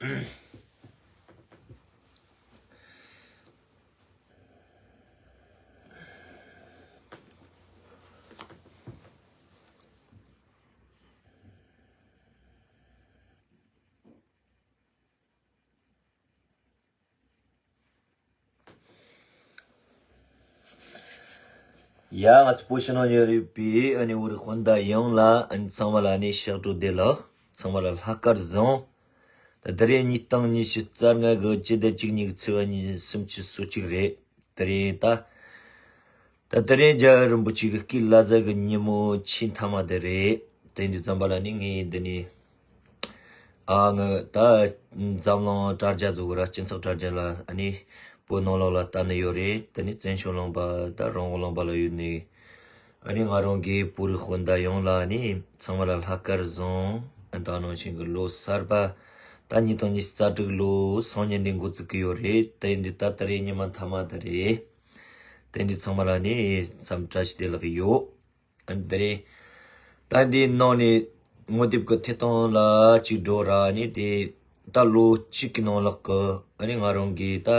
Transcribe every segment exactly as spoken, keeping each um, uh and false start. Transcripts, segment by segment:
ཡ། ང་ཚོ་བོད་ཕྱི་ནང་ཡོད་རིགས་པའི་ཨ་ནི་བོད་རིགས་སྤུན་ཟླ་ཡོངས་ལ། ཨ་ནི་ཚང་མ་ལ་ཨ་ནི་ཕྱག་བྲོ་བདེ་ལེགས། ཚང་མ་ལ་ལྷག་དཀར་བཟང་། ད་དེ་རིང་ཉིས་སྟོང་ཉི་ཤུ་རྩ་ལྔ་གི་སྤྱི་ཟླ་བཅུ་གཉིས་གི་ཚེས་པ་ཉི་ཤུ་སུམ་ཅུ་སོ་གཅིག་རེད། དེ་རིང་ད། ད་དེ་རིང་རྒྱལ་བ་རིན་པོ་ཆེ་གི་སྐུའི་བླ་གཟའ་གི་ཉིན་མོ་ཆེས་མཐའ་མ་དེ་རེད། དེ་འདི་ཙམ་པ་ལ་ནི་ངས་འདི་ནས། ཨ། ངས་ད་འཛམ་གླིང་དྲ་རྒྱ་ཟེར་གི་ར། སྤྱི་ཚོགས་དྲ་རྒྱ་ལ་ཨ་ནི་བོད་ནང་ལོགས་ལ་ལྟ་ནི་ཡོད་རེད། དེ་ནི་བཙན་བྱོལ་ལུང་པ་ད་རང་དབང་ལུང་པ་ལ་ཡོད་ནི། ཨ་ནི་ང་རང་གི་བོད་རིགས་སྤུན་ཟླ་ཡོངས་ལ་ཨ་ནི་ཚང་མ་ལ་ལྷག་དཀར་བཟང་། ཨ། ད་ནང་བཞིན་གི་ལོ་གསར་པ་ད་ཉིས་སྟོང་ཉི་ཤུ་རྩ་དྲུག་ལོ་སང་ཉིན་ནས་འགོ་བཙུགས་ཀྱི་ཡོད་རེད། དེ་འདི་ད་དེ་རིང་ཉི་མ་མཐའ་མ་དེ་རེད། དེ་འདི་ཚང་མ་ལ་ནི་འཚམས་བཀྲ་ཤིས་བདེ་ལེགས་ཡོད། ཨ། དེ་རིང་ད་འདི་ནང་ནས་ངོ་དེབ་ཀྱི་ཐད་གཏོང་ལ་གཅིག་འགྲོ་ར་ནི། དེ་ད་ལོ་གཅིག་གི་ནང་ལོགས་ཀྱི་ཨ་ནི་ང་རང་གི་ད་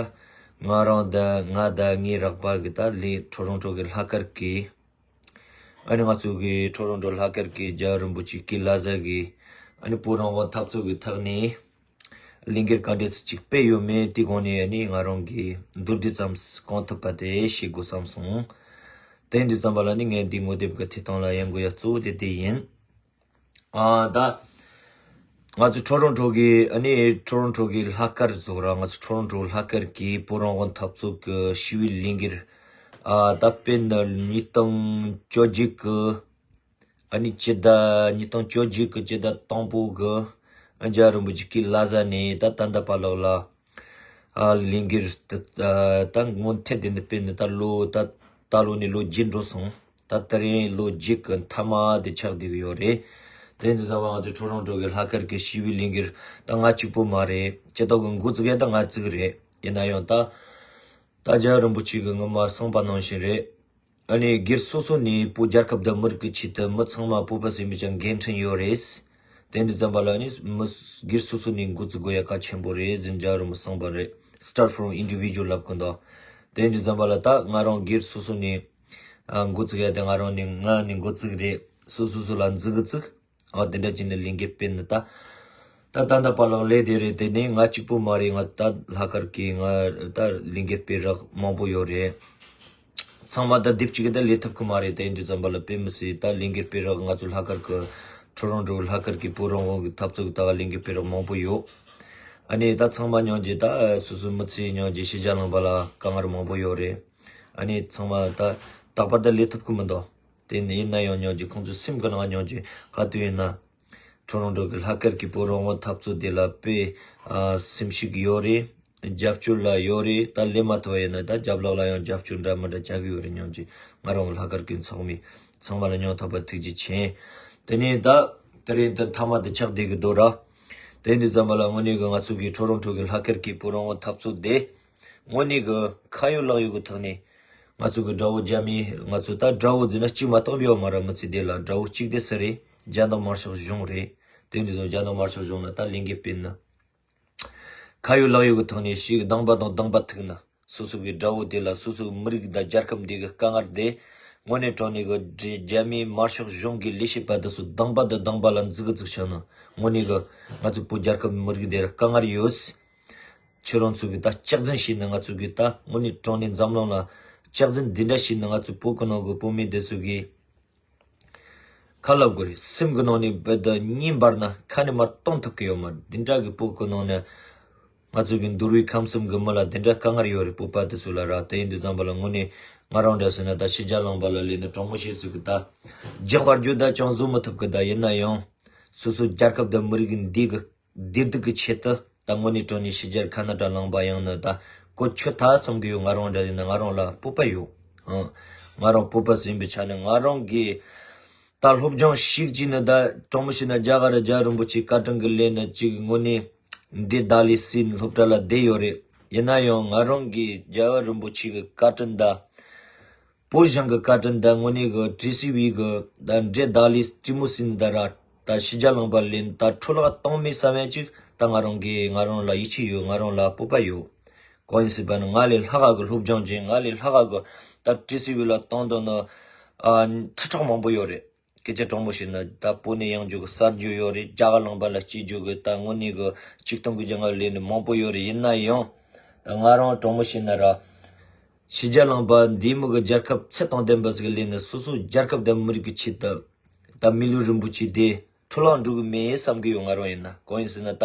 ང་རང་དང་ང་དང་ངའི་རོགས་པ་གི་ད་ལས་ཊོ་རོན་ཊོ་གི་ལྷག་དཀར་གི། ཨ་ནི་ང་ཚོ་གི་ཊོ་རོན་ཊོ་ལྷག་དཀར་གི་རྒྱལ་བ་རིན་པོ་ཆེ་སྐུའི་བླ་གཟའ་གི་ཨ་ནི་བོད་རང་དབང་འཐབ་རྩོད་ཀྱི་ཐོག་ནས་ལས་འགུལ་ག་འདྲས་ཅིག་སྤེལ་ཡོད་མེད་དེ་སྒང་ནས་ཨ་ནི་ང་རང་གི་མདོར་བསྡུས་ཙམ་གང་ཐུབ་པ་དེ་བཤད་དགོས་བསམ་སོང་། དེ་འདི་ཙམ་པ་ལ་ནི་ངས་འདི་ངོ་དེབ་ཀྱི་ཐད་གཏོང་ལ་ཡང་དགོས་ཡ་གཙོ་བོ་དེ་དེ་ཡིན། ཨ། ད་ང་ཚོ་ཊོ་རོན་ཊོ་གི་ཨ་ནི་ཊོ་རོན་ཊོ་གི་ལྷག་དཀར་ཟེར་གི་ར། ང་ཚོ་ཊོ་རོན་ཊོ་ལྷག་དཀར་གི་བོད་རང་དབང་འཐབ་རྩོད་ཀྱི་ཞི་བའི་ལས་འགུལ། ཨ། ད་དཔེར་ན་ཉིས་སྟོང་བཅོ་བརྒྱད་གི་ཨ་ནི་སྤྱི་ཟླ་ཉིས་སྟོང་བཅོ་བརྒྱད་གི་སྤྱི་ཟླ་དང་པོ་གི་རྒྱལ་བ་རིན་པོ་ཆེ་སྐུའི་བླ་གཟའ་ནས་ད་ད་ལྟ་བར་ལོགས་ལ། ཨ། ལས་འགུལ་ད་ད་སྔོན་ཐད་དེ་འདི་སྤེལ་ནས་ད་ལོ་ད་ད་ལོ་ནས་ལོ་བརྒྱད་འགྲོ་སོང་། ད་དེ་རིང་ལོ་བརྒྱད་ཀྱི་མཐའ་མ་དེ་ཆགས་བསྡད་ཀྱི་ཡོད་རེད། དེ་འདི་ཚང་མ་ང་ཚོ་ཊོ་རོན་ཊོ་གི་ལྷག་དཀར་གྱི་ཞི་བའི་ལས་འགུལ་ད་ང་གཅིག་པོ་མ་རེད། སྤྱི་ཚོགས་ཀྱི་འགོ་བཙུགས་ཡ་ད་ང་བཙུགས་རེད། ཡིན་ན་ཡང་ད་ད་རྒྱལ་བ་རིན་པོ་ཆེ་གི་སྔོན་མ་གསུངས་པ་ནང་བཞིན་རེད། ཨ་ནི་སྒེར་སོ་སོ་ནས་བོད་རྒྱལ་ཁབ་དང་མི་རིགས་ཀྱི་ཆེད་དུ་མི་ཚང་མ་བོད་པ་ཟིན་པའི་ཀྱང་འགན་འཁྲི་ཡོད་རེད། དེ་འདི་ཙམ་པ་ལ་ནི་མི་སྒེར་སོ་སོ་ནས་འགོ་བཙུགས་དགོས་ཡ་གལ་ཆེན་པོ་རེད་ཟེར་རྒྱལ་བ་རིན་པོ་ཆེ་གསུངས་པ་རེད། Start from individual ལབ་གི་འདུག་དེ་འདི་ཙམ་པ་ལ་ད་ང་རང་སྒེར་སོ་སོ་ནས་ཨ་འགོ་བཙུགས་ཡ་དེ་ང་རང་ནས་ང་ནས་འགོ་བཙུགས་རེད། སོ་སོ་སོ་ལ་འཛུགས་གི་བཙུགས། ཨ། དེ་འདྲ་བྱས་ནས་ལས་འགུལ་སྤེལ་ནི་ད། ད་ད་ལྟ་བར་ལོགས་ལས་དེ་རེད། དེ་ནས་ང་གཅིག་པོ་མ་རེད། ང་ད་ལྷག་དཀར་གྱི་ང་ད་ལས་འགུལ་སྤེལ་རོགས་མང་པོ་ཡོད་རེད། ཚང་མ་ད་སྡེབ་གཅིག་གིས་ད་ལས་ཐུབ་ཀྱི་མ་རེད། དེ་འདི་ཙམ་པ་ལ་དཔེ་མི་སྲིད། ད་ལས་འགུལ་སྤེལ་རོགས་ང་ཚོ་ལྷག་དཀར་གྱི་ཊོ་རོན་ཊོ་ལྷག་དཀར་གྱི་བོད་རང་དབང་གི་འཐབ་རྩོད་ཀྱི་ཐོག་ལས་འགུལ་སྤེལ་རོགས་མང་པོ་ཡོད། ཨ་ནི་ད་ཚང་མ་མཉམ་གྱིས་ད་སོ་སོའི་མི་ཚེ་མཉམ་གྱིས་ཕྱི་རྒྱལ་ལུང་པ་ལ་དཀའ་ངལ་མང་པོ་ཡོད་རེད། ཨ་ནི་ཚང་མ་ད་རྟག་པར་ད་ལས་ཐུབ་ཀྱི་མི་འདུག་དེ་ནི་ཡིན་ན་ཡང་མཉམ་གྱིས་ཁོང་ཚོའི་སེམས་ཀྱི་ནང་མཉམ་གྱིས་ག་དུས་ཡིན་ན། ཊོ་རོན་ཊོ་གི་ལྷག་དཀར་གྱི་བོད་རང་དབང་འཐབ་རྩོད་དེ་ལ་དཔེ་ཨ་སེམས་ཤུགས་ཡོད་རེད། རྒྱབ་སྐྱོར་ལ་ཡོད་རེད། ད་ལས་མ་ཐུབ་པ་ཡིན་ན་ད་རྒྱབ་ལོགས་ལ་ཡང་རྒྱབ་སྐྱོར་འདྲ་མི་འདྲ་བྱ་གི་ཡོད་རེད། མཉམ་གྱིས་ང་རང་གི་ལྷག་དཀར་གྱི་ཚོགས་མི་ཚང་མ་ལ་སྙིང་ཐག་པ་ཐུགས་རྗེ་ཆེ། དེ་ནས་ད་དེ་རིང་ད་མཐའ་མ་དེ་ཆགས་བསྡད་ཀྱི་འདུག་ར། དེ་འདི་ཙམ་པ་ལ་དངོས་གནས་ཀྱི་ང་ཚོ་གི་ཊོ་རོན་ཊོ་གི་ལྷག་དཀར་གྱི་བོད་རང་དབང་འཐབ་རྩོད་དེ། དངོས་གནས་ཀྱི་ཁ་ཡོད་ལག་ཡོད་ཀྱི་ཐོག་ནས། ང་ཚོ་གི་དགྲ་བོ་རྒྱ་མི། ང་ཚོ་ད་དགྲ་བོ་ཟེར་ན་གཅིག་མ་གཏོགས་ཡོད་མ་རེད། མི་ཚེ་འདི་ལ་དགྲ་བོ་གཅིག་དེ་སུ་རེད། རྒྱ་ནག་དམར་ཤོག་གཞུང་རེད། དེ་འདི་ཚོ་རྒྱ་ནག་དམར་ཤོག་གཞུང་ལ་ད་ལས་འགུལ་སྤེལ་ན། ཁ་ཡོད་ལག་ཡོད་ཀྱི་ཐོག་ནས་ཞིག་སྡང་པ་དང་སྡང་པ་ཐུག་ན། སོ་སོ་གི་དགྲ་བོ་དེ་ལ་སོ་སོའི་མི་རིགས་དང་རྒྱལ་ཁབ་འདི་གི་དཀའ་ངལ་དེ། དངོས་གནས་དྲང་གནས་ཀྱི་རྒྱ་མིའི་དམར་ཤོག་གཞུང་གི་ལས་བྱེད་པ་དེ་ཚོ་སྡང་པ་དང་སྡང་པ་ལ་འཛུགས་གི་བཙུགས་བྱུང་ན། དངོས་གནས་ཀྱི་ང་ཚོ་བོད་རྒྱལ་ཁབ་མི་རིགས་འདི་ལ་དཀའ་ངལ་ཡོད། ཁྱེད་རང་ཚོ་གིས་ད་སྐྱག་རྫུན་བྱས་ན། ང་ཚོ་གིས་ད་དངོས་གནས་དྲང་གནས་འཛམ་གླིང་ལ་སྐྱག་རྫུན་འདི་འདྲ་བྱས་ན། ང་ཚོ་བོད་ཀྱི་ནང་གི་བོད་མི་འདི་ཚོ་གིས་ཁ་ལབ་དགོས་རེད། སེམས་ཀྱི་ནང་ནས་རྦད་དེ་སྙིང་འབར་ན་ཁ་ནས་མར་གཏོང་ཐུབ་ཀྱི་ཡོད་མ་རེད། འདི་འདྲ་གི་བོད་ཀྱི་ནང་ནས་ང་ཚོ་གི་འདུལ་བའི་ཁམས་གསུམ་གི་མི་ལ་འདི་འདྲ་དཀའ་ངལ་ཡོད་རེད། བོད་པ་དེ་ཚོ་ལ་ར། དེ་ཡིན་དུས་ཙམ་པ་ལ་དངོས་གནས་ང་རང་འདྲ་ཟེར་ན་ད་ཕྱི་རྒྱལ་ལུང་པ་ལ་སླེབས་ནས་དྲང་མོ་བཤད་ཟེར་གི་ད་རྒྱག་པར་རྒྱུ་ད་ཅང་བཟོ་མི་ཐུབ་གི། ད་ཡིན་ན་ཡང་སོ་སོའི་རྒྱལ་ཁབ་དང་མི་རིགས་འདི་གི་བདེ་སྡུག་གི་ཆེད་དུ་ད་དངོས་གནས་དྲང་གནས་ཕྱི་རྒྱལ་ཁ་ན་ཌ་ལུང་པ་ཡོང་ན་ད་གོ་ཆོད་ཐལ་བསམ་གི་ཡོད། ང་རང་འདྲ་ཡིན་ན་ང་རང་ལ་སྤོབས་པ་ཡོད། ཨང་། ང་རང་སྤོབས་པ་ཟིན་པའི་ཆ་ནས་ང་རང་གིས་ད་སློབ་སྦྱོང་ཞིག་བྱས་ན་ད་དྲང་མོ་བཤད་ན་རྒྱ་གར་རྒྱལ་བ་རིན་པོ་ཆེའི་བཀའ་དྲིན་གི་ལས་ནི་གཅིག་དངོས་གནས་འདི་ད་ལས་སྲིད་སློབ་གྲྭ་ལ་བསྡད་ཡོད་རེད། ཡིན་ན་ཡང་ང་རང་གིས་རྒྱལ་བ་རིན་པོ་ཆེ་གི་བཀའ་དྲིན་ད། བོད་གཞུང་གི་བཀའ་དྲིན་དང་དངོས་གནས་ཀྱི་ཊི་སི་ཝི་གི་ད་འདྲེ་བདག་ལས་སྤྲི་མོ་ཟིན་ད་ར། ད་ཕྱི་རྒྱལ་ལུང་པ་ལ་ད་འཕྲོ་བརླག་བཏང་མེད་བསམ་ཡ་ཅིག་ད་ང་རང་གི་ང་རང་ལ་ཡིད་ཆེས་ཡོད། ང་རང་ལ་སྤོབས་པ་ཡོད། གང་ཡིན་ཟེར་བ་ན་ང་ལས་ལྷག་ག་གི་སློབ་སྦྱོང་ཅན། ང་ལས་ལྷག་ག་གི་ད་ཊི་སི་ཝི་ལ་བཏང་དོན་ནི་ཨ་ཁྲི་ཕྲག་མང་པོ་ཡོད་རེད། སྐད་ཆ་དྲང་མོ་བཤད་ན་ད་བོད་ནས་ཡོང་རྒྱུ་གི་གསར་འགྱུར་ཡོད་རེད། རྒྱ་གར་ལུང་པ་ལ་སྐྱེལ་རྒྱུ་གི་ད་དངོས་གནས་གི་ཆིག་སྟོང་གི་རྒྱ་ང་ལས་ནི་མང་པོ་ཡོད་རེད། ཡིན་ན་ཡང་ད་ང་རང་དྲང་མོ་བཤད་ན་ར། ཕྱི་རྒྱལ་ལུང་པ་འདི་མི་གི་རྒྱལ་ཁབ་ཚད་དང་ལྡན་པ་ཟིག་ལས་ནི་སོ་སོ་རྒྱལ་ཁབ་དང་མི་རིགས་ཀྱི་ཆེད་དུ་ད་མི་ལུས་རིན་པོ་ཆེ་དེ་འཕྲོ་བརླག་འགྲོ་གི་མེད་བསམ་གི་ཡོད། ང་རང་ཡིན་ན། གང་ཡིན་ཟེར་ན་ད། ད་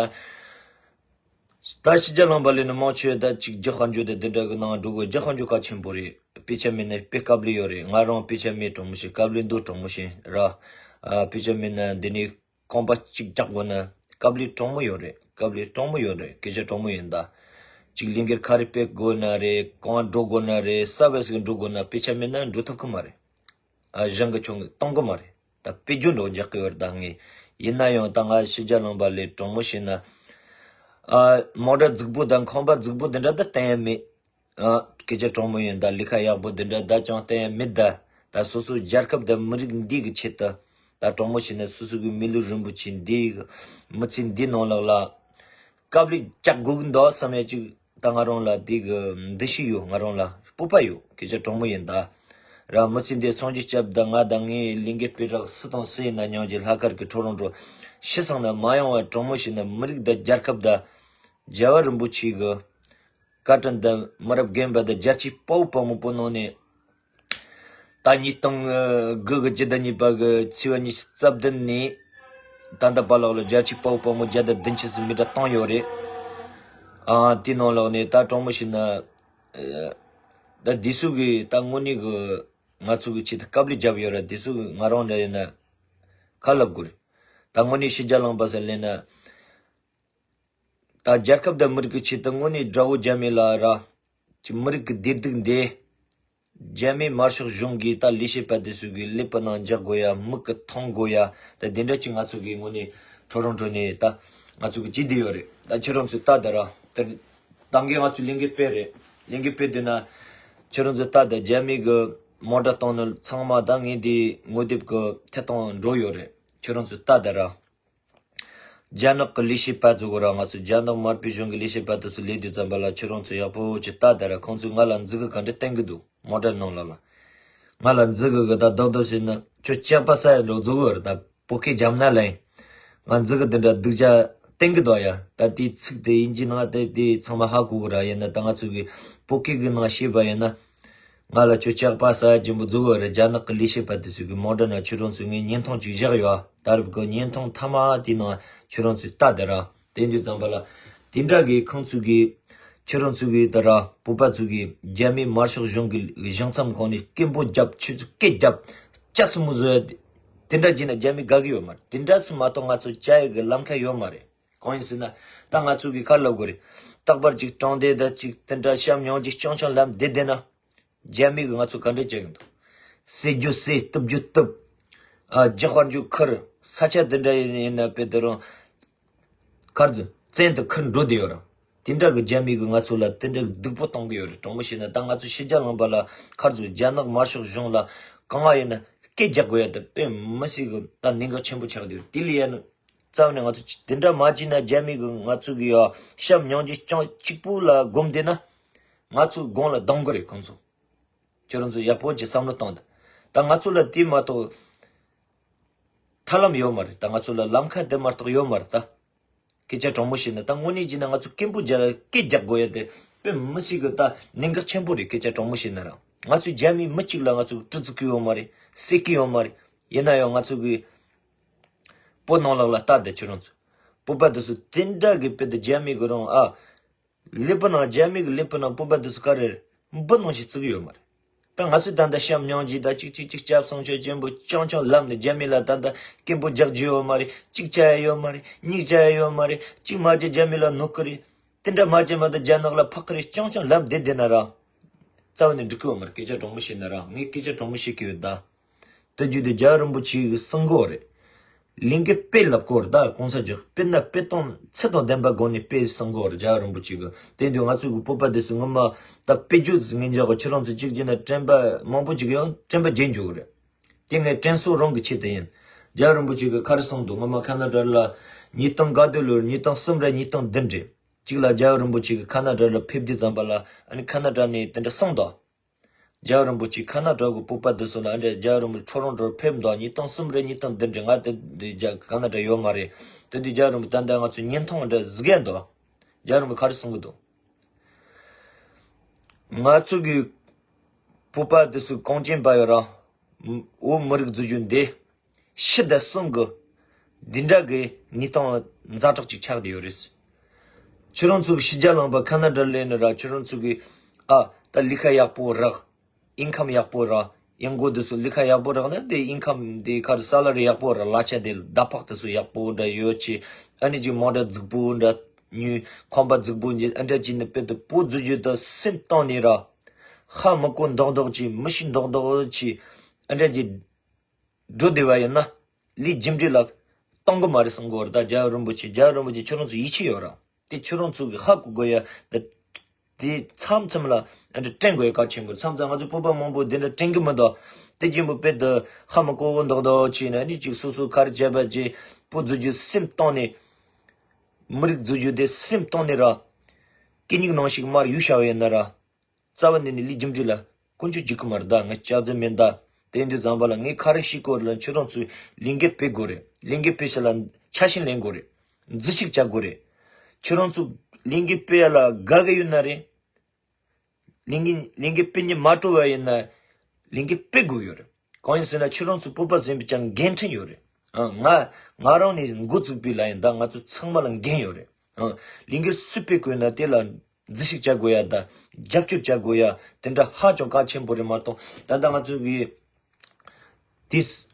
ཕྱི་རྒྱལ་ལུང་པ་ལས་ནི་མང་ཆེ་ད་ཅིག་རྒྱུ་དཔལ་འབྱོར་དེ་འདི་འདྲ་གི་ནང་འགྲོ་དགོས། རྒྱུ་དཔལ་འབྱོར་གལ་ཆེན་པོ་རེད། དཔེ་ཆ་མེད་ན་དཔེ་སྐབས་ལས་ཡོད་རེད། ང་རང་དཔེ་ཆ་མེད་དྲང་མོ་བཤད། སྐབས་ལས་འདུག་དྲང་མོ་བཤད་ར། ཨ་དཔེ་ཆ་མེད་ན་འདི་ནས་རྐང་པ་གཅིག་རྒྱག་དགོས་ན་སྐབས་ལས་དྲང་མོ་ཡོད་རེད། སྐབས་ལས་དྲང་མོ་ཡོད་རེད། སྐད་ཆ་དྲང་མོ་ཡིན་ད། ཅིག་ལས་འགུལ་ག་རེ་སྤེལ་དགོས་ན་རེད། གང་འགྲོ་དགོས་ན་རེད། ས་བས་སུ་འགྲོ་དགོས་ན་དཔེ་ཆ་མེད་ན་འགྲོ་ཐུབ་གི་མ་རེད། ཨ་གཞན་གྱི་ཆུང་གི་གཏོང་གི་མ་རེད། ད་དཔེ་བརྗོད་འགྲོ་འཇག་གི་ཡོད་རེད། ད་ངས་ཡིན་ན་ཡང་ད་ང་ཕྱི་རྒྱལ་ལུང་པ་ལས་དྲང་མོ་བཤད་ན། ཨ་མོ་ཊ་རྫིག་པོ་དང་ཁང་པ་རྫིག་པོ་འདི་འདྲ་ད་གཏན་ཡ་མེད། ཨ་སྐད་ཆ་དྲང་མོ་ཡིན། ད་ལས་ཀ་ཡག་པོ་འདི་འདྲ་ད་ཅང་གཏན་ཡ་མེད། ད་ད་སོ་སོའི་རྒྱལ་ཁབ་དང་མི་རིགས་འདི་གི་ཆེད་དུ་ད་དྲང་མོ་བཤད་ན་སོ་སོ་གི་མི་ལུས་རིན་པོ་ཆེ་འདི་གི་མི་ཚེ་འདི་ནང་ལོགས་ལ་དཀའ་ལས་རྒྱག་དགོས་ཀྱི་འདུག་བསམ་ཡ་ཅིག་ད་ང་རང་ལ་དེ་གི་འདུ་ཤེས་ཡོད། ང་རང་ལ་སྤོབས་པ་ཡོད། སྐད་ཆ་དྲང་མོ་ཡིན་ད། ར་མི་ཚེ་འདི་སངས་རྒྱས་སྐྱབས་དང་ང་དང་ངའི་ལས་འགུལ་སྤེལ་རག་སུ་དང་སུ་ཡིན་ན་ཉང་གི་ལྷག་དཀར་གི་ཁྲོ་རོང་ཁྲོ་ཤི་སོང་ན་མ་ཡོང་བ་དྲང་མོ་བཤད་ན་མི་རིགས་དང་རྒྱལ་ཁབ་དང་རྒྱལ་བ་རིན་པོ་ཆེ་གི་བཀའ་དྲིན་དང་མི་རབས་རྒན་པ་དང་རྒྱལ་གཅེས་དཔའ་བོ་དཔའ་མོ་བོད་ནང་ནས་ད་ཉིས་སྟོང་དགུ་གི་སྤྱི་ཟླ་གཉིས་པ་གི་ཚེས་པ་ཉི་ཤུ་རྩ་བདུན་ནས་ད་ལྟ་བར་ལོག་ལ་རྒྱལ་གཅེས་དཔའ་བོ་དཔའ་མོ་བརྒྱ་དང་བདུན་ཅུ་ཙམ་མི་གྲངས་བཏང་ཡོད་རེད། ཨ་དེ་ནང་ལོགས་ནས་ད་དྲང་མོ་བཤད་ན་ཨ་ད་དེ་ཚོ་གི་ད་དངོས་གནས་གི་ང་ཚོ་གི་ཆེད་དུ་དཀའ་ལས་བརྒྱབ་ཡོད་ར། དེ་ཚོ་གི་ང་རང་འདྲ་ཡིན་ན་ཁ་ལབ་དགོས་རེད། ད་དངོས་གནས་ཕྱི་རྒྱལ་ལུང་པ་ཟེར་ལེན་ན། ད་རྒྱལ་ཁབ་དང་མི་རིགས་ཀྱི་ཆེད་དུ་དངོས་གནས་དགྲ་བོ་རྒྱ་མི་ལ་ར། ཀྱི་མི་རིགས་ཀྱི་བདེ་སྡུག་འདི། རྒྱ་མིའི་དམར་ཤོག་གཞུང་གིས་ད་ལས་བྱེད་པ་དེ་ཚོ་གི་ཀླད་པ་ནང་འཇག་དགོས་ཡ། མིག་གི་མཐོང་དགོས་ཡ། ད་དེ་འདྲ་ཅིག་ང་ཚོ་གི་ངོས་ནས་ཁྲོ་རང་ཁྲོ་ནས་ད་ང་ཚོ་གི་ཅི་བསྡད་ཡོད་རེད། ད་ཁྱེད་རང་ཚོས་ལྟ་དང་ར། ད་ད་གིན་ང་ཚོས་ལས་འགུལ་སྤེལ་རེད། ལས་འགུལ་སྤེལ་དུས་ན་ཁྱེད་རང་ཚོས་ལྟ་དང་། རྒྱ་མི་གི་མོ་ཊ་གཏོང་ནི་ཚང་མ་ད་ངས་འདི་ངོ་དེབ་གི་ཐད་གཏོང་འགྲོ་ཡོད་རེད། ཁྱེད་རང་ཚོས་ལྟ་དང་ར། རྒྱ་ནག་གི་ལས་བྱེད་པ་ཚོ་གོ་ར། ང་ཚོ་རྒྱ་ནག་དམར་པོའི་གཞུང་གི་ལས་བྱེད་པ་དེ་ཚོ་སླེབས་དུས་ཙམ་པ་ལ་ཁྱེད་རང་ཚོ་ཡག་པོ་ཅིག་ལྟ་དང་ར། ཁོང་ཚོས་ང་ལ་མཛུབ་གུ་ག་འདྲ་བསྟན་གི་འདུག་མོ་ཊ་ནང་ལ་ལ། ང་ལ་མཛུབ་གུ་གི་ད་རྡོག་རྡོག་བྱས་ན་ཁྱོད་སྐྱག་པ་ཟ་ཡ་འགྲོ་རྫོགས་གི་རེད། ད་བོད་སྐད་རྒྱབ་ན་ལན། ང་མཛུབ་གུ་དེ་འདྲ་སྡུག་ཅག་བསྟན་གི་འདུག་ཡ། ད་དེའི་ཚིག་དེ་དབྱིན་ཇི་ནང་དེ་དེ་ཚང་མ་ཧ་གོ་གི་ར། ཡིན་ན་ད་ང་ཚོ་གི་བོད་སྐད་གི་ནང་བཤད་པ་ཡིན་ན། ང་ལ་ཁྱོད་སྐྱག་པ་ཟ་ཡ་ཅན་པོ་རྫོགས་གི་རེད། རྒྱ་ནག་གི་ལས་བྱེད་པ་དེ་ཚོ་གི་མོ་ཊ་ནང་ཁྱོད་རང་ཚོས་ངའི་བརྙན་ཐུང་ཅིག་བཞག་ཡོད་ཨ། ད་རུབ་གི་བརྙན་ཐུང་མཐའ་མ་དེའི་ནང་ཁྱོད་རང་ཚོས་ལྟ་དང་ར། དེ་དུས་ཙམ་པ་ལ་དེ་འདྲ་གི་ཁོང་ཚོ་གི་ཁྱོད་རང་ཚོ་གི་ད་ར་བོད་པ་ཚོ་གི་རྒྱ་མིའི་དམར་ཤོག་གཞུང་གི་གཞུང་ཚབ་ཁང་ནས་སྐད་འབོད་རྒྱབ། ཁྱོད་ཚོ་སྐད་རྒྱབ། ལྕགས་སུ་མོ་བཟོ་ཡ་དེ་འདྲ་བྱས་ན་རྒྱ་མི་དགའ་གི་ཡོད་མ་རེད། དེ་འདྲ་སུ་མ་གཏོགས་ང་ཚོ་བྱ་ཡ་གི་ལམ་ཁ་ཡོད་མ་རེད། གང་ཡིན་ཟེར་ན་ད་ང་ཚོ་གི་ཁ་ལབ་དགོས་རེད། རྟག་པར་ཅིག་དྲང་བདེན་དང་ཅིག་དེ་འདྲ་བྱམས་སྙིང་རྗེ་རྐྱང་རྐྱང་ལབ་བསྡད་བསྡད་ན། རྒྱ་མི་གིས་ང་ཚོ་ག་འདྲ་བྱེད་གི་འདུག་བསད་རྒྱུ་བསད། གཏུབ་རྒྱུ་གཏུབ། ཨ་རྒྱག་པར་རྒྱུ་ཁུར། ས་ཆ་དེ་འདྲ་ཡིན་ཡིན་ན་དཔེ་དེ་རང་ཁར་ཚུར་བཙན་དུ་ཁུར་འགྲོ་བསྡད་ཡོད་ར། དེ་འདྲ་གི་རྒྱ་མི་གིས་ང་ཚོ་ལ་དེ་འདྲ་གི་སྡུག་པོ་གཏོང་གི་ཡོད་རེད། དྲང་མོ་བཤད་ན་ད་ང་ཚོ་ཕྱི་རྒྱལ་ལུང་པ་ལ་ཁར་ཚུར་རྒྱ་ནག་དམར་ཤོག་གཞུང་ལ་གང་ང་ཡིན་ན་སྐད་རྒྱག་དགོས་ཡ་དེ་དཔེ་མི་སྲིད་གི་ད་གནད་འགག་ཆེན་པོ་ཆགས་བསྡད་ཡོད། དེ་ལ་ཡ་ནི། རྩ་བ་ནས་ང་ཚོ་དེ་འདྲ་མ་བྱས་ན་རྒྱ་མི་གིས་ང་ཚོ་གི་ཡ་བྱམས་སྙིང་རྗེ་རྐྱང་གཅིག་པུ་ལ་སྒོམ་བསྡད་ན། ང་ཚོ་དགོང་ལ་སྡང་གི་རེད་ཁོང་ཚོ། ཁྱོད་རང་ཚོ་ཡག་པོ་ཅིག་བསམ་བློ་བཏང་དང་། ད་ང་ཚོ་ལ་དེ་མ་གཏོགས་ཐབས་ལམ་ཡོད་མ་རེད། ད་ང་ཚོ་ལ་ལམ་ཁ་དེ་མ་གཏོགས་ཡོད་མ་རེད་ད། སྐད་ཆ་དྲང་མོ་བཤད་ན་ད་དངོས་གནས་བྱས་ན་ང་ཚོ་སྐད་འབོད་རྒྱག་སྐད་རྒྱག་དགོས་ཡ་དེ་དཔེ་མི་སྲིད་གི་ད་གནད་འགག་ཆེན་པོ་རེད། སྐད་ཆ་དྲང་མོ་བཤད་ན་ར། ང་ཚོས་རྒྱ་མིའི་མི་གཅིག་ལ་ང་ཚོ་གྲི་བཙུགས་ཀྱི་ཡོད་མ་རེད། བསད་ཀྱི་ཡོད་མ་རེད། ཡིན་ན་ཡང་ང་ཚོ་གི་བོད་ནང་ལོགས་ལ་ལྟ་དང་ཁྱོད་རང་ཚོ། བོད་པ་དེ་ཚོ་དེ་འདྲ་གི་དཔེ་དེ་རྒྱ་མི་གི་རང་ཨ། ཀླད་པ་ནང་རྒྱ་མི་གི་ཀླད་པ་ནང་བོད་པ་དེ་ཚོ་ག་རེ་རེད། འབུ་ནང་བཞིན་བརྩི་གི་ཡོད་མ་རེད། ད་ང་ཚོས་ད་ལྟ་བྱམས་སྙིང་རྗེ་ད་ཅིག་ཅིག་ཅིག་སྐྱབས་སངས་ཆོས་ཅན་པོ་རྐྱང་རྐྱང་ལབ་ནས་རྒྱ་མི་ལ་ད་ལྟ་སྐད་འབོད་རྒྱག་རྒྱུ་ཡོད་མ་རེད། གཅིག་བྱ་ཡ་ཡོད་མ་རེད། གཉིས་བྱ་ཡ་ཡོད་མ་རེད། གཅིག་མ་བྱས་རྒྱ་མི་ལ་གནོད་གི་རེད། དེ་འདྲ་མ་བྱས་མ་གཏོགས་རྒྱ་ནག་ལ་ཕག་གི་རེད། རྐྱང་རྐྱང་ལབ་བསྡད་བསྡད་ན་ར། རྩ་བ་ནས་འགྲིག་གི་ཡོད་མ་རེད། སྐད་ཆ་དྲང་མོ་བཤད་ན་ར། ངས་སྐད་ཆ་དྲང་མོ་བཤད་ཀྱི་ཡོད་ད། དེ་བརྒྱུད་དེ་རྒྱལ་བ་རིན་པོ་ཆེ་གི་གསུང་གི་ཡོད་རེད། ལས་འགུལ་སྤེལ་ལབ་ཀྱི་ཡོད་རེད། ད་གོང་ས་མཆོག་དཔེར་ན་དཔེ་གཏོང་ཚད་དང་ལྡན་པ་སྒོ་ནས་སྤེལ་གསུང་གི་ཡོད་རེད། རྒྱལ་བ་རིན་པོ་ཆེ་གི། དེ་དུས་ང་ཚོ་གི་བོད་པ་དེ་ཚོ་ངོ་མ་ད་དཔེ་བརྗོད་ངན་འཇོག་གི། ཁྱེད་རང་ཚོ་གཅིག་བྱས་ན་དྲན་པ་མང་པོ་ཅིག་ཡང་དྲན་པ་བརྗེད་འགྲོ་གི་རེད། དེ་ངས་དྲན་གསོ་རང་གི་ཆེད་དུ་ཡིན། རྒྱལ་བ་རིན་པོ་ཆེ་གིས་ག་རེ་གསུངས་འདུག་སྔོན་མ་ཁ་ན་ཌ་ལ་ཉིས་སྟོང་ག་དུས་ལོར་ཉིས་སྟོང་གསུམ་རེ་ཉིས་སྟོང་བདུན་རེ། གཅིག་ལ་རྒྱལ་བ་རིན་པོ་ཆེ་གིས་ཁ་ན་ཌ་ལ་ཕེབས་དུས་ཙམ་པ་ལ་ཨ་ནི་ཁ་ན་ཌ་ནས་དེ་འདྲ་གསུངས་འདུག་རྒྱལ་བ་རིན་པོ་ཆེ་ཁ་ན་ཌ་གི་བོད་པ་དེ་ཚོ་ལ་ཨ་འདྲ་རྒྱལ་བ་རིན་པོ་ཆེ་ཊོ་རོན་ཊོར་ཕེབས་འདུག་ཉིས་སྟོང་གསུམ་རེ་ཉིས་སྟོང་བདུན་རེ། ང་དེ་དུས་རྒྱ་ཁ་ན་ཌ་ཡོད་མ་རེད། དེ་དུས་རྒྱལ་བ་རིན་པོ་ཆེ་ད་ལྟ་ང་ཚོ་བརྙན་ཐུང་འདྲ་གཟིགས་ཡ་འདུག་རྒྱལ་བ་རིན་པོ་ཆེ་ག་རེ་གསུང་གི་འདུག་ང་ཚོ་གི་བོད་པ་དེ་ཚོ་གངས་ཅན་པ་ཡོད་ར། བོད་མི་རིགས་འཛུགས་རྒྱུ་འདི་ཕྱི་ཟླ་གསུམ་གི་འདི་འདྲ་གི་ཉིས་སྟོང་ཛ་དྲག་ཅིག་ཆགས་བསྡད་ཡོད་རེད། ཁྱེད་རང་ཚོ་གི་ཕྱི་རྒྱལ་ལངས་པ་ཁ་ན་ཌ་སླེབས་ནི་ར། ཁྱེད་རང་ཚོ་གི་ཨ་ད་ལས་ཀ་ཡག་པོ་རག་ཨིན་ཁམ་ཡག་པོ་རག་ཡང་སྒོ་དེ་ཚོ་ལས་ཀ་ཡག་པོ་རག་ན་དེ་ཨིན་ཁམ་དེ་ག་རེ་སེ་ལ་རི་ཡག་པོ་རག་གླ་ཆ་དེ་ཟླ་ཕོགས་དེ་ཚོ་ཡག་པོ་འདྲ་ཡོད་ཆེ། ཨ་ནི་ཅིག་མོ་ཊ་རྫིག་པོ་འདྲ་ཉོས། ཁང་པ་རྫིག་པོ་ཉོས། ཨ་འདྲ་ཅིག་ནི་དཔེ་དེ་བོད་འཛུགས་རྒྱུ་དེ་སེམས་གཏིང་ནས་ར། ཧ་མི་གོ་མདོག་མདོག་ཅིག་མི་ཤེས་མདོག་མདོག་ཅིག་ཨ་འདྲ་ཅིག་འགྲོ་བསྡད་པ་ཡིན་ན་ལས་རྒྱུ་འབྲས་ལ་གཏོང་གི་མ་རེད་བསམ་གི་ཡོད་རེད། ད་རྒྱལ་བ་རིན་པོ་ཆེ་རྒྱལ་བ་རིན་པོ་ཆེ་ཁྱོད་རང་ཚོ་ཡིད་ཆེས་ཡོད་ར། དེ་ཁྱོད་རང་ཚོ་གི་ཧ་གོ་དགོས་ཡ། ད་དེ་མཚམས་མཚམས་ལ་ཨ་འདྲ་དྲན་དགོས་ཡ་གལ་ཆེན་པོ། མཚམས་མཚམས་ང་ཚོ་བོད་པ་མང་པོ་དེ་འདྲ་དྲན་གི་མི་འདུག་དེ་རྒྱུན་པོ་དཔེ་དེ་ཧ་མི་གོ་བོ་མདོག་མདོག་བྱས་ནས་ནི་ཅིག་སོ་སོ་ག་རེ་བྱས་པ་བྱས། བོད་འཛུགས་རྒྱུ་སེམས་གཏིང་ནས། མི་རིགས་འཛུགས་རྒྱུ་དེ་སེམས་གཏིང་ནས་ར། གད་སྙིགས་ནང་བཞིན་མར་གཡུག་བཞག་པ་ཡིན་ན་ར། རྩ་བ་ནས་ནི་ལས་རྒྱུ་འབྲས་ལ་ཀུན་སྤྱོད་འཇིག་གི་མ་རེད། ད་ངས་སྐྱག་རྫུན་མིན་ད། དེ་འདི་ཙམ་པ་ལ་ངས་ག་རེ་ཤེས་གོ་རེད་ལ། ཁྱོད་རང་ཚོས་ལས་འགུལ་སྤེལ་དགོས་རེད། ལས་འགུལ་སྤེལ་ས་ལ་ཆ་ཤས་ལེན་དགོས་རེད། འཛུལ་ཞུགས་བྱ་དགོས་རེད། ཁྱོད་རང་ཚོ་ལས་འགུལ་སྤེལ་ཡ་ལ་དགའ་གི་ཡོད་ན་རེད། ལས་འགུལ་ལས་འགུལ་སྤེལ་ནས་མ་སྤྲོ་བ་ཡིན་ན་ལས་འགུལ་སྤེལ་དགོས་ཡོད་རེད། གང་ཡིན་ཟེར་ན་ཁྱོད་རང་ཚོ་བོད་པ་ཟེར་བའི་ཅང་འགན་འཁྲི་ཡོད་རེད། ཨ་ང་ང་རང་ནས་འགོ་བཙུགས་པའི་ལ་ཡིན་ད། ང་ཚོ་ཚང་མ་ལ་འགན་ཡོད་རེད། ཨ་ལས་འགུལ་སུས་སྤེལ་དགོས་ན་དེ་ལ་འཛུལ་ཞུགས་བྱ་དགོས་ཡ་ད། རྒྱབ་སྐྱོར་བྱ་དགོས་ཡ་དེ་འདྲ་ཧ་ཅང་གལ་ཆེན་པོ་རེད་མ་གཏོགས། ད་ལྟ་ང་ཚོ་གི་དེས་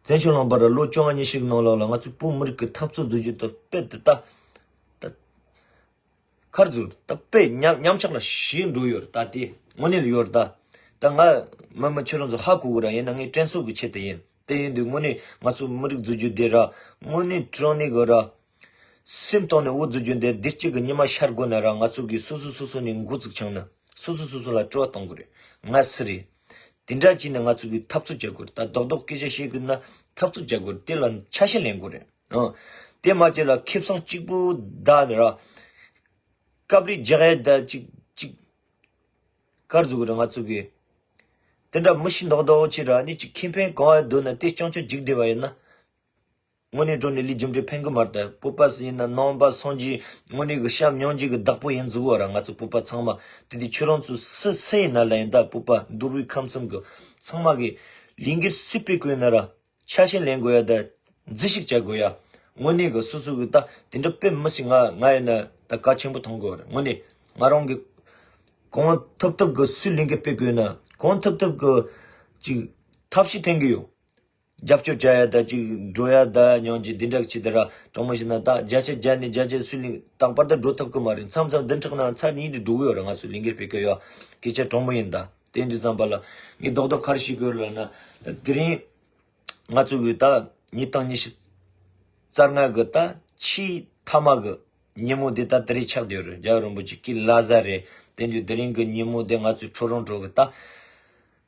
བཙན་བྱོལ་ལུང་པ་ར་ལོ་བཅོ་ལྔ་ཉི་ཤུ་གི་ནང་ལོགས་ལ་ང་ཚོའི་བོད་མི་རིགས་ཀྱི་འཐབ་རྩོད་བཟོ་རྒྱུ་དང་དཔེ་དེ་ད་ད་ཁར་ཚུར་ད་དཔེ་ཉམས་ཉམས་ཆག་ལ་ཞེ་འགྲོ་ཡོད་རེད། ད་དེ་དངོས་གནས་ལ་ཡོད་རེད། ད་ད་ང་མི་མི་ཁྱོད་རང་ཚོ་ཧ་གོ་གི་ར། ཡིན་ན་ངས་དྲན་གསོ་གི་ཆེད་དུ་ཡིན། དེ་ཡིན་དུས་དངོས་གནས་ང་ཚོ་མི་རིགས་བཟོ་རྒྱུ་དེ་ར་དངོས་གནས་དྲང་གནས་གི་ར། སེམས་གཏིང་ནས་འོ་བཟོ་རྒྱུ་འདི་འདི་གཅིག་གི་ཉི་མ་ཤར་དགོས་ན་ར། ང་ཚོ་གིས་སོ་སོ་སོ་སོ་ནས་འགོ་བཙུགས་བྱུང་ན་སོ་སོ་སོ་སོ་ལ་དྲི་བ་གཏོང་དགོས་རེད། ང་སུ་རེད། དེ་འདྲ་བྱས་ནས་ང་ཚོ་གིས་འཐབ་རྩོད་བྱ་དགོས་རེད། ད་རྡོག་རྡོག་སྐད་ཆ་བཤད་དགོས་ན་འཐབ་རྩོད་བྱ་དགོས་རེད། དེ་ལ་ཆ་ཤས་ལེན་དགོས་རེད། ཨང་། དེ་མ་བྱས་ལ་ཁེ་བཟང་གཅིག་པུ་ད་ར། སྐབས་རེ་རྒྱག་ཡས་ད་གཅིག་གཅིག་གར་འཛུགས་རེད་ང་ཚོ་གིས། དེ་འདྲ་མི་ཤེས་མདོག་མདོག་བྱས་ར་ནི་ཅིག་ཁེ་ཕན་གང་ཡང་འདོད་ན་དེ་རྐྱང་རྐྱང་འཇིག་བསྡད་པ་ཡིན་ན། དངོས་གནས་དྲང་གནས་ལས་རྒྱུ་འབྲས་ཕན་གི་མ་རེད། བོད་པ་ཡིན་ན་ནང་པ་སངས་རྒྱས་དངོས་གནས་ཀྱི་བྱམས་སྙིང་རྗེ་གི་བདག་པོ་ཡིན་འཛུགས་པ་ར། ང་ཚོ་བོད་པ་ཚང་མ་དེ་དུས་ཁྱོད་རང་ཚོ་སུ་སུ་ཡིན་ན་ལ་ཡིན་ད། བོད་པ་འདུལ་བའི་ཁམས་གསུམ་གི་ཚང་མ་གི་ལས་འགུལ་སུས་སྤེལ་དགོས་ན་ར་ཆ་ཤས་ལེན་དགོས་ཡ་ད། འཛུལ་ཞུགས་བྱ་དགོས་ཡ། དངོས་གནས་གི་སོ་སོ་གི་ད་དེ་འདྲ་དཔེ་མི་སྲིད་ང་ང་ཡིན་ན་ད་གལ་ཆེན་པོ་མཐོང་གི་ཡོད་རེད། དངོས་གནས་ང་རང་གི་གང་ཐུབ་ཐུབ་གི་སུས་ལས་འགུལ་སྤེལ་དགོས་ན་གང་ཐུབ་ཐུབ་གི་ཅིག་ཐབས་ཤེས་འཐེན་གི་ཡོད། རྒྱབ་སྐྱོར་བྱ་ཡ་ད་ཅིག་འགྲོ་ཡ་ད་སྙིང་རྗེ་འདི་འདྲ་ཅིག་ད་ར་དྲང་མོ་བཤད་ན་ད་བརྒྱ་ཆ་བརྒྱ་ནས་བརྒྱ་ཆ་སུས་ལེན་རྟག་པར་ད་འགྲོ་ཐུབ་ཀྱི་མ་རེད། མཚམས་མཚམས་བདུན་ཕྲག་ནང་ཚར་གཉིས་དེ་འགྲོ་གི་ཡོད་རེད། ང་ཚོ་ལས་འགུལ་སྤེལ་གི་ཡོད། སྐད་ཆ་དྲང་མོ་ཡིན་ད། དེ་འདི་ཙམ་པ་ལ་ངས་རྡོག་རྡོག་ག་རེ་ཞུ་གི་ཡོད་ལབ་ན། ད་དེ་རིང་ང་ཚོ་གི་ད་ཉིས་སྟོང་ཉི་ཤུ་རྩ་ལྔ་གི་ད་ཆེས་མཐའ་མ་གི་ཉིན་མོ་དེ་ད་དེ་རིང་ཆགས་བསྡད་ཡོད་རེད། རྒྱལ་བ་རིན་པོ་ཆེ་སྐུའི་བླ་གཟའ་རེད། དེ་འདི་དེ་རིང་གི་ཉིན་མོ་དེ་ང་ཚོའི་ཊོ་རོན་ཊོ་གི་ད།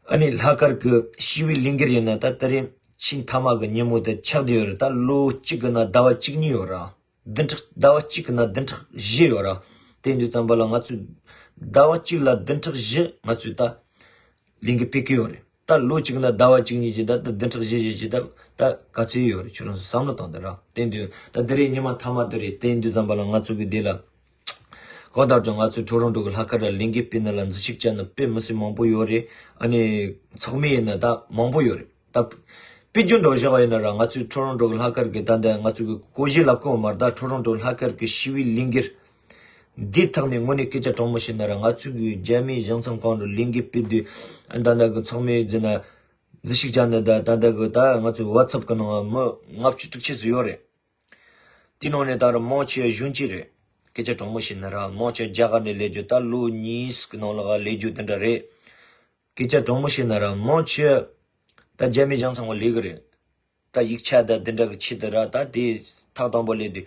ཨ་ནི་ལྷག་དཀར་གྱི་ཞི་བའི་ལས་འགུལ་ཡིན་ན་ད་དེ་རིང་ཆེས་མཐའ་མ་གི་ཉིན་མོ་དེ་ཆགས་བསྡད་ཡོད་རེད། ད་ལོ་གཅིག་གི་ནང་ཟླ་བ་གཅིག་གཉིས་ཡོད་ར། བདུན་ཕྲག་ཟླ་བ་གཅིག་གི་ནང་བདུན་ཕྲག་བཞི་ཡོད་ར། དེ་འདི་ཙམ་པ་ལ་ང་ཚོས་ཟླ་བ་གཅིག་ལ་བདུན་ཕྲག་བཞི་ང་ཚོས་ད་ལས་འགུལ་སྤེལ་གི་ཡོད་རེད། ད་ལོ་གཅིག་ནང་ཟླ་བ་གཅིག་གཉིས་ཀྱི་ད་ད་བདུན་ཕྲག་བཞི་བཞི་ཀྱི་ད་ད་ག་ཚོད་ཡོད་རེད། ཁྱོད་རང་ཚོ་བསམ་བློ་བཏང་དང་ར། དེ་འདི་ད་དེ་རིང་ཉི་མ་མཐའ་མ་དེ་རེད། དེ་འདི་ཙམ་པ་ལ་ང་ཚོ་གི་དེ་ལ། གང་ལྟར་ཀྱང་ང་ཚོའི་ཊོ་རོན་ཊོ་གི་ལྷག་དཀར་ར་ལས་འགུལ་སྤེལ་ནི་ལ་འཛུལ་ཞུགས་བྱས་ནི་དཔེ་མི་སྲིད་མང་པོ་ཡོད་རེད། ཨ་ནི་ཚོགས་མི་ཡིན་ན་ད་མང་པོ་ཡོད་རེད། ད་དཔེ་རྒྱུན་འགྲོ་བཞག་པ་ཡིན་ན་ར་ང་ཚོའི་ཊོ་རོན་ཊོ་གི་ལྷག་དཀར་གི་ད་ལྟ་ང་ཚོ་གི་བཀོད་གཞི་ལབ་ཀྱི་ཡོད་མ་རེད། ད་ཊོ་རོན་ཊོ་ལྷག་དཀར་གི་ཞི་བའི་ལས་འགུལ་འདི་ཐོག་ནས་དངོས་གནས་སྐད་ཆ་དྲང་མོ་བཤད་ན་ར། ང་ཚོ་གི་རྒྱ་མིའི་གཞུང་ཚབ་ཁང་དུ་ལས་འགུལ་སྤེལ་དུས་ད་ལྟ་གི་ཚོགས་མི་ཡིན་ན་འཛུལ་ཞུགས་བྱས་ནི་ད་ད་ལྟ་གི་ད་ང་ཚོའི་ཝ་ཚབ་གི་ནང་མི་ལྔ་བཅུ་དྲུག་ཅུ་ཙམ་ཡོད་རེད། དེ་ནང་ནས་ད་རུང་མང་ཆེ་བ་གཞོན་སྐྱེས་རེད། སྐད་ཆ་དྲང་མོ་བཤད་ན་ར་མང་ཆེ་བ་རྒྱ་གར་ནས་སླེབས་རྒྱུ། ད་ལོ་གཉིས་ཀྱི་ནང་ལ་སླེབས་རྒྱུ་དེ་འདྲ་རེད། སྐད་ཆ་དྲང་མོ་བཤད་ན་ར་མང་ཆེ་བ་ད་རྒྱ་མི་གཞུང་ཚབ་ཁང་སླེབས་གི་རེད། ད་ཡིག་ཆ་ད་དེ་འདྲ་གི་ཆེད་དུ་ར་ད་དེ་ཐག་དང་པོ་སླེབས་དུས་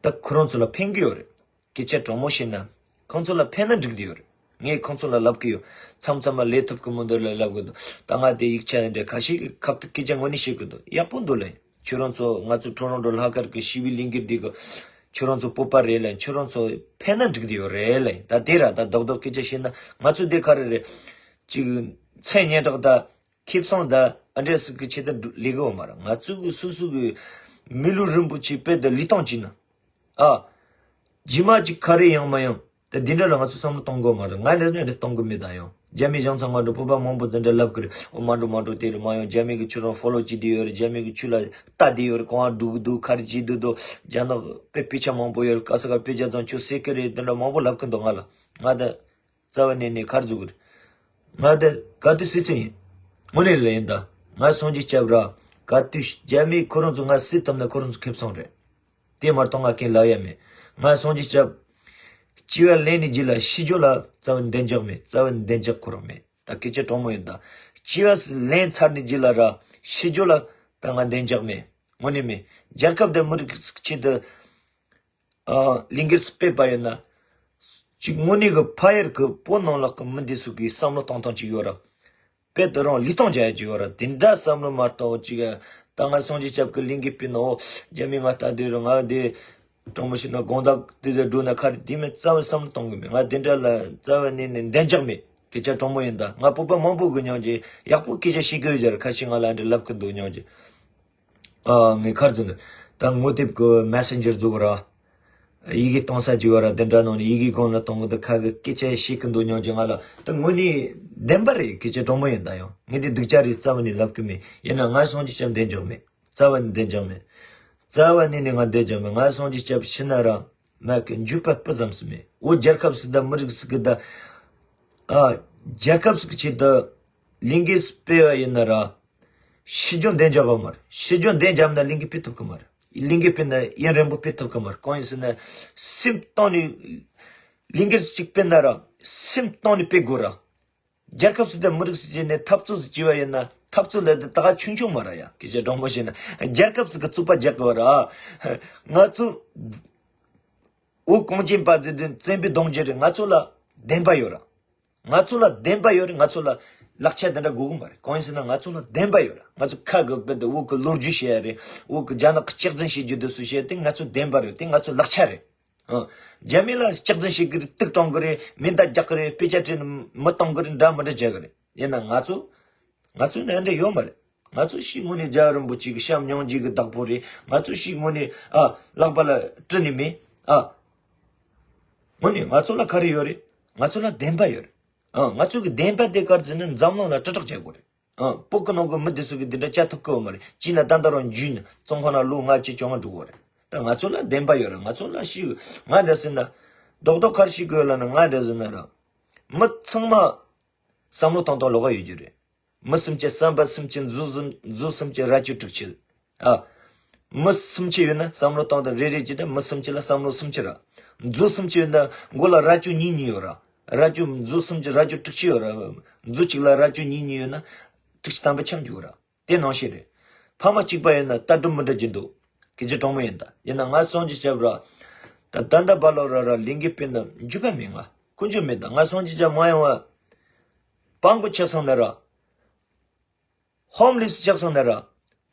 ད་ཁོ་རང་ཚོ་ལ་ཕན་གི་ཡོད་རེད། སྐད་ཆ་དྲང་མོ་བཤད་ན་ཁོང་ཚོ་ལ་ཕན་ན་འགྲིག་གི་ཡོད་རེད། ངས་ཁོང་ཚོ་ལ་ལབ་གི་ཡོད། མཚམས་མཚམས་ལ་ལས་ཐུབ་གི་མི་འདུག་ལ་ལབ་གི་འདུག་ད་ང་དེ་ཡིག་ཆ་འདྲ་ཁ་ཤས་ཀྱི་ཁ་ཐུག་སྐད་ཆ་དངོས་གནས་བཤད་གི་འདུག་ཡག་པོ་འདུག་ལ། ཁྱོད་རང་ཚོ་ང་ཚོ་ཁྲོ་རོང་འགྲོ་ལྷག་དཀར་གི་ཞི་བའི་ལས་འགུལ་འདི་གི་ཁྱོད་རང་ཚོ་སྤོབས་པ་རེད་ལ། ཁྱོད་རང་ཚོ་ཕན་ན་འགྲིག་གི་ཡོད་རེད་ལ། ད་དེ་ར་ད་རྡོག་རྡོག་སྐད་ཆ་བཤད་ན་ང་ཚོ་དེ་ག་རེ་རེད། ཅིག་མཚན་སྙན་གྲགས་ད། ཁེ་བཟང་ད་ཨ་འདྲས་ཟིག་གི་ཆེད་དུ་ལས་གི་ཡོད་མ་རེད། ང་ཚོ་གི་སོ་སོ་གི་མི་ལུས་རིན་པོ་ཆེ་དཔེ་དེ་ལུས་སྟངས་ཅིག་ན། ཨ། རྗེས་མ་ཅིག་ག་རེ་ཡོང་མ་ཡོང་། ད་འདི་འདྲ་ལ་ང་ཚོ་བསམ་བློ་གཏོང་དགོས་མ་རེད། ང་ནས་ནས་འདི་གཏོང་གི་མེད་ད་ཡང་། རྒྱ་མི་གཞུང་ཚང་མ་འགྲོ་བོད་པ་མང་པོ་འདི་འདྲ་ལབ་གི་རེད། འོ་མ་འགྲོ་མ་འགྲོ་དེ་རེད་མ་ཡོང་། རྒྱ་མི་གི་ཁྱོད་རང་ཕོ་ལོ་བྱེད་བསྡད་ཡོད་རེད། རྒྱ་མི་གི་ཁྱོད་ལ་ལྟ་བསྡད་ཡོད་རེད། གང་འགྲོ་གི་འདུག་ག་རེ་བྱེད་འདུག་འདུག་རྒྱ་ནག་དཔེ་དཔེ་ཆ་མང་པོ་ཡོད་རེད། ག་ས་ག་དཔེ་ཆ་ཚང་ཁྱོད་ཟེར་གི་རེད། འདི་འདྲ་མང་པོ་ལབ་གི་འདུག་ང་ལ། ང་ད། རྩ་བ་ནས་ནས་ཁར་འཛུགས་རེད། ང་དེ་ག་དུས་སྲིད་ཚེ་ཡིན། དངོས་གནས་ལ་ཡིན་ད། ང་སངས་རྒྱས་སྐྱབས་ར། ག་དུས་རྒྱ་མིས་ཁོ་རང་ཚོ་ང་སྲིད་ཐུབ་ན་ཁོ་རང་ཚོ་ཁེ་བཟང་རེད། དེ་མ་གཏོགས་ང་གིན་ལབ་ཡ་མེད། ང་སངས་རྒྱས་སྐྱབས། སྐྱེ་བ་ལེན་ནས་རྗེས་ལ་ཤི་རྒྱུ་ལ་རྩ་བ་ནས་བདེ་འཇགས་མེད། རྩ་བ་ནས་བདེ་འཇགས་ཁོ་རང་མེད། ད་སྐད་ཆ་དྲང་མོ་ཡིན་ད། སྐྱེ་བ་ལེན་ཚར་ནས་རྗེས་ལ་ར། ཤི་རྒྱུ་ལ་ད་ང་བདེ་འཇགས་མེད། དངོས་གནས་མེད། རྒྱལ་ཁབ་དང་མི་རིགས་ཆེད་དུ། ཨ། ལས་འགུལ་སྤེལ་བ་ཡིན་ན། གཅིག་དངོས་གནས་ཀྱི་ཕ་ཡུལ་གྱི་བོད་ནང་ལོགས་ཀྱི་མི་འདི་ཚོ་གིས་བསམ་བློ་གཏོང་སྟངས་ཅིག་ཡོད་ར། དཔེ་དེ་རང་ལུས་སྟངས་བྱ་ཡ་ཅིག་ཡོད་ར། དེ་འདྲ་བསམ་བློ་མ་གཏོང་ཅིག་ད་ང་སངས་རྒྱས་སྐྱབས་ཀྱི་ལས་འགུལ་སྤེལ་ནོ། རྒྱ་མི་ང་ལྟ་དུས་ར་ང་འདི། དྲང་མོ་བཤད་ན་དགོང་དག་དེ་ཚོ་འགྲོ་ན་ཁ་རི་དེ་མིན་རྩ་བའི་བསམ་བློ་གཏོང་གི་མེད། ང་དེ་འདྲ་ལ་རྩ་བ་ནས་ནས་བདེ་འཇགས་མེད། སྐད་ཆ་དྲང་མོ་ཡིན་ད། ང་བོད་པ་མང་པོ་གི་མཉམ་གྱི་ཡག་པོ་སྐད་ཆ་བཤད་གི་ཡོད་ར། ཁ་ཤས་ང་ལ་འདྲ་ལབ་གི་འདུག་མཉམ་གྱི། ཨ། ངས་ཁར་འཛིན། ད་ངོ་དེབ་ཀྱི་མེ་སེན་ཇར་འཛུགས་ར། ཡི་གེ་གཏོང་ས་ཅིག་ཡོད་ར། དེ་འདྲ་ནང་ནས་ཡི་གེ་གང་ལ་གཏོང་གི་འདུག་ཁ་གི་སྐད་ཆ་བཤད་གི་འདུག་མཉམ་གྱི་ང་ལ་ད་དངོས་གནས་བདེན་པ་རེད། སྐད་ཆ་དྲང་མོ་ཡིན་ད། ཡང་ངས་དེ་སྡུག་ཅག་རེད་རྩ་བ་ནས་ལབ་གི་མེད། ཡིན་ན་ང་སངས་རྒྱས་སྐྱབས་བདེ་འཇགས་མེད། རྩ་བ་ནས་བདེ་འཇགས་མེད། རྩ་བ་ནས་ནས་ང་བདེ་འཇགས་མེད། ང་སངས་རྒྱས་སྐྱབས་ཤི་ན་ར་མ་གི་འཇུག་པ་སྤུ་ཙམ་སུ་མེད། འོ་རྒྱལ་ཁབ་སུ་ད་མི་རིགས་སུ་གི་ད། ཨ། རྒྱལ་ཁབ་སུ་གི་ཆེད་དུ་ལས་འགུལ་སྤེལ་བ་ཡིན་ན་ར། ཤི་རྒྱུ་བདེ་འཇགས་པ་མ་རེད། ཤི་རྒྱུ་བདེ་འཇགས་ན་ལས་འགུལ་སྤེལ་ཐུབ་གི་མ་རེད། ལས་འགུལ་སྤེལ་ན་ཡུན་རིང་པོ་སྤེལ་ཐུབ་གི་མ་རེད། གང་ཡིན་ཟེར་ན། སེམས་གཏིང་ནས། ལས་འགུལ་གཅིག་སྤེལ་ན་ར། སེམས་གཏིང་ནས་སྤེལ་དགོས་ར། རྒྱལ་ཁབ་སུ་དང་མི་རིགས་སུ་བྱས་ནས་འཐབ་རྩོད་སུ་བྱས་པ་ཡིན་ན་འཐབ་རྩོད་ལ་དེ་ད་ག་ཆུང་ཆུང་མ་ར་ཡ། སྐད་ཆ་དྲང་མོ་བཤད་ན་རྒྱལ་ཁབ་སུ་གི་རྩོད་པ་རྒྱག་གི་བ་ར། ང་ཚོ་འོ་གངས་ཅན་པ་ཟེར་དུས་བཙན་པོའི་གདུང་རྒྱུད་རེད། ང་ཚོ་ལ་བདེན་པ་ཡོད་ར། ང་ཚོ་ལ་བདེན་པ་ཡོད་རེད། ང་ཚོ་ལ་ལག་ཆ་དེ་འདྲ་དགོས་གི་མ་རེད། གང་ཡིན་ཟེར་ན་ང་ཚོ་ལ་བདེན་པ་ཡོད་ར། ང་ཚོ་ཁ་གི་དཔེ་དེ་འོ་གི་ལོ་རྒྱུས་བཤད་ཡ་རེད། འོ་གི་རྒྱ་ནག་གི་སྐྱག་རྫུན་བཤད་རྒྱུ་དེ་ཚོ་བཤད་དེ་ང་ཚོ་བདེན་པ་རེད། དེ་ང་ཚོ་ལག་ཆ་རེད། ཨ། རྒྱ་མི་ལ་སྐྱག་རྫུན་བཤད་གི་རེད། དུག་སྦྲང་གི་རེད། མེ་མདའ་རྒྱག་གི་རེད། དཔེ་ཆ་བྲིས་ནས་མི་གཏོང་གི་རེད། འདྲ་མི་འདྲ་བྱ་གི་རེད། ཡིན་ན་ང་ཚོ། ང་ཚོ་ནས་འདྲ་ཡོད་མ་རེད། ང་ཚོ་ཤི་དངོས་གནས་རྒྱལ་བ་རིན་པོ་ཆེ་གི་བྱམས་སྙིང་རྗེ་གི་བདག་པོ་རེད། ང་ཚོ་ཤི་དངོས་གནས་ཨ་ལག་པ་ལ་སྤྲི་ནི་མེད་ཨ། དངོས་གནས་ང་ཚོ་ལ་ག་རེ་ཡོད་རེད། ང་ཚོ་ལ་བདེན་པ་ཡོད་རེད། ཨ། ང་ཚོ་གི་བདེན་པ་དེ་གར་འཛིན་ན་འཛམ་གླིང་ལ་དྲིལ་བསྒྲགས་བྱེད་དགོས་རེད། ཨ། བོད་ཀྱི་ནང་གི་མི་དེ་ཚོ་གི་འདི་འདྲ་བྱ་ཐུབ་ཀི་ཡོད་མ་རེད། ཅི་ན་ད་ལྟ་རང་འཇུས་ནས་ཙོང་ཁ་ན་ལོ་ལྔ་བཅུ་བཅོ་ལྔ་འགྲོ་གི་རེད། ད་ང་ཚོ་ལ་བདེན་པ་ཡོད་རེད། ང་ཚོ་ལ་ཤི་ང་འདྲ་ཟེར་ན། རྡོག་རྡོག་གར་ཤི་དགོས་ལ་ན་ང་འདྲ་ཟེར་ན་ར། མི་ཚང་མ་བསམ་བློ་གཏོང་སྟངས་ལོགས་ཀ་ཡོད་རྒྱུ་རེད། མི་སུམ་ཅུ་བསམ་པ་སུམ་ཅུ་མཛོ་སུམ་མཛོ་སུམ་ཅུ་རྭ་ཅོ་དྲུག་ཅུ། ཨ། མི་སུམ་ཅུ་ཡོད་ན་བསམ་བློ་གཏོང་སྟངས་རེ་རེ་གཅིག་དང་མི་སུམ་ཅུ་ལ་བསམ་བློ་སུམ་ཅུ་ར། མཛོ་སུམ་ཅུ་ཡོད་ན་མགོ་ལ་རྭ་ཅོ་གཉིས་གཉིས་ཡོད་ར། རྭ་ཅོ་མཛོ་སུམ་ཅུ་རྭ་ཅོ་དྲུག་ཅུ་ཡོད་ར། མཛོ་གཅིག་ལ་རྭ་ཅོ་གཉིས་གཉིས་ཡོད་ན་དྲུག་ཅུ་ཐམ་པ་འཆང་རྒྱུ་ར། དེ་ནང་བཞིན་རེད། ཕ་མ་གཅིག་པ་ཡིན་ན་ལྟ་གྲུབ་མི་འདྲ་རྒྱུ་འདུག་སྐད་ཆ་དྲང་མོ་ཡིན་ད། ཡིན་ན་ང་སངས་རྒྱས་སྐྱབས་ར། ད་ད་ལྟ་བར་ལོ་ར་ར་ལས་འགུལ་སྤེལ་ན་འཇུག་པ་མེད། ང་ཀུན་སྤྱོད་མེད་ད། ང་སངས་རྒྱས་སྐྱབས་མ་ཡོང་བ། སྤྲང་པོ་ཆགས་སོང་ན་ར། ཧོམ་ལེ་སི་ཆགས་སོང་ན་ར།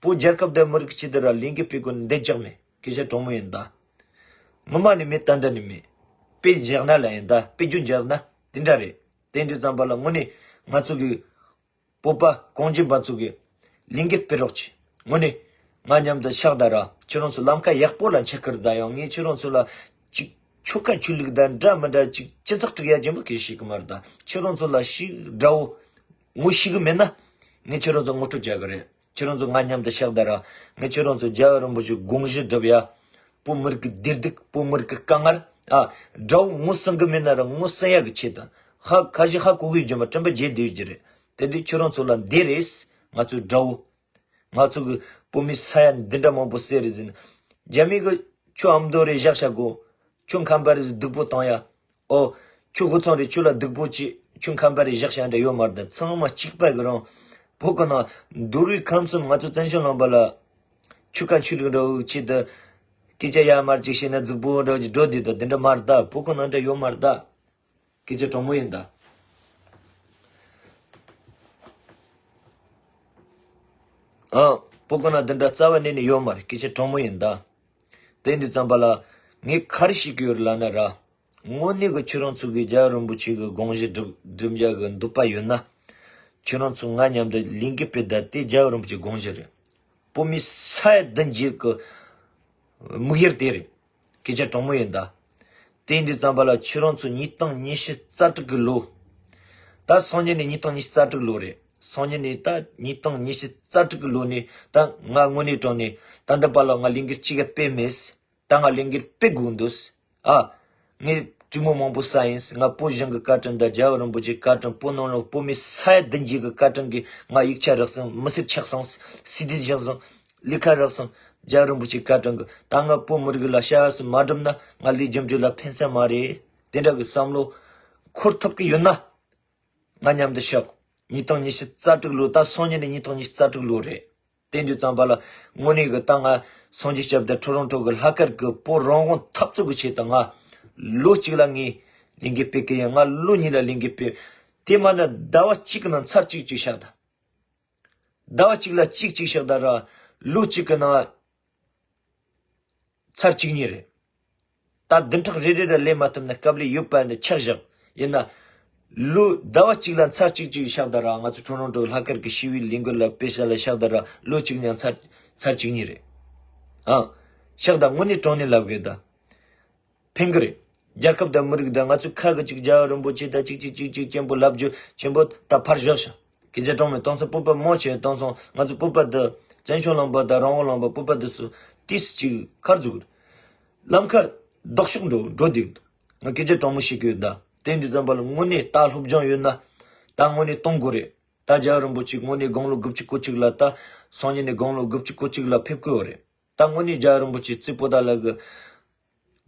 བོད་རྒྱལ་ཁབ་དང་མི་རིགས་ཆེད་དུ་ར་ལས་འགུལ་སྤེལ་དགོས་ན་བདེ་འཇགས་མེད། སྐད་ཆ་དྲང་མོ་ཡིན་ད། ངོ་མ་ནས་མེད། ད་འདྲ་ནས་མེད། དཔེ་བཞག་ན་ལ་ཡིན་ད། དཔེ་རྒྱུན་བཞག་ན་དེ་འདྲ་རེད། དེ་འདྲ་ཙམ་པ་ལ་དངོས་གནས་ང་ཚོ་གི་བོད་པ་གངས་ཅན་པ་ཚོ་གི་ལས་འགུལ་སྤེལ་རོགས་གྱིས། དངོས་གནས་ང་མཉམ་དུ་ཕྱག་དར་ར། ཁྱེད་རང་ཚོ་ལམ་ཁ་ཡག་པོ་ལ་འཁྱེར་ཁུར་ད། ཡང་ངས་ཁྱེད་རང་ཚོ་ལ་ཅིག་ཆོལ་ཁ་ཆོས་ལུགས་དང་འདྲ་མི་འདྲ་ཅིག་སྤྱི་ཚོགས་སྒྲིག་ཡ་ཅན་པོ་གལ་ཤེས་གི་མ་རེད་ད། ཁྱེད་རང་ཚོ་ལ་ཞིག་དགྲ་བོ་ངོ་ཤེས་གི་མེད་ན། ངས་ཁྱེད་རང་ཚོ་ངོ་སྤྲོད་བྱ་གི་རེད། ཁྱེད་རང་ཚོ་ང་མཉམ་དུ་ཕྱག་དར་ར། ངས་ཁྱེད་རང་ཚོ་རྒྱལ་བ་རིན་པོ་ཆེའི་དགོངས་གཞི་སྒྲུབ་ཡ། བོད་མི་རིགས་ཀྱི་བདེ་སྡུག་བོད་མི་རིགས་ཀྱི་དཀའ་ངལ། ཨ། དགྲ་བོ་ངོ་སྲུང་གི་མེད་ན་ར་ངོ་སྲུང་ཡ་གི་ཆེད་དུ། ཧ་ཁ་ཞིག་ཧ་གོ་གི་ཡོད་རྒྱུ་མ་དྲན་པ་བརྗེད་བསྡད་ཡོད་རྒྱུ་རེད། དེ་དུས་ཁྱེད་རང་ཚོ་ལ་འདི་རེད། ང་ཚོའི་དགྲ་བོ། ང་ཚོ་གི་བོད་མི་ས་ཡ་འདི་འདྲ་མང་པོ་བསད་རེད་ཟེར་ན། རྒྱ་མི་གི་ཁྱོད་ཨ་མདོ་རེད་བཞག་བྱ་དགོ། ཁྱོད་ཁམས་པ་རེད་ཟེར་སྡུག་པོ་བཏང་ཡ། ཨོ། ཁྱོད་ཧུ་ཚང་རེད་ཁྱོད་ལ་སྡུག་པོ་ཅི། ཁྱོད་ཁམས་པ་རེད་བཞག་བྱ་འདྲ་ཡོད་མ་རེད་ད། ཚང་མ་གཅིག་པ་གི་རང་། བོད་གི་ནང་འདུལ་བའི་ཁམས་གསུམ་ང་ཚོ་བཙན་བྱོལ་ལུང་པ་ལ། ཆོལ་ཁ་ཆོས་ལུགས་འདྲ་བོ་ཆེད་དུ། སྐད་ཆ་ཡར་མར་ཅིག་བཤད་ན་རྫིག་པོ་འདྲ་བོ་ཅིག་འགྲོ་བསྡད་ད། དེ་འདྲ་མ་རེད་ད། བོད་གི་ནང་འདྲ་ཡོད་མ་རེད་ད། སྐད་ཆ་དྲང་མོ་ཡིན་ད། ཨ། སྤུ་གུ་ན་འདི་འདྲ་རྩ་བ་ནས་ནི་ཡོད་མ་རེད། སྐད་ཆ་དྲང་མོ་ཡིན་ད། དེ་འདི་ཙམ་པ་ལ་ངས་ག་རེ་ཞིག་གི་ཡོད་ལབ་ན་ར། དངོས་གནས་གི་ཁྱོད་རང་ཚོ་གི་རྒྱལ་བ་རིན་པོ་ཆེ་གི་དགོངས་གཞི་སྒྲུབ་སྒྲུབ་འཇགས་གི་འདོད་པ་ཡོད་ན། ཁྱོད་རང་ཚོ་ང་མཉམ་དུ་ལས་འགུལ་སྤེལ་ད། དེ་རྒྱལ་བ་རིན་པོ་ཆེ་དགོངས་གཞི་རེད། བོད་མི་ས་ཡ་བདུན་བརྒྱད་གི་དམིགས་ཡུལ་དེ་རེད། སྐད་ཆ་དྲང་མོ་ཡིན་ད། དེ་འདི་ཙམ་པ་ལ་ཁྱོད་རང་ཚོ་ཉིས་སྟོང་ཉི་ཤུ་རྩ་དྲུག་གི་ལོ། ད་སང་ཉིན་ནི་ཉིས་སྟོང་ཉི་ཤུ་རྩ་དྲུག་ལོ་རེད། སང་ཉིན་ནི་ད་ཉིས་སྟོང་ཉི་ཤུ་རྩ་དྲུག་གི་ལོ་ནས་ད་ང་དངོས་གནས་དྲང་ནས་ད་འདི་པ་ལ་ང་ལས་འགུལ་གཅིག་ཡང་སྤེལ་མེད། ད་ང་ལས་འགུལ་སྤེལ་དགོས་འདུག། ཨ། ངས་གྲོས་མོལ་མང་པོ་ཟ་ཡིན། ང་བོད་གཞུང་གི་བཀའ་དྲིན་དང་རྒྱལ་བ་རིན་པོ་ཆེའི་བཀའ་དྲིན། བོད་ནང་ལ་བོད་མི་ས་ཡ་བདུན་བརྒྱད་ཀྱི་བཀའ་དྲིན་གྱིས་ང་ཡིག་ཆ་རག་སོང་། མི་སེར་ཆགས་སོང་། སྲིད་དོན་ཆགས་སོང་། ལས་ཀ་རག་སོང་། རྒྱལ་བ་རིན་པོ་ཆེའི་བཀའ་དྲིན་གྱིས། ད་ང་བོད་མི་རིགས་ལ་ཤ་ཡ་སུ་མ་སྒྲུབ་ན་ང་ལས་རྒྱུ་འབྲས་ལ་ཕན་ས་མ་རེད། དེ་འདྲ་གི་བསམ་བློ་འཁོར་ཐུབ་ཀྱི་ཡོད་ན། ང་མཉམ་དུ་ཤོག། ཉིས་སྟོང་ཉི་ཤུ་རྩ་དྲུག་ལོ། ད་སང་ཉིན་ནི་ཉིས་སྟོང་ཉི་ཤུ་རྩ་དྲུག་ལོ་རེད། དེ་འདི་ཙམ་པ་ལ་དངོས་གནས་གི་ད་ང་སངས་རྒྱས་སྐྱབས་དང་ཊོ་རོན་ཊོ་གི་ལྷག་དཀར་གི་བོད་རང་དབང་འཐབ་རྩོད་གི་ཆེད་དུ་ང་ལོ་གཅིག་ལ་ངས་ལས་འགུལ་སྤེལ་གི་ཡིན། ང་ལོ་གཉིས་ལ་ལས་འགུལ་སྤེལ། དེ་མ་ན་ཟླ་བ་གཅིག་གི་ནང་ཚར་གཅིག་གཅིག་བཞག་ད། ཟླ་བ་གཅིག་ལ་གཅིག་གཅིག་བཞག་ད་ར། ལོ་གཅིག་གི་ནང་ཚར་གཅིག་གཉིས་རེད། ད་བདུན་ཕྲག་རེ་རེ་ར་ལས་མ་ཐུབ་ན་སྐབས་ལས་ཡོད་པ་ནི་ཆག་བཞག་ཡིན་ན། ལོ་ཟླ་བ་གཅིག་ལ་ཚར་གཅིག་གཅིག་བཞག་ད་ར། ང་ཚོ་ཊོ་རོན་ཊོ་ལྷག་དཀར་གི་ཞི་བའི་ལས་འགུལ་ལ་སྤེལ་ས་ལ་བཞག་ད་ར། ལོ་གཅིག་ནང་ཚར་ཚར་གཅིག་གཉིས་རེད། ཨ། བཞག་ད་དངོས་གནས་དྲང་གནས་ལབ་གི་ད། ཕན་གི་རེད། རྒྱལ་ཁབ་དང་མི་རིགས་དང་ང་ཚོའི་ཁ་གི་གཅིག་རྒྱལ་བ་རིན་པོ་ཆེ་དང་གཅིག་གཅིག་གཅིག་གཅིག་ཆེན་པོ་ལབ་རྒྱུ་ཆེན་པོ་ད་ཕར་བཞག་ཤག། སྐད་ཆ་དྲང་མོ་དེང་སང་བོད་པ་མང་ཆེ་བ་དེང་སང་ང་ཚོ་བོད་པ་འདི་བཙན་བྱོལ་ལུང་པ་དང་རང་དབང་ལུང་པ་བོད་པ་འདི་ཚོ་ཏིས་གཅིག་ཁར་འཛུགས། ལམ་ཁ་ལྡོག་ཕྱོགས་འགྲོ་འགྲོ་བསྡད་འདུག། ང་སྐད་ཆ་དྲང་མོ་བཤད་གི་ཡོད་ད། དེ་འདི་ཙམ་པ་ལ་དངོས་གནས་ད་སློབ་སྦྱོང་ཡོད་ན་ད་དངོས་གནས་གཏོང་དགོས་རེད། ད་རྒྱལ་བ་རིན་པོ་ཆེ་དངོས་གནས་དགུང་ལོ་དགུ་བཅུ་གོ་གཅིག་ལ་ད་སང་ཉིན་ནས་དགུང་ལོ་དགུ་བཅུ་གོ་གཅིག་ལ་ཕེབས་ཀྱི་ཡོད་རེད། ད་དངོས་གནས་རྒྱལ་བ་རིན་པོ་ཆེ་རྩིས་པོ་ཏ་ལ་གི་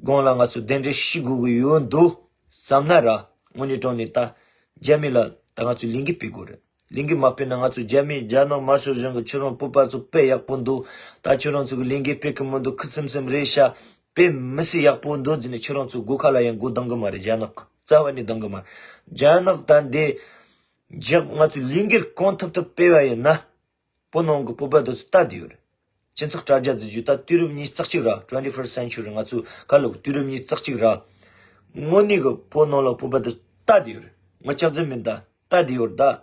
དགོངས་ལ་ང་ཚོ་གདན་འདྲེན་ཞུ་དགོས་ཀྱི་ཡོད་འདུག་བསམ་ན་ར། དངོས་གནས་དྲང་གནས་ད་རྒྱ་མི་ལ་ད་ང་ཚོས་ལས་འགུལ་སྤེལ་དགོས་རེད། ལས་འགུལ་མ་སྤེལ་ན་ང་ཚོ་རྒྱ་མི་རྒྱ་ནག་དམར་ཤོག་གཞུང་གི་ཁྱོད་རང་བོད་པ་ཚོ་དཔེ་ཡག་པོ་འདུག། ད་ཁྱོད་རང་ཚོ་གི་ལས་འགུལ་སྤེལ་གི་མི་འདུག། ཁུ་སིམ་སིམ་རེད་ཤག། དཔེ་མི་སྲིད་ཡག་པོ་འདུག་ཟེར་ནས་ཁྱོད་རང་ཚོ་སྒོ་ཁ་ལ་ཡང་སྒོ་གདང་གི་མ་རེད། རྒྱ་ནག་རྩ་བ་ནས་གདང་གི་མ་རེད། རྒྱ་ནག་ད་འདི་རྒྱ་ང་ཚོས་ལས་འགུལ་གང་ཐུབ་ཐུབ་སྤེལ་བ་ཡིན་ན། བོད་ནང་གི་བོད་པ་དེ་ཚོ་ལྟ་དེ་ཡོད་རེད། སྤྱི་ཚོགས་དྲ་རྒྱ་འཛུལ་རྒྱུ་ད་དུས་རབས་ཉི་ཤུ་རྩ་གཅིག་ར། ཊུ་ཝེན་ཊི་ཕར་སི་ཊི་སེན་ཅུ་རི། ང་ཚོ་ཁ་ལོ་དུས་རབས་ཉི་ཤུ་རྩ་གཅིག་ར། དངོས་གནས་གི་བོད་ནང་ལ་བོད་པ་དེ་ལྟ་དེ་ཡོད་རེད། ང་ལྕགས་རྫུན་མིན་ད། ལྟ་དེ་ཡོད་རེད་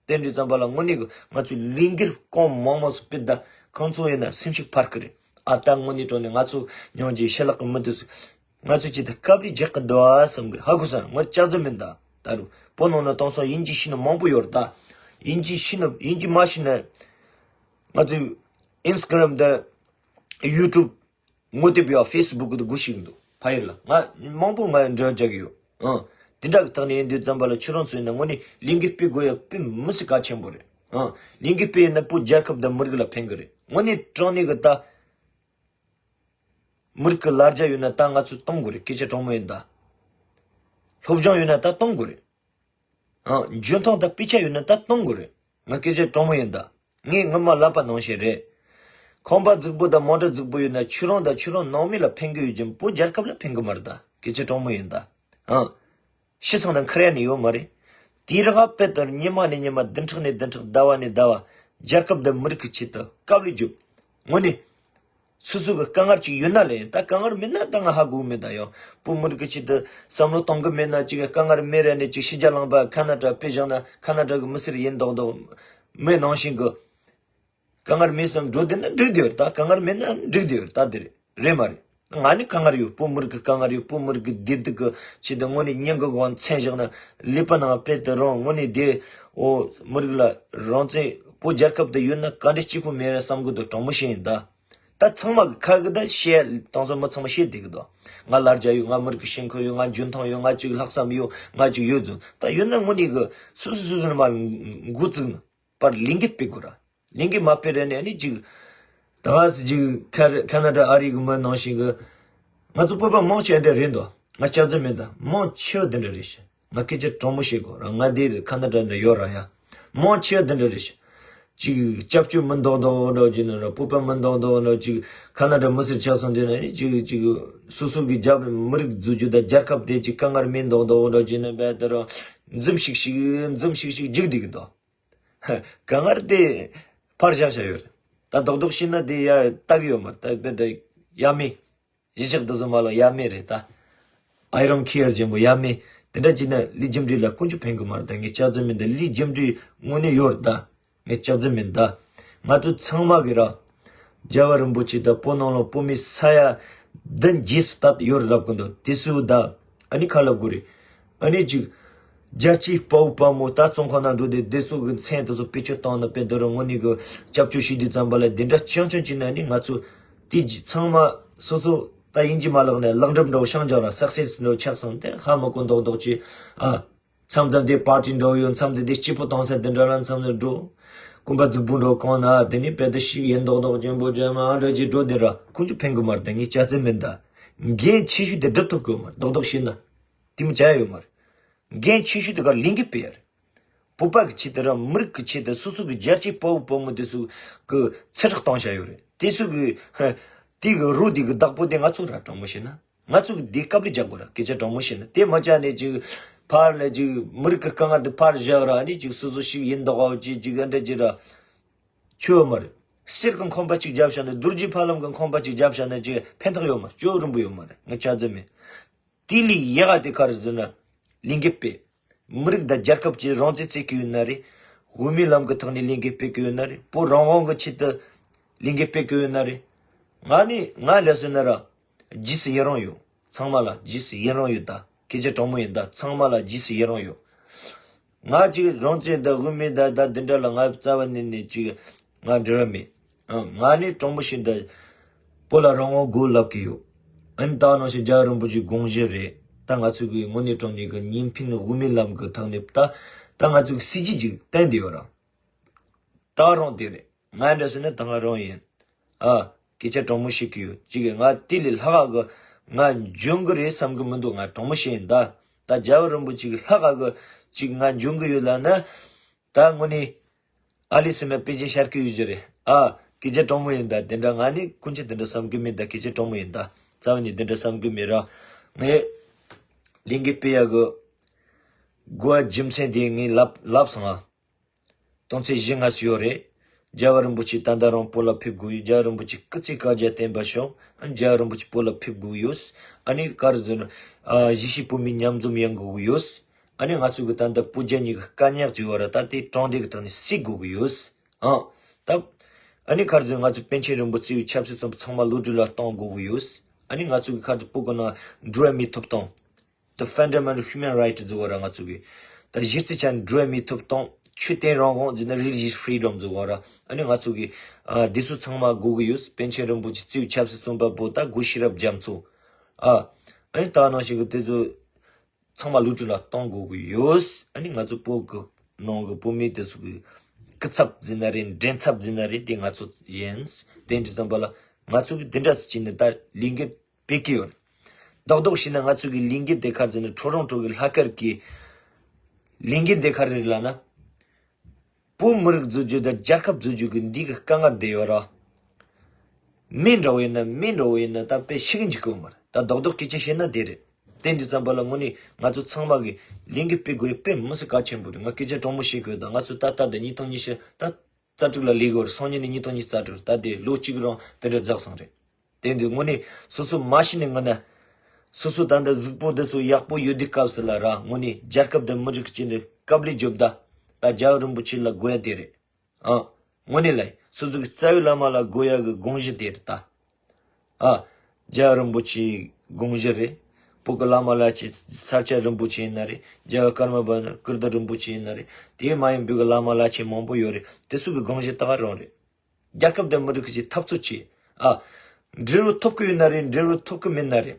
ད། དེ་འདྲའི་ཙམ་པ་ལ་དངོས་གནས་གི་ང་ཚོས་ལས་འགུལ་གང་མང་མང་སུ་སྤེལ་ད། ཁོང་ཚོ་ཡིན་ན་སེམས་ཤུགས་འཕར་གི་རེད། ཨ་ད་དངོས་གནས་དྲང་གནས་ང་ཚོ་ཉོན་རྗེས་ཤ་ལག་གི་མི་འདུག། ང་ཚོས་ཅི་ད་སྐབས་རེ་རྒྱག་གི་འདུག་ཨ་བསམ་གི་རེད། ཧ་གོ་སོང་། ང་ལྕགས་རྫུན་མིན་ད། ད་རུ་བོད་ནང་ན་དེང་སང་དབྱིན་ཇི་ཤེས་ནི་མང་པོ་ཡོད་རེད་ད། དབྱིན་ཇི་ཤེས་ནི་དབྱིན་ཇི་མ་ཤེས་ན་ང་ཚོས་ཨིན་སི་ཊ་གྷ་རམ་དང་ཡུ་ཊུབ་ངོ་དེབ་ཡ་ཕེ་སི་བུག་གི་སྒུག་ཤིག་འདུག། ཕ་ཡུལ་ལ་ང་མང་པོ་ང་འབྲེལ་བ་རྒྱག་གི་ཡོད། ཨང་། དེ་འདྲ་གི་ཐོག་ནས་ཡིན་དུས་ཙམ་པ་ལ་ཁྱོད་རང་ཚོ་ཡིན་ན་དངོས་གནས་ལས་འགུལ་སྤེལ་དགོས་ཡ་དཔེ་མི་སྲིད་གལ་ཆེན་པོ་རེད། ཨང་། ལས་འགུལ་སྤེལ་ཡིན་ན་བོད་རྒྱལ་ཁབ་དང་མི་རིགས་ལ་ཕན་གི་རེད། དངོས་གནས་དྲང་གནས་གི་ད། མི་རིགས་ཀྱི་ལ་རྒྱ་ཡོད་ན་ད་ང་ཚོས་གཏོང་དགོས་རེད། སྐད་ཆ་དྲང་མོ་ཡིན་ད། སློབ་སྦྱོང་ཡོད་ན་ད་གཏོང་དགོས་རེད། ཨང་། འཇོན་ཐང་དང་དཔེ་ཆ་ཡོད་ན་ད་གཏོང་དགོས་རེད། ང་སྐད་ཆ་དྲང་མོ་ཡིན་ད། ངས་ངོ་མ་ལབ་པ་ནང་བཞིན་རེད། ཁང་པ་རྫིག་པོ་དང་མོ་ཊ་རྫིག་པོ་ཡོད་ན་ཁྱོད་རང་དང་ཁྱོད་རང་ནང་མི་ལ་ཕན་གི་ཡོད་ཀྱང་བོད་རྒྱལ་ཁབ་ལ་ཕན་གི་མ་རེད་ད། སྐད་ཆ་དྲང་མོ་ཡིན་ད། ཨང་། ཤི་སོང་ན་འཁར་ཡ་ནི་ཡོད་མ་རེད། དུས་རང་དཔེ་ལྟར་ཉི་མ་ནས་ཉི་མ། བདུན་ཕྲག་ནས་བདུན་ཕྲག། ཟླ་བ་ནས་ཟླ་བ། རྒྱལ་ཁབ་དང་མི་རིགས་ཀྱི་ཆེད་དུ་དཀའ་ལས་རྒྱོབ། དངོས་གནས། སོ་སོ་གི་དཀའ་ངལ་ཅིག་ཡོད་ན་ལས། ད་དཀའ་ངལ་མེད་ན་ད་ང་ཧ་གོ་མེད་ད་ཡོ། བོད་མི་རིགས་ཀྱི་ཆེད་དུ་བསམ་བློ་གཏོང་གི་མེད་ན་ཅིག་དཀའ་ངལ་མེད་རེད་ནས་ཅིག་ཕྱི་རྒྱལ་ལུང་པ་ཁ་ན་ཌ་དཔེ་བཞག་ན་ཁ་ན་ཌ་གི་མི་སེར་ཡིན་མདོག་མདོག་མེད་ནང་བཞིན་གི། དཀའ་ངལ་མེད་བསམ་འགྲོ་བསྡད་ན་འགྲིག་བསྡད་ཡོད་རེད། ད་དཀའ་ངལ་མེད་ན་འགྲིག་བསྡད་ཡོད་རེད། ད་དེ་རེད། རེད་མ་རེད། ང་ནི་དཀའ་ངལ་ཡོད། བོད་མི་རིགས་ཀྱི་དཀའ་ངལ་ཡོད། བོད་མི་རིགས་ཀྱི་བདེ་སྡུག་གི་ཆེད་དུ་དངོས་གནས་སྙིང་གི་དབང་མཚན་བཞག་ན་ཀླད་པ་ནང་དཔེ་དེ་རང་དངོས་གནས་བདེ། འོ། མི་རིགས་ལ་རང་བཙན་བོད་རྒྱལ་ཁབ་དེ་ཡོད་ན་ག་འདྲ་སྐྱིད་པོ་མེད་རེད་བསམ་གི་འདུག། དྲང་མོ་བཤད་ཡིན་ད། ད་ཚང་མ་གི་ཁ་གི་ད་བཤད། དེང་སང་མི་ཚང་མ་བཤད་བསྡད་གི་འདུག། ང་ལ་རྒྱ་ཡོད། ང་མི་རིགས་ཀྱི་ཞེན་ཁོག་ཡོད། ང་འཇོན་ཐང་ཡོད། ང་ཅིག་ལྷག་བསམ་ཡོད། ང་ཅིག་ཡོད་ཟུང་། ད་ཡོད་ན་དངོས་གནས་གི་སོ་སོ་སོ་སོ་ནས་མར་འགོ་བཙུགས་ན། པར་ལས་འགུལ་སྤེལ་དགོས་ར། ལས་འགུལ་མ་སྤེལ་རེ་ནས་ནི་ཅིག། ད་ག་སི་ཅིག་ཁ་ཁ་ན་ཌ་ཨ་རི་གི་མི་ནང་བཞིན་གི། ང་ཚོ་བོད་པ་མང་ཆེ་བ་འདྲ་རེད་འདུག། ང་སྐྱག་རྫུན་མིན་ད། མང་ཆེ་བ་འདི་འདྲ་རེད་ཤག། ང་སྐད་ཆ་དྲང་མོ་བཤད་དགོས་ར། ང་འདིར་ཁ་ན་ཌ་འདྲ་ཡོད་ར་ཡ། མང་ཆེ་བ་འདི་འདྲ་རེད་ཤག། ཅིག་སྐྱབས་བཅོལ་མི་མདོག་མདོག་འདྲ་བྱས་ན་ར། བོད་པ་མི་མདོག་མདོག་འདྲ་ཅིག་ཁ་ན་ཌ་མི་སེར་ཆགས་སོང་དུས་ན་ནི་ཅིག་ཅིག་སོ་སོ་གི་རྒྱབ་མི་རིགས་འཛུགས་རྒྱུ་དང་རྒྱལ་ཁབ་དེ་ཅིག་དཀའ་ངལ་མི་མདོག་མདོག་འདྲ་བྱས་ན་བས་དེ་ར་འཛུམ་ཤིག་ཤིག་འཛུམ་ཤིག་ཤིག་རྒྱུག་བསྡད་གི་འདུག། དཀའ་ངལ་དེ་ཕར་བཞག་བཞག་ཡོད་རེད། ད་རྡོག་རྡོག་བྱས་ན་དེ་ཡ་ལྟ་གི་ཡོད་མ་རེད། ད་དཔེ་ད་ཡ་མེད། གཞིས་ཆགས་དེ་ཚོ་མ་ལ་ཡ་མེད་རེད་ད། I don't care ཅན་པོ་ཡ་མེད། དེ་འདྲ་བྱས་ན་ལས་རྒྱུ་འབྲས་ལ་ཀུན་སྤྱོད་ཕན་གི་མ་རེད་ད། ངས་སྐྱག་རྫུན་མིན་ད། ལས་རྒྱུ་འབྲས་དངོས་གནས་ཡོད་རེད་ད། ངས་སྐྱག་རྫུན་མིན་ད། ང་ཚོ་ཚང་མ་གི་ར། རྒྱལ་བ་རིན་པོ་ཆེ་དང་བོད་ནང་ལ་བོད་མི་ས་ཡ་བདུན་རྗེས་སུ་ད་ཡོད་ལབ་གི་འདུག་དེ་སུ་ད། ཨ་ནི་ཁ་ལབ་དགོས་རེད། ཨ་ནི་ཅིག་རྒྱལ་གཅེས་དཔའ་བོ་དཔའ་མོ་ད་བཙོན་ཁང་ནང་འགྲོ་དེ་དེ་ཚོ་གི་མཚན་དེ་ཚོ་བེད་སྤྱོད་བཏང་ན་དཔེ་འདི་རུ་དངོས་གནས་གི་སྐྱབས་བཅོལ་བྱེད་དུས་ཙམ་པ་ལ་དེ་འདྲ་རྐྱང་རྐྱང་བྱས་ན་ནི་ང་ཚོ་དེ་ཚང་མ་སོ་སོ་ད་ཡིན་གྱི་མ་ལག་ནས་ལག་འགྲུབ་འདྲ་བོ་ཤང་ཅང་ར་སག་སེ་སི་འདྲ་བོ་ཆགས་སོང་དེ་ཧ་མ་གོ་མདོག་མདོག་ཅིག་ཨ། མཚམས་མཚམས་དེ་པར་ཊི་འགྲོ་ཡོད། མཚམས་དེ་དེ་སྐྱིད་པོ་གཏོང་ས་དེ་འདྲ་ལ་མཚམས་དེ་འགྲོ། སྐུ་པར་རྫིག་པོ་འགྲོ་གང་ན་དེ་ནི་དཔེ་དེ་ཞིག་ཡིན་མདོག་མདོག་ཅན་པོ་ཅན་མ་འདྲ་ཅིག་འགྲོ་དེ་ར་ཁོང་ཚོ་ཕན་གི་མ་རེད། ངས་སྐྱ་ཚེ་མིན་ད། འགན་ཆེ་ཤོས་དེ་སྒྲུབ་ཐུབ་གི་ཡོད་མ་རེད། རྡོག་རྡོག་བྱས་ན་དེ་མི་བྱ་ཡ་ཡོད་མ་རེད། འགན་ཆེ་ཤོས་དེ་ག་ལས་འགན་སྤེལ་ཡ་རེད། བོད་པ་གི་ཆེད་དུ་ར་མི་རིགས་ཀྱི་ཆེད་དུ་སོ་སོ་གི་རྒྱལ་གཅེས་དཔའ་བོ་དཔའ་མོ་དེ་ཚོ་གི་ཚེ་སྲོག་བཏང་བཞག་ཡོད་རེད། དེ་ཚོ་གི་དེ་གི་རོ་དེ་གི་བདག་པོ་དེ་ང་ཚོ་ར་དྲང་མོ་བཤད་ན། ང་ཚོ་གི་འདི་སྐབས་ལ་རྒྱག་དགོས་ར་སྐད་ཆ་དྲང་མོ་བཤད་ན། དེ་མ་བྱས་ནས་ཅིག་ཕར་ལ་ཅིག་མི་རིགས་ཀྱི་དཀའ་ངལ་དེ་ཕར་བཞག་ར་ནི་ཅིག་སོ་སོ་ཞིག་ཡིན་མདོག་ཨའོ་ཅིག་ཅིག་ཨ་འདྲ་ཅིག་ར་ཆོས་མ་རེད། གསེར་གྱི་ཁང་པ་ཅིག་བརྒྱབ་བཞག་ན་རྡོ་རྗེ་ཕ་ལམ་གྱི་ཁང་པ་ཅིག་བརྒྱབ་བཞག་ན་ཅིག་ཕན་ཐོགས་ཡོད་མ་རེད། ཅོ་རིན་པོ་ཡོད་མ་རེད། ང་ཆ་ཚང་མེད། དེ་ལས་ཡག་ག་དེ་ག་རེ་ཟེར་ན་ལས་འགུལ་སྤེལ། མི་རིགས་དང་རྒྱལ་ཁབ་ཀྱི་རང་བཙན་རྩོད་ཀྱི་ཡོད་ན་རེད། དབུ་མའི་ལམ་གྱི་ཐོག་ནས་ལས་འགུལ་སྤེལ་གྱི་ཡོད་ན་རེད། བོད་རང་དབང་གི་ཆེད་དུ་ལས་འགུལ་སྤེལ་གྱི་ཡོད་ན་རེད། ང་ནི་ང་ལ་ཟེར་ན་ར། རྗེས་སུ་ཡི་རང་ཡོད། ཚང་མ་ལ་རྗེས་སུ་ཡི་རང་ཡོད་ད། སྐད་ཆ་དྲང་མོ་ཡིན་ད། ཚང་མ་ལ་རྗེས་སུ་ཡི་རང་ཡོད། ང་ཅིག་རང་བཙན་དང་དབུ་མའི་ད་ད་འདི་འདྲ་ལ་ང་རྩ་བ་ནས་ནས་ཅིག་ང་འབྲེལ་བ་མེད། ཨ། ང་ནི་དྲང་མོ་ཞིག་འདི་བོད་ལ་རང་དབང་དགོས་ལབ་ཀྱི་ཡོད། ཨ་ནི་ད་ནང་བཞིན་རྒྱལ་བ་རིན་པོ་ཆེའི་དགོངས་གཞི་རེད། ད་ང་ཚོ་གི་དངོས་གནས་དྲང་གནས་ཀྱི་གཉིས་ཕན་དབུ་མའི་ལམ་གྱི་ཐོག་ནས་ད་ད་ང་ཚོ་གི་སྲིད་ཇུས་ཅིག་བསྟན་བསྡད་ཡོད་ར། ད་རང་དེ་རེད། ང་འདྲ་ཟེར་ན་ད་ང་རང་ཡིན། ཨ། སྐད་ཆ་དྲང་མོ་བཤད་ཀྱི་ཡོད། ཅིག་གིས་ང་དེ་ལས་ལྷག་ག་གི་ང་འཇོན་གི་རེད་བསམ་གི་མི་འདུག་ང་དྲང་མོ་བཤད་ཡིན་ད། ད་རྒྱལ་བ་རིན་པོ་ཆེ་གི་ལྷག་ག་གི་ཅིག་ང་འཇོན་གི་ཡོད་ལབ་ན། ད་དངོས་གནས་ཨ་ལི་སི་མ་དཔེ་ཆ་ཤར་གི་ཡོད་ཀྱི་རེད། ཨ། སྐད་ཆ་དྲང་མོ་ཡིན་ད། དེ་འདྲ་ང་ནི་ཀུན་གྱིས་དེ་འདྲ་བསམ་གི་མེད་ད། སྐད་ཆ་དྲང་མོ་ཡིན་ད། རྩ་བ་ནས་དེ་འདྲ་བསམ་གི་མེད་ར། ངས་ལས་འགུལ་སྤེལ་ཡ་གི་དགོས་པ་རྒྱུ་མཚན་དེ་ངས་ལབ་ལབ་སོང་ཨ། དོན་ཚན་བཞི་ལྔ་ཞིག་ཡོད་རེད། རྒྱལ་བ་རིན་པོ་ཆེ་ད་ལྟ་རང་བོད་ལ་ཕེབས་དགོས་ཡོད། རྒྱལ་བ་རིན་པོ་ཆེ་སྐུ་ཚེ་བསྐལ་བརྒྱར་བརྟན་པར་ཤོག་ཨ་ནི་རྒྱལ་བ་རིན་པོ་ཆེ་བོད་ལ་ཕེབས་དགོས་ཡོད། ཨ་ནི་ག་རེ་ཟེར་ན། ཨ། གཞིས་བྱེས་བོད་མི་མཉམ་འཛོམས་ཡོང་དགོས་ཀྱི་ཡོད། ཨ་ནི་ང་ཚོ་གི་ད་ལྟ་བོད་རྒྱ་གཉིས་ཀྱི་དཀའ་རྙོག་ཅིག་ཡོད་ར། ད་དེ་དྲང་བདེན་གྱི་ཐོག་ནས་སེལ་དགོས་ཀྱི་ཡོད། ཨ། ད། ཨ་ནི་ག་རེ་ཟེར་ན་ང་ཚོ་པཎ་ཆེན་རིན་པོ་ཆེའི་ཆབ་སྲིད་བཙོན་པ་ཚང་མ་གློད་གྲོལ་ལ་གཏོང་དགོས་ཀྱི་ཡོད། ཨ་ནི་ང་ཚོ་གི་ག་རེ་ཟེར་བོད་གི་ནང་འགྲོ་བ་མིའི་ཐོབ་ཐང་། The fundamental human right ཟེར་བ་ར་ང་ཚོ་གི། ད་གཞི་རྩའི་ཆ་ནས་འགྲོ་བ་མིའི་ཐོབ་ཐང་། ཆོས་དད་རང་དབང་ཟེར་ན་religious freedom ཟེར་བ་ར། ཨ་ནི་ང་ཚོ་གི། ཨ། དེ་ཚོ་ཚང་མ་དགོས་ཀྱི་ཡོད། པཎ་ཆེན་རིན་པོ་ཆེ་གཙོས་ཆབ་སྲིད་བཙོན་པ་པོ་ད་སྒོ་ཤེས་རབ་རྒྱ་མཚོ། ཨ། ཨ་ནི་ད་ནང་བཞིན་གི་དེ་ཚོ་ཚང་མ་གློད་གྲོལ་ལ་གཏོང་དགོས་ཀྱི་ཡོད། ཨ་ནི་ང་ཚོ་བོད་གི་ནང་གི་བོད་མི་དེ་ཚོ་གི་སྐུ་ཚབ་ཟེར་ན་རེད། མགྲིན་ཚབ་ཟེར་ན་རེད། དེ་ང་ཚོ་ཡིན། དེ་འདྲ་ཙམ་པ་ལ་ང་ཚོ་གི་དེ་འདྲ་ཟེར་གྱི་ནི་ད་ལས་འགུལ་སྤེལ་གི་ཡོད་རེད། རྡོག་རྡོག་བྱས་ན་ང་ཚོ་གི་ལས་འགུལ་དེ་ག་རེ་ཟེར་ན་ཁྲོ་རོང་ཁྲོ་གི་ལྷག་དཀར་གི་ལས་འགུལ་དེ་ག་རེ་རེད་ལབ་ན། བོད་མི་རིགས་འཛུགས་རྒྱུ་དང་རྒྱལ་ཁབ་འཛུགས་རྒྱུ་གི་འདི་གི་དཀའ་ངལ་འདི་ཡོད་ར། མེད་འདྲ་བོ་ཡིན་ན་མེད་འདྲ་བོ་ཡིན་ན་ད་དཔེ་ཤི་གི་འཇུག་གི་ཡོད་མ་རེད། ད་རྡོག་རྡོག་སྐད་ཆ་བཤད་ན་དེ་རེད། དེ་འདི་ཙམ་པ་ལ་དངོས་གནས་ང་ཚོ་ཚང་མ་གི་ལས་འགུལ་སྤེལ་དགོས་དཔེ་མི་སྲིད་གལ་ཆེན་པོ་རེད། ང་སྐད་ཆ་དྲང་མོ་བཤད་དགོས། ད་ང་ཚོ་ད་ལྟ་དང་ཉིས་སྟོང་ཉི་ཤུ་ད། རྩ་དྲུག་ལ་སླེབས་ཡོད་རེད། སང་ཉིན་ནས་ཉིས་སྟོང་ཉི་ཤུ་རྩ་དྲུག་ད་དེ་ལོ་གཅིག་རང་དེ་འདྲ་འཛེགས་སོང་རེད། དེ་འདི་དངོས་གནས་སོ་སོ་མ་ཤི་ནས་སྔོན་ན། སོ་སོ་ད་ལྟ་གཟུགས་པོ་འདི་ཚོ་ཡག་པོ་ཡོད་དུས་སྐབས་སུ་ལ་ར་དངོས་གནས་རྒྱལ་ཁབ་དང་མི་རིགས་ཀྱི་ཆེད་དུ་དཀའ་ལས་རྒྱོབ་ད། ད་རྒྱལ་བ་རིན་པོ་ཆེ་ལ་དགོས་ཡ་དེ་རེད། ཨ། དངོས་གནས་ལ་སོ་སོ་གི་རྩ་བའི་བླ་མ་ལ་དགོས་ཡ་གི་དགོངས་གཞི་དེ་རེད་ད། ཨ། རྒྱལ་བ་རིན་པོ་ཆེའི་དགོངས་གཞི་རེད། བོད་ཀྱི་བླ་མ་བླ་ཆེན་ས་སྐྱ་རིན་པོ་ཆེ་ཡིན་ན་རེད། རྒྱལ་བ་ཀརྨ་པ་ཀིརྟི་རིན་པོ་ཆེ་ཡིན་ན་རེད། དེ་མ་ཡིན་བོད་ཀྱི་བླ་མ་བླ་ཆེན་མང་པོ་ཡོད་རེད། དེ་ཚོ་གི་དགོངས་གཞི་ད་ག་རང་རེད། རྒྱལ་ཁབ་དང་མི་རིགས་ཀྱི་འཐབ་རྩོད་བྱེད། ཨ། འབྲས་བུ་ཐོབ་ཀྱི་ཡོད་ན་རེད། འབྲས་བུ་ཐོབ་ཀྱི་མེད་ན་རེད།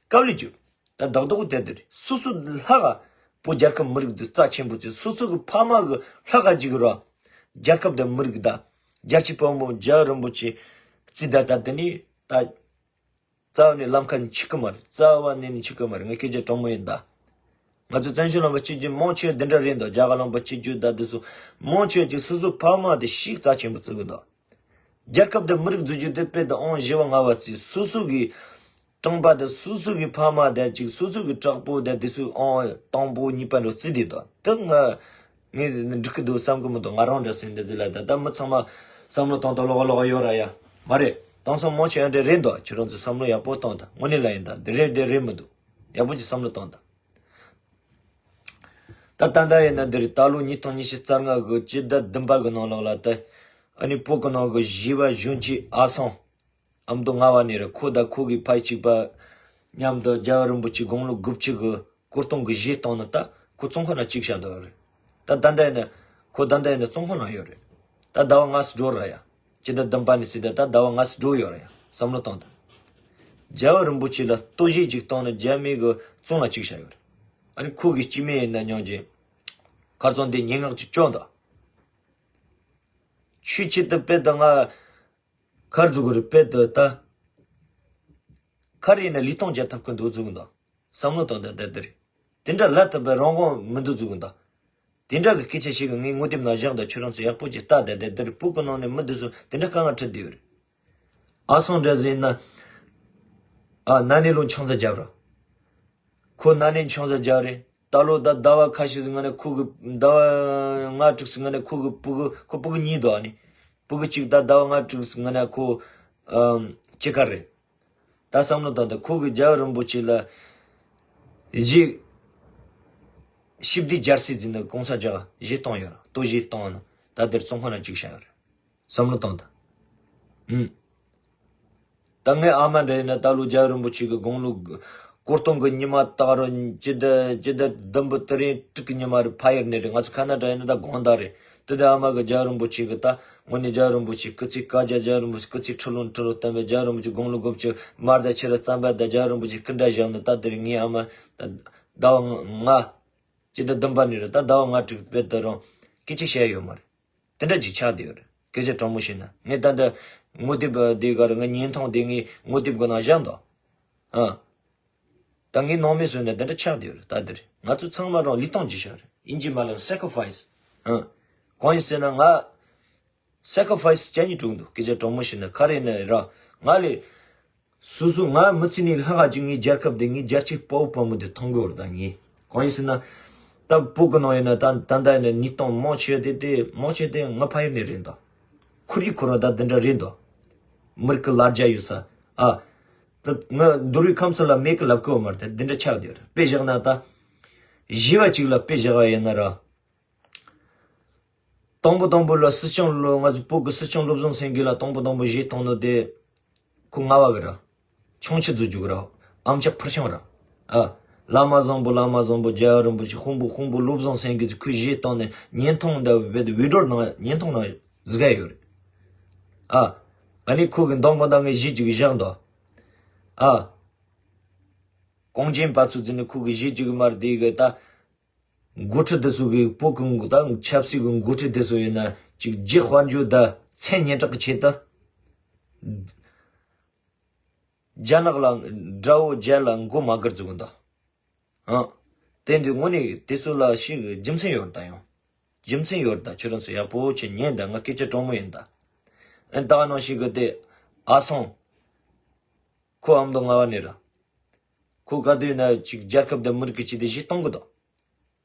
དཀའ་ལས་རྒྱོབ། ད་རྡོག་རྡོག་དེ་དེ་རེད། སོ་སོ་ལྷག་ག་བོད་རྒྱལ་ཁབ་མི་རིགས་འདི་རྩ་ཆེན་པོ་བྱེད། སོ་སོ་གི་ཕ་མ་གི་ལྷག་ག་ཅིག་ར། རྒྱལ་ཁབ་དང་མི་རིགས་དང་། རྒྱལ་གཅེས་དཔའ་བོ་རྒྱལ་བ་རིན་པོ་ཆེ་རྩིས་ད་ད་དེ་ནི་ད། རྩ་བ་ནས་ལམ་ཁ་ནས་འཆི་གི་མ་རེད། རྩ་བ་ནས་ནི་འཆི་གི་མ་རེད། ངས་སྐད་ཆ་དྲང་མོ་ཡིན་ད། ང་ཚོ་བཙན་བྱོལ་ལ་མ་སྐྱེས་རྒྱུ་མང་ཆེ་འདི་འདྲ་རེད་འདུག་རྒྱ་གར་ལུང་པ་སྐྱེས་རྒྱུ་ད་དེ་ཚོ་མང་ཆེ་ཅིག་སོ་སོ་ཕ་མ་དེ་ཤིག་རྩ་ཆེན་པོ་བརྩི་གི་འདུག་རྒྱལ་ཁབ་དང་མི་རིགས་འཛུགས་རྒྱུ་དེ་དཔེ་དང་ཨང་བཞི་བ་ལྔ་བ་བརྩིས། སོ་སོ་གི་གྲོང་པ་དང་སོ་སོ་གི་ཕ་མ་དང་ཅིག་སོ་སོ་གི་གྲོགས་པོ་དང་དེ་ཚོ་ཨང་དང་པོ་གཉིས་པ་འདྲ་བརྩི་དེ་དང་དེ་ང་ངས་འགྲིག་གི་འདུག་བསམ་གི་མི་འདུག་ང་རང་འདྲ་སེམས་འདི་ལ་ད་ལྟ་མི་ཚང་མ་ བསམ་བློ་གཏོང་དང་ལོག་ལོག་ཡོད་ར་ཡ། མ་རེད། གཏོང་སོང་མང་ཆེ་ཡང་འདྲེ་རེད་འདུག་ཁྱེད་རང་ཚོས་བསམ་བློ་ཡག་པོ་གཏོང་དང་། དངོས་གནས་ལ་ཡིན་ད་འདི་རེད་འདི་རེད་མི་འདུག་ཡག་པོ་ཅིག་བསམ་བློ་གཏོང་དང་། ད་ད་ལྟ་ཡིན་ན་འདིར་ད་ལོ་ཉིས་སྟོང་ཉི་ཤུ་རྩ་ལྔ་གི་སྤྱི་ཟླ་བདུན་པ་གི་ནང་ལོགས་ལ་ད། ཨ་ནི་བོད་གི་ནང་གི་བཞི་བ་གཞོན་སྐྱེས་ཨ་སང་། ཨ་མདོ་རྔ་བ་ནས་རེད། ཁོ་དང་ཁོ་གི་ཕ་གཅིག་པ་མཉམ་དུ་རྒྱལ་བ་རིན་པོ་ཆེ་དགུང་ལོ་དགུ་བཅུ་གི་སྐུ་གཏོང་གི་གཞས་བཏང་ནི་ད་ཁོ་བཙོན་ཁང་ནང་བཅུག་བཞག་འདུག་རེད། ད་ད་ལྟ་ཡིན་ན་ཁོ་ད་ལྟ་ཡིན་ན་བཙོན་ཁང་ནང་ཡོད་རེད། ད་ཟླ་བ་ལྔ་ཙམ་འགྲོ་ར་ཡ། སྤྱི་ཟླ་བདུན་པ་ནས་བརྩིས་ཏེ་ད་ཟླ་བ་ལྔ་ཙམ་འགྲོ་ཡོད་ར་ཡ། བསམ་བློ་གཏོང་དང་། རྒྱལ་བ་རིན་པོ་ཆེ་ལ་ལྟོ་གཞས་ཅིག་བཏང་ནི་རྒྱ་མི་གི་བཙོན་ལ་བཅུག་བཞག་ཡོད་རེད། ཨ་ནི་ཁོ་གི་སྐྱེ་དམན་ཡིན་ན་སྙིང་རྗེ། ཁ་རྩང་དེ་སྙན་ངག་ཅིག་སྐྱོན་དང་། ཆོས་ཆེད་དུ་དཔེ་དང་ང་། ཁར་འཛུགས་རེད་དཔེ་དེ་ད། ཁ་རེ་ན་ལུས་སྟོང་རྒྱལ་ཐབས་ཀྱི་འདུག་འཛུགས་འདུག་བསམ་བློ་བཏང་དེ་དེ་དེ་རེད། དེ་འདྲ་ལ་ཐུབ་པའི་རང་དབང་མི་འདུག་འཛུགས་འདུག་དེ་འདྲ་གི་སྐད་ཆ་ཞིག་གི་ངའི་ངོ་དེབ་ནང་བཞག་འདུག་ཁྱོད་རང་ཚོ་ཡག་པོ་ཅིག་ལྟ་དེ་དེ་དེ་རེད། བོད་གི་ནང་ནས་མི་འདི་ཚོ་དེ་འདྲ་དཀའ་ངལ་འཕྲད་བསྡད་ཡོད་རེད། ཨ་སང་འདྲ་ཟིན་ན། ཨ་ན་ནས་ལོ་ཆང་ས་རྒྱབ་ར། ཁོ་ན་ནས་ཆང་ས་རྒྱབ་རེད། ད་ལོ་ད་ཟླ་བ་ཁ་ཤས་ཟིན་ང་ནས་ཁོ་གི་ཟླ་བ་ལྔ་དྲུག་ཟིན་ང་ནས་ཁོ་གི་སྤུ་གུ་ཁོ་སྤུ་གུ་གཉིས་འདུག་ཨ་ནི། སྤུ་གུ་གཅིག་ད་ཟླ་བ་ལྔ་དྲུག་ཟིན་ང་ནས་ཁོ། ཨམ། སྐྱེས་སྐར་རེད། ད་བསམ་བློ་བཏང་ད་ཁོ་གི་རྒྱལ་བ་རིན་པོ་ཆེ་ལ། གཞས། ཞི་བདེའི་རྒྱལ་སྲིད་འཛིན་ནི་གོང་ས་རྒྱ་གཞས་གཏོང་ཡོད་ར་ལྟོ་གཞས་གཏོང་ནི་ད་དེར་བཙོན་ཁང་ནང་བཅུག་བཞག་ཡོད་རེད། བསམ་བློ་བཏང་དང་། ཨུམ། ད་ངའི་ཨ་མ་འདྲ་ཡིན་ན་ད་ལོ་རྒྱལ་བ་རིན་པོ་ཆེ་གི་དགུང་ལོ་སྐུ་གཏོང་གི་ཉི་མ་ད་རུང་ཇི་ལྟར་ཇི་ལྟར་བདུན་པོ་དེ་རིང་དྲུག་གི་ཉི་མ་རེད། ཕ་ཡུལ་ནས་རེད། ང་ཚོ་ཁ་ན་འདྲ་ཡིན་ན་ད་དགོང་དག་རེད། དེ་དུས་ཨ་མ་གི་རྒྱལ་བ་རིན་པོ་ཆེ་གི་ད་དངོས་གནས་རྒྱལ་བ་རིན་པོ་ཆེ་སྐུ་ཚེ་བསྐལ་བརྒྱར་རྒྱལ་བ་རིན་པོ་ཆེ་སྐུ་ཚེ་ཁྲི་ལོ་ཁྲི་ལོ་བརྟན་པའི་རྒྱལ་བ་རིན་པོ་ཆེ་དགུང་ལོ་དགུ་བཅུ་མར་ད་ཁྱེད་རང་རྩམ་པ་ད་རྒྱལ་བ་རིན་པོ་ཆེ་སྐུ་འདྲ་བཞག་ནས་ད་དེ་རིང་ངའི་ཨ་མ་ད་ཟླ་བ་ལྔ་ཇི་ལྟར་བདུན་པ་ནས་རེད། ད་ཟླ་བ་ལྔ་དྲུག་དཔེ་ད་རུང་སྐད་ཆ་བཤད་ཡོད་མ་རེད། དེ་འདྲ་ཅིག་ཆགས་བསྡད་ཡོད་རེད། སྐད་ཆ་དྲང་མོ་བཤད་ན་ངས་ད་ལྟ་ངོ་དེབ་དེ་ག་རེ་ངའི་བརྙན་ཐུང་དེ་ངའི་ངོ་དེབ་གི་ནང་བཞག་འདུག་ཨ། ད་ངའི་ནང་མི་བཟོས་ནས་དེ་འདྲ་ཆགས་བསྡད་ཡོད་རེད། ད་དེ་རེད། ང་ཚོ་ཚང་མ་རང་ལུས་སྟོང་བགྱིས་བཞག་རེད། ཨིན་ཇི་མ་ལ་སེ་ཀི་རི་ཕའི་སི། ཨ། གང་ཡིན་ཟེར་ན་ང་སེ་ཀི་རི་ཕའི་སི་བྱས་ནས་འགྲོ་གི་འདུག་སྐད་ཆ་དྲང་མོ་བཤད་ན་ག་རེ་ཡིན་ན་ར་ང་ལས། སོ་སོ་ང་མི་ཚེ་ནས་ལྷག་ག་ཅིག་ངའི་རྒྱལ་ཁབ་དེ་ངའི་རྒྱལ་གཅེས་དཔའ་བོ་དཔའ་མོ་དེ་མཐོང་གི་ཡོད་རེད། ད་ངས་གང་ཡིན་ཟེར་ན། ད་བོད་གི་ནང་ཡིན་ན་ད་ད་ལྟ་ཡིན་ན་ཉིས་སྟོང་མང་ཆེ་དེ་དེ་མང་ཆེ་དེ་ང་ཕ་ཡུལ་ནས་རེད་ད། ཁོར་ཡུག་ཁོ་རང་ད་འདི་འདྲ་རེད་ད། མི་རིགས་ཀྱི་ལ་རྒྱ་ཡོད་ས། ཨ། ད་ང་འདུལ་བའི་ཁམས་གསུམ་ལ་མེད་ཀི་ལབ་ཀི་ཡོད་མ་རེད། ད་འདི་འདྲ་ཆགས་བསྡད་ཡོད་རེད། དཔེ་བཞག་ན་ད། བཞི་བ་གཅིག་ལ་དཔེ་བཞག་པ་ཡིན་ན་ར། དང་པོ་དང་པོ་ལ་སྲིད་སྐྱོང་ལོ་ང་ཚོ་བོད་ཀྱི་སྲིད་སྐྱོང་བློ་བཟང་སེང་གེ་ལ་དང་པོ་དང་པོ་གཞས་གཏོང་ནོ་དེ། ཁོ་རྔ་བ་གི་ར། ཆུང་ཆུ་རྫུ་རྒྱུག་ར། ཨམ་ཅག་ཕུར་ཤང་ར། ཨ། བླ་མ་བཟང་པོ་བླ་མ་བཟང་པོ་རྒྱལ་བ་རིན་པོ་ཆེ་དཔོན་པོ་དཔོན་པོ་བློ་བཟང་སེང་གེ་ཚོ་ཁོའི་གཞས་གཏོང་ནས་བརྙན་ཐུང་འདྲ་བའི་བི་ཌི་ཡོ་ནང་བརྙན་ཐུང་ནང་གཟིགས་ཡ་ཡོད་རེད། ཨ། ཨ་ནི་ཁོ་གི་མདང་དགོང་དག་ངས་གཞས་ཅིག་བཞག་འདུག་ཨ། གངས་ཅན་པ་ཚོ་ཟེར་ནས་ཁོ་གི་གཞས་ཅིག་མར་དེ་གི་ད། འགོ་ཁྲིད་དེ་ཚོ་གི་བོད་ཀྱི་ད་ཆབ་སྲིད་ཀྱི་འགོ་ཁྲིད་དེ་ཚོ་ཡིན་ན་ཅིག་རྒྱུ་དཔལ་འབྱོར་དང་མཚན་སྙན་གྲགས་ཀྱི་ཆེད་དུ། རྒྱ་ནག་ལ་དགྲ་བོ་རྒྱ་ལ་མགོ་མ་སྒུར་བཅུག་གི་འདུག་ཨང་། དེ་འདི་དངོས་གནས་དེ་ཚོ་ལ་ཞིག་རྒྱུ་མཚན་ཡོད་རེད་ད་ཡང་། རྒྱུ་མཚན་ཡོད་རེད་ད། ཁྱོད་རང་ཚོ་ཡག་པོ་བྱས་ཉན་ད། ང་སྐད་ཆ་དྲང་མོ་ཡིན་ད། ཨན་ད་ནང་ཞིག་གི་དེ་ཨ་སང་། ཁོ་ཨ་མདོ་རྔ་བ་ནས་ར། ཁོ་ག་དུས་ན་ཅིག་རྒྱལ་ཁབ་དང་མི་རིགས་ཀྱི་ཆེད་དུ་གཞས་གཏོང་གི་འདུག་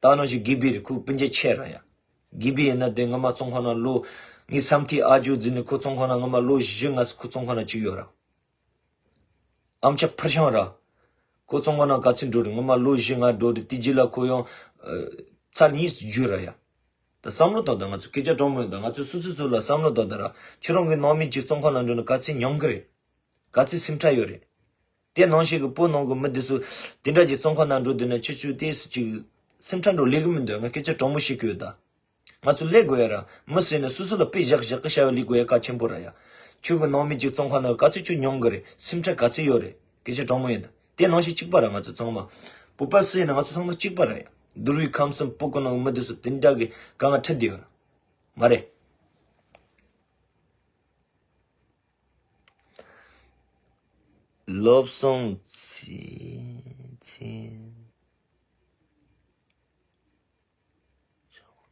ད་ནང་བཞིན་དགེ་བི་རེད། ཁོ་སྤུན་མཆེད་ཆེ་ར་ཡ། དགེ་བི་ཡིན་ན་དེ་སྔ་མ་བཙོན་ཁང་ནང་ལོ། ངའི་བསམ་མཐའི་ཨ་ཇོ་འཛིན་ནས་ཁོ་བཙོན་ཁང་ནང་སྔ་མ་ལོ་བཞི་ལྔ་ཙམ་ཁོ་བཙོན་ཁང་ནང་བཅུག་ཡོད་ར། ཨམ་ཅག་ཕུར་ཤང་ར། ཁོ་བཙོན་ཁང་ནང་ག་ཚོད་འགྲོ་རེད། སྔ་མ་ལོ་བཞི་ལྔ་འགྲོ་རེད། དེ་རྗེས་ལ་ཁོ་ཡང་། ཚར་གཉིས་བརྒྱུད་ར་ཡ། ད་བསམ་བློ་བཏང་ད། ང་ཚོ་སྐད་ཆ་དྲང་མོ་ཡིན་ད། ང་ཚོ་སོ་སོ་སོ་ལ་བསམ་བློ་བཏང་ད་ར། ཁྱོད་རང་གི་ནང་མི་གཅིག་བཙོན་ཁང་ནང་འགྲོ་ན་ག་ཚོད་མྱོང་གི་རེད། ག་ཚོད་སེམས་ཁྲལ་ཡོད་རེད། དེ་ནང་བཞིན་གྱི་བོད་ནང་གི་མི་འདི་ཚོ་དེ་འདྲ་གྱི་བཙོན་ཁང་ནང་འགྲོ་དུས་ན་ཁྱོད་ཚོས་དེ་སུ་ཅིག་སེམས་ཁྲལ་འགྲོ་ལས་གི་མི་འདུག་ང་སྐད་ཆ་དྲང་མོ་བཤད་གི་ཡོད་ད། ང་ཚོ་ལས་དགོས་ཡ་ར། མི་ཟེར་ན་སོ་སོ་ལ་དཔེ་བཞག་བཞག་གི་བྱ་བ་ལས་དགོས་ཡ་གལ་ཆེན་པོ་ར་ཡ། ཁྱོད་ཀྱི་ནང་མི་ཅིག་བཙོན་ཁང་ནང་ག་ཚོད་ཁྱོད་མྱོང་གི་རེད། སེམས་ཁྲལ་ག་ཚོད་ཡོད་རེད། སྐད་ཆ་དྲང་མོ་ཡིན་ད། དེ་ནང་བཞིན་གཅིག་པ་ར་ང་ཚོ་ཚང་མ། བོད་པ་སུ་ཡིན་ན་ང་ཚོ་ཚང་མ་གཅིག་པ་ར་ཡ། འདུལ་བའི་ཁམས་གསུམ་བོད་ཀྱི་ནང་མི་འདི་ཚོ་དེ་འདྲ་གི་དཀའ་ངལ་འཕྲད་བསྡད་ཡོད་ར། མ་རེད། བློ་བཟང་ཚེ་ཚེ།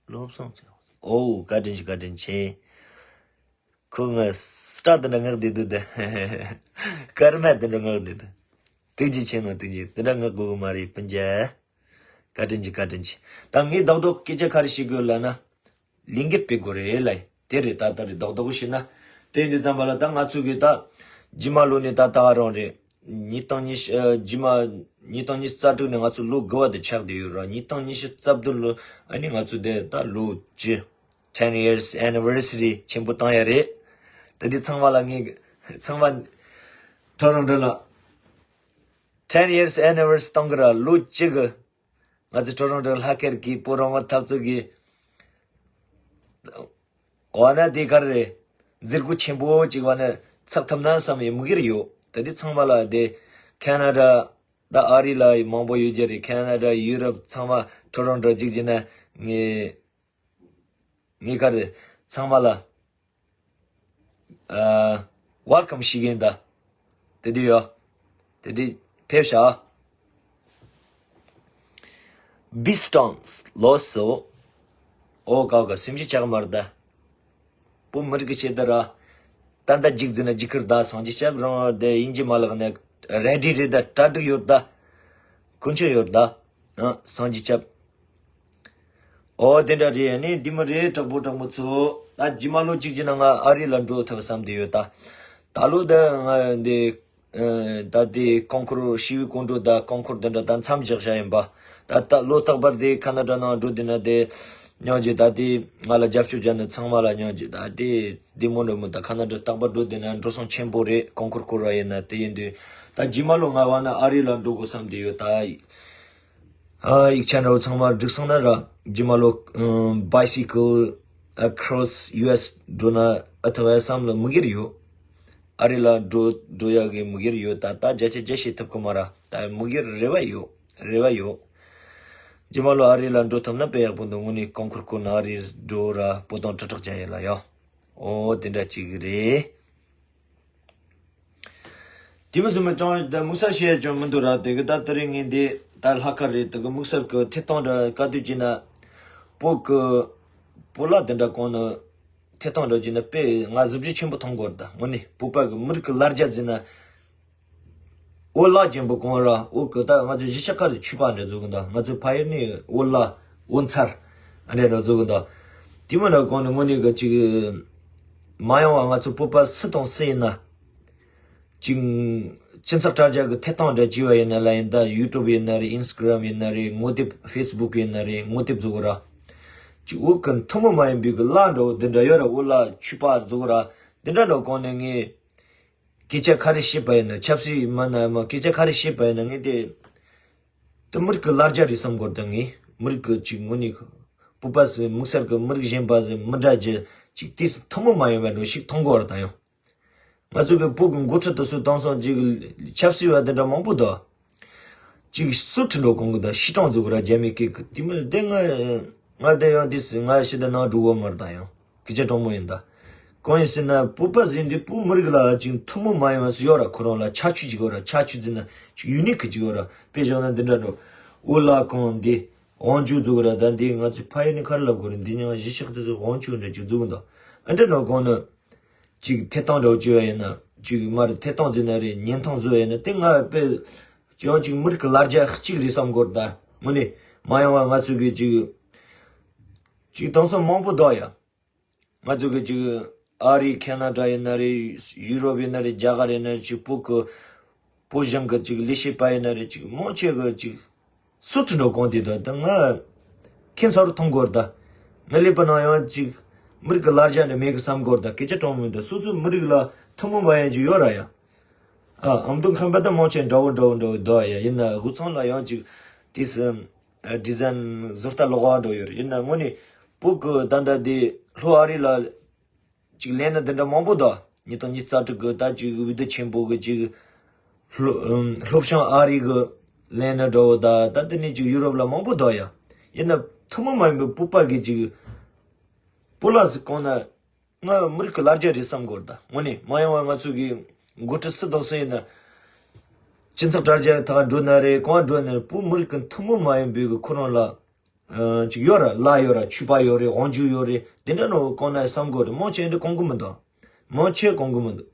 བློ་བཟང་ཚེ། ཨོ་བཀའ་དྲིན་ཆེ། བཀའ་དྲིན་ཆེ། ཁོ་ང་སྐྲ་དེ་འདྲ་ངག་བསྡད་འདུག་ད། སྐར་མ་དེ་འདྲ་ངག་བསྡད་འདུག་ཐུགས་རྗེ་ཆེ་ནོ་ཐུགས་རྗེ། དེ་འདྲ་ངག་དགོས་གི་མ་རེད་སྤུན་ཀྱག་བཀའ་དྲིན་ཆེ། བཀའ་དྲིན་ཆེ། ད་ངས་རྡོག་རྡོག་སྐད་ཆ་ག་རེ་བཤད་དགོས་ལབ་ན། ལས་འགུལ་སྤེལ་དགོས་རེད་ལབ་ཡིན། དེ་རེད། ད་ལྟ་རེད། རྡོག་རྡོག་བྱས་ན། དེ་ཡིན་དུས་ཙམ་པ་ལ་ད་ང་ཚོ་གི་ད་རྗེས་མ་ལོ་ནས་ད་ད་ག་རང་རེད། ཉིས་སྟོང་ཉི་ཤུ་ཨ། རྗེས་མ་ཉིས་སྟོང་ཉི་ཤུ་རྩ་དྲུག་ནས་ང་ཚོ་ལོ་དགུ་བ་དེ་ཆགས་བསྡད་ཡོད་ར། ཉིས་སྟོང་ཉི་ཤུ་རྩ་བདུན་ལོ་ཨ་ནི་ང་ཚོ་དེ་ད་ལོ་བཅུ། ten years anniversary ཆེན་པོ་བཏང་ཡ་རེད། ད་དེ་ཚང་མ་ལ་ངས་ཚང་མ་ཁྲོ་རོང་འགྲོ་ལ། ten years anniversary གཏོང་གི་ར། ལོ་གཅིག་གི་ང་ཚོ་ཁྲོ་རོང་འགྲོ་ལྷ་ཁེར་གི་བོད་རང་དབང་འཐབ་རྩོད་ཀྱི་འོ་ན་དེ་ག་རེ་རེད། མཛད་སྒོ་ཆེན་པོ་ཅིག་བ་ནས་ཚགས་ཐུབ་ན་བསམ་ཡི་མུ་གེར་ཡོད། ད་དེ་ཚང་མ་ལ་དེ་ཁ་ན་ཌ་ད་ཨ་རི་ལ་མང་པོ་ཡོད་རྒྱུ་རེད། ཁ་ན་ཌ་ཡུ་རོབ་ཚང་མ་ཁྲོ་རོང་འགྲོ་གཅིག་བྱས་ན་ངས་ངས་ག་རེ་ཚང་མ་ལ་ཨ། welcome ཞིག་ཡིན་ད། དེ་དུས་ཡོ། དེ་དུས་ཕེབས་ཤག Bistons ལོ་སོ། ཨོ་ཀ་ཀ་སེམས་ཅི་ཆགས་མར་ད། པོ་མི་རིགས་ཀྱི་ཆེད་དུ་ར། ད་ལྟ་འཇིག་རྫུན་ན་འཇིག་ཁུར་ད་སངས་རྒྱས་ཞབས་རང་དེ་ཡིན་གྱི་མ་ལག་ནས་རེ་ཌི་རེད་ད། གྲ་སྒྲིག་ཡོད་ད། ཀུན་སྤྱོད་ཡོད་ད། ཨ། སངས་རྒྱས་ཞབས། ཨོ་དེ་འདྲ་རེད། ནི་འདི་མོ་རེད། དྲག་པོ་དྲག་མོ་ཚོ། ད་རྗེས་མ་ལོ་གཅིག་གྱི་ནང་ང་ཨ་རི་ལ་འགྲོ་ཐུབ་བསམ་བསྡད་ཡོད་ད། ད་ལོ་ད་ང་འདི་ད་དེ་རྐང་འཁོར་ཞི་བའི་སྐོར་འགྲོ་ད། རྐང་འཁོར་དེ་འདྲ་ད་མཚམས་བཞག་བཞག་ཡིན་པ། ད་ད་ལོ་རྟག་པར་དེ་ཁ་ན་ཌ་ནང་འགྲོ་དེ་ན་དེ་སྙིང་རྗེ། ད་དེ་ང་ལ་རྒྱབ་སྐྱོར་བྱས་ནས་ཚང་མ་ལ་སྙིང་རྗེ། ད་དེ་དེ་མོ་འགྲོ་མོ་ད་ཁ་ན་ཌ་རྟག་པར་འགྲོ་དེ་ན་འགྲོ་སོང་ཆེན་པོ་རེད། རྐང་འཁོར་སྐོར་བ་ཡིན་ན། དེ་ཡིན་དུས་ད་རྗེས་མ་ལོ་ང་བ་ན་ཨ་རི་ལ་འགྲོ་དགོས་བསམ་བསྡད་ཡོད་ད། ཨ། ཡིག་ཆ་འདྲ་བོ་ཚང་མ་བསྒྲིགས་སོང་ན་ར། རྗེས་མ་ལོ་ཨ། bicycle across ཡུ་ཨེས་འགྲོ་ན་ཨ་ཐུབ་བསམ་ལ་མུ་གེར་ཡོད། ཨ་རི་ལ་འགྲོ་འགྲོ་ཡག་གི་མུ་གེར་ཡོད་ད། ད་བརྒྱ་ཆ་བརྒྱ་བྱེད་ཐུབ་གི་མ་ར། ད་མུ་གེར་རེ་བ་ཡོད། རེ་བ་ཡོད། རྗེས་མ་ལོ་ཨ་རི་ལ་འགྲོ་ཐུབ་ན་དཔེ་ཡག་པོ་འདུག་དངོས་གནས་རྐང་འཁོར་སྐོར་ན་ཨ་རི་འགྲོ་ར། པོ་ཏང་ཀྲི་ཀྲག་བྱ་ཡས་ལ་ཡ། ཨོ་དེ་འདྲ་ཅིག་རེད། དེ་མི་བཟོ་མི་ཅང་ད་དམིགས་བསལ་བཤད་ཡ་ཅང་མི་འདུག་ར། དེ་གི་ད་དེ་རིང་ངས་འདི་ད་ལྷག་དཀར་རེད། དེ་གི་དམིགས་བསལ་གི་ཐད་གཏོང་འདྲ་ག་དུས་ཅིག་ན་བོད་གི་བོད་ལ་དེ་འདྲ་གོང་ནི་ཐད་གཏོང་འདྲ་ཅིག་ན་དཔེ་ང་གཟི་བརྗིད་ཆེན་པོ་མཐོང་གི་ཡོད་ད། དངོས་གནས་བོད་པ་གི་མི་རིགས་གི་ལ་རྒྱ་ཟེར་ན། འོ་ལགས་ཅན་པོ་གང་ར། འོ་གི་ད་ང་ཚོ་གཞིས་ཆགས་ཁ་རེ་ཆོས་པ་འདྲ་བཟོ་གི་འདུག་ང་ཚོ་ཕ་ཡུལ་ནི་འོ་ལ་འོ་མཚར་ཨ་འདྲ་འདྲ་བཟོ་གི་འདུག་དེ་མོ་འདྲ་གང་ནི་དངོས་གནས་གི་ཅིག་མ་ཡོང་བ། ང་ཚོ་བོད་པ་སུ་དང་སུ་ཡིན་ན་ཅིག་སྤྱི་ཚོགས་དྲ་རྒྱ་གི་ཐད་གཏོང་འདྲ་བྱས་པ་ཡིན་ན་ལ་ཡིན་ད། ཡུ་ཊུབ་ཡིན་ན་རེད། ཨིན་སི་ཊ་གྷི་རམ་ཡིན་ན་རེད། ངོ་དེབ་ཕེ་སི་བུག་ཡིན་ན་རེད། ངོ་དེབ་བཟོ་གི་ར། ཅིག་འོ་གི་ཐུན་མོང་མ་ཡིན་པའི་གི་ལ་འདྲ་བོ་འདི་འདྲ་ཡོད་ར། འོ་ལ་ཆོས་པ་བཟོ་གི་ར། འདི་འདྲ་འདྲ་གང་ནི་ངས་སྐད་ཆ་ག་རེ་བཤད་པ་ཡིན་ན། ཆབ་སྲིད་མ་ན་མ་སྐད་ཆ་ག་རེ་བཤད་པ་ཡིན་ན། ངས་དེ་དེ་མི་རིགས་ཀྱི་ལ་རྒྱ་རེད་བསམ་གོ་ད། ངས་མི་རིགས་ཀྱི་ཅིག་དངོས་གནས་བོད་པ་ཟེར་དམིགས་བསལ་གྱི་མི་རིགས་གཞན་པ་ཟེར་མི་འདྲ་རྒྱུ་ཅིག་དེ་ཐུན་མོང་མ་ཡིན་པ་འདྲ་ཞིག་མཐོང་གོ་ར། ད་ཡང་ང་ཚོ་གི་བོད་ཀྱི་འགོ་ཁྲིད་དེ་ཚོ་དེང་སང་ཅིག་ཆབ་སྲིད་པ་དེ་འདྲ་མང་པོ་འདུག་ཅིག་སུ་ཁྲིད་འགྲོ་གོང་གི་ད་ཤི་གྲངས་བཟོ་གི་ར། རྒྱ་མི་སྐད་གི་དེ་མི་དེ་ང་ང་དེ་ཡང་དེ་སི་ང་ཤི་ད་ནང་འགྲོ་གོ་མ་ར། ད་ཡང་སྐད་ཆ་དྲང་མོ་ཡིན་ད། གང་ཡིན་ཟེར་ན་བོད་པ་ཟེར་འདི་བོད་མི་རིགས་ལ་ཅིག་ཐུན་མོང་མ་ཡིན་པ་སུ་ཡོད་ར། ཁོ་རང་ལ་ཁྱད་ཆོས་ཅིག་ཡོད་ར། ཁྱད་ཆོས་ཟེར་ན་ཅིག་ཡུ་ནིག་གི་ཅིག་ཡོད་ར། དཔེ་བཞག་ན་འདི་འདྲ་འགྲོ་འོ་ལ་གང་འདི་དབང་ཕྱུག་བཟོ་གི་ར། ད་འདི་ང་ཚོའི་ཕ་ཡུལ་ནས་ག་རེ་ལབ་དགོས་རེད། འདི་ཉང་གཞིས་ཆགས་དེ་ཚོ་དབང་ཕྱུག་འདྲ་ཅིག་བཟོ་གི་འདུག་ཨ་འདྲ་འགྲོ་གང་ནི། ཅིག་ཐད་གཏོང་འདྲ་བོ་བྱས་པ་ཡིན་ན། ཅིག་མ་རེད། ཐད་གཏོང་ཟེར་ན་རེད། བརྙན་ཐུང་བཟོ་ཡིན་ན་དེ་ང་དཔེ་ཅང་ཅིག་མི་རིགས་ཀྱི་ལ་རྒྱ་གཅིག་རེད་བསམ་གོ་ད། དངོས་གནས་མ་ཡོང་བ་ང་ཚོ་གི་ཅིག་ཅིག་དེང་སང་མང་པོ་འདུག་ཡ། ང་ཚོ་གི་ཅིག་ཨ་རི་ཁེ་ན་ཌ་ཡིན་ན་རེད། ཡུ་རོབ་ཡིན་ན་རེད། རྒྱ་གར་ཡིན་ན་རེད། ཅིག་བོད་གི་བོད་གཞུང་གི་ཅིག་ལས་བྱེད་པ་ཡིན་ན་རེད། ཅིག་མང་ཆེ་གི་ཅིག་སུ་ཁྲིད་འགྲོ་གོང་དེ་དང་ད་ང་ཁྱིམ་ཚང་རུ་མཐོང་གོ་ད། ང་ལས་པ་ནང་ཡང་ཅིག་མི་རིགས་ཀྱི་ལ་རྒྱ་འདྲ་མེད་གི་བསམ་གོ་ད། སྐད་ཆ་དྲང་མོ་ཡིན་ད། སོ་སོའི་མི་རིགས་ལ་ཐུན་མོང་མ་ཡིན་ཅིག་ཡོད་ར་ཡ། ཨ་ཨ་མདོ་ཁམས་པ་ད་མང་ཆེ་འདྲ་བོ་འདྲ་བོ་འདྲ་བོ་འདུག་ཡ། ཡིན་ན་དབུས་གཙང་ལ་ཡང་ཅིག་དེ་སི་ཌི་ཛའིན་བཟོ་ལྟ་ལོག་པ་འདྲ་བོ་ཡོད་རེད། ཡིན་ན་དངོས་གནས་བོད་གི་ད་ལྟ་དེ་ལྷོ་ཨ་རི་ལ། ཅིག་ལས་ན་འདི་འདྲ་མང་པོ་འདུག་ཉིས་སྟོང་ཉི་ཤུ་རྩ་དྲུག་གི་ད་ཅིག་འོས་བསྡུ་ཆེན་པོ་གི་ཅིག་སློབ་སློབ་སྦྱོང་ཨ་རི་གི་ལས་ན་འདྲ་བོ་ད། ད་དེ་ནས་ཅིག་ཡུ་རོབ་ལ་མང་པོ་འདུག་ཡ། ཡིན་ན་ཐུན་མོང་མ་ཡིན་པའི་བོད་པ་གི་ཅིག་བོད་ལ་ཟིག་གོང་ན་ང་མི་རིགས་ཀྱི་ལ་རྒྱ་རེད་བསམ་གོ་ད། དངོས་གནས་མ་ཡོང་བ་ང་ཚོ་གི་འགོ་ཁྲིད་སུ་དང་སུ་ཡིན་ན། སྤྱི་ཚོགས་དྲ་རྒྱ་ཐག་འགྲོ་ན་རེད། གང་འགྲོ་ན་རེད། བོད་མི་རིགས་ཀྱི་ཐུན་མོང་མ་ཡིན་པའི་གི་ཁོ་རང་ལ། ཨ་ཅིག་ཡོད་ར། ལ་ཡོད་ར། ཆོས་པ་ཡོད་རེད། དབང་ཕྱུག་ཡོད་རེད། དེ་འདྲ་ནོ་གང་ན་བསམ་གོ་རེད། མང་ཆེ་འདི་གོང་གི་མི་འདུག་མང་ཆེ་གོང་གི་མི་འདུག་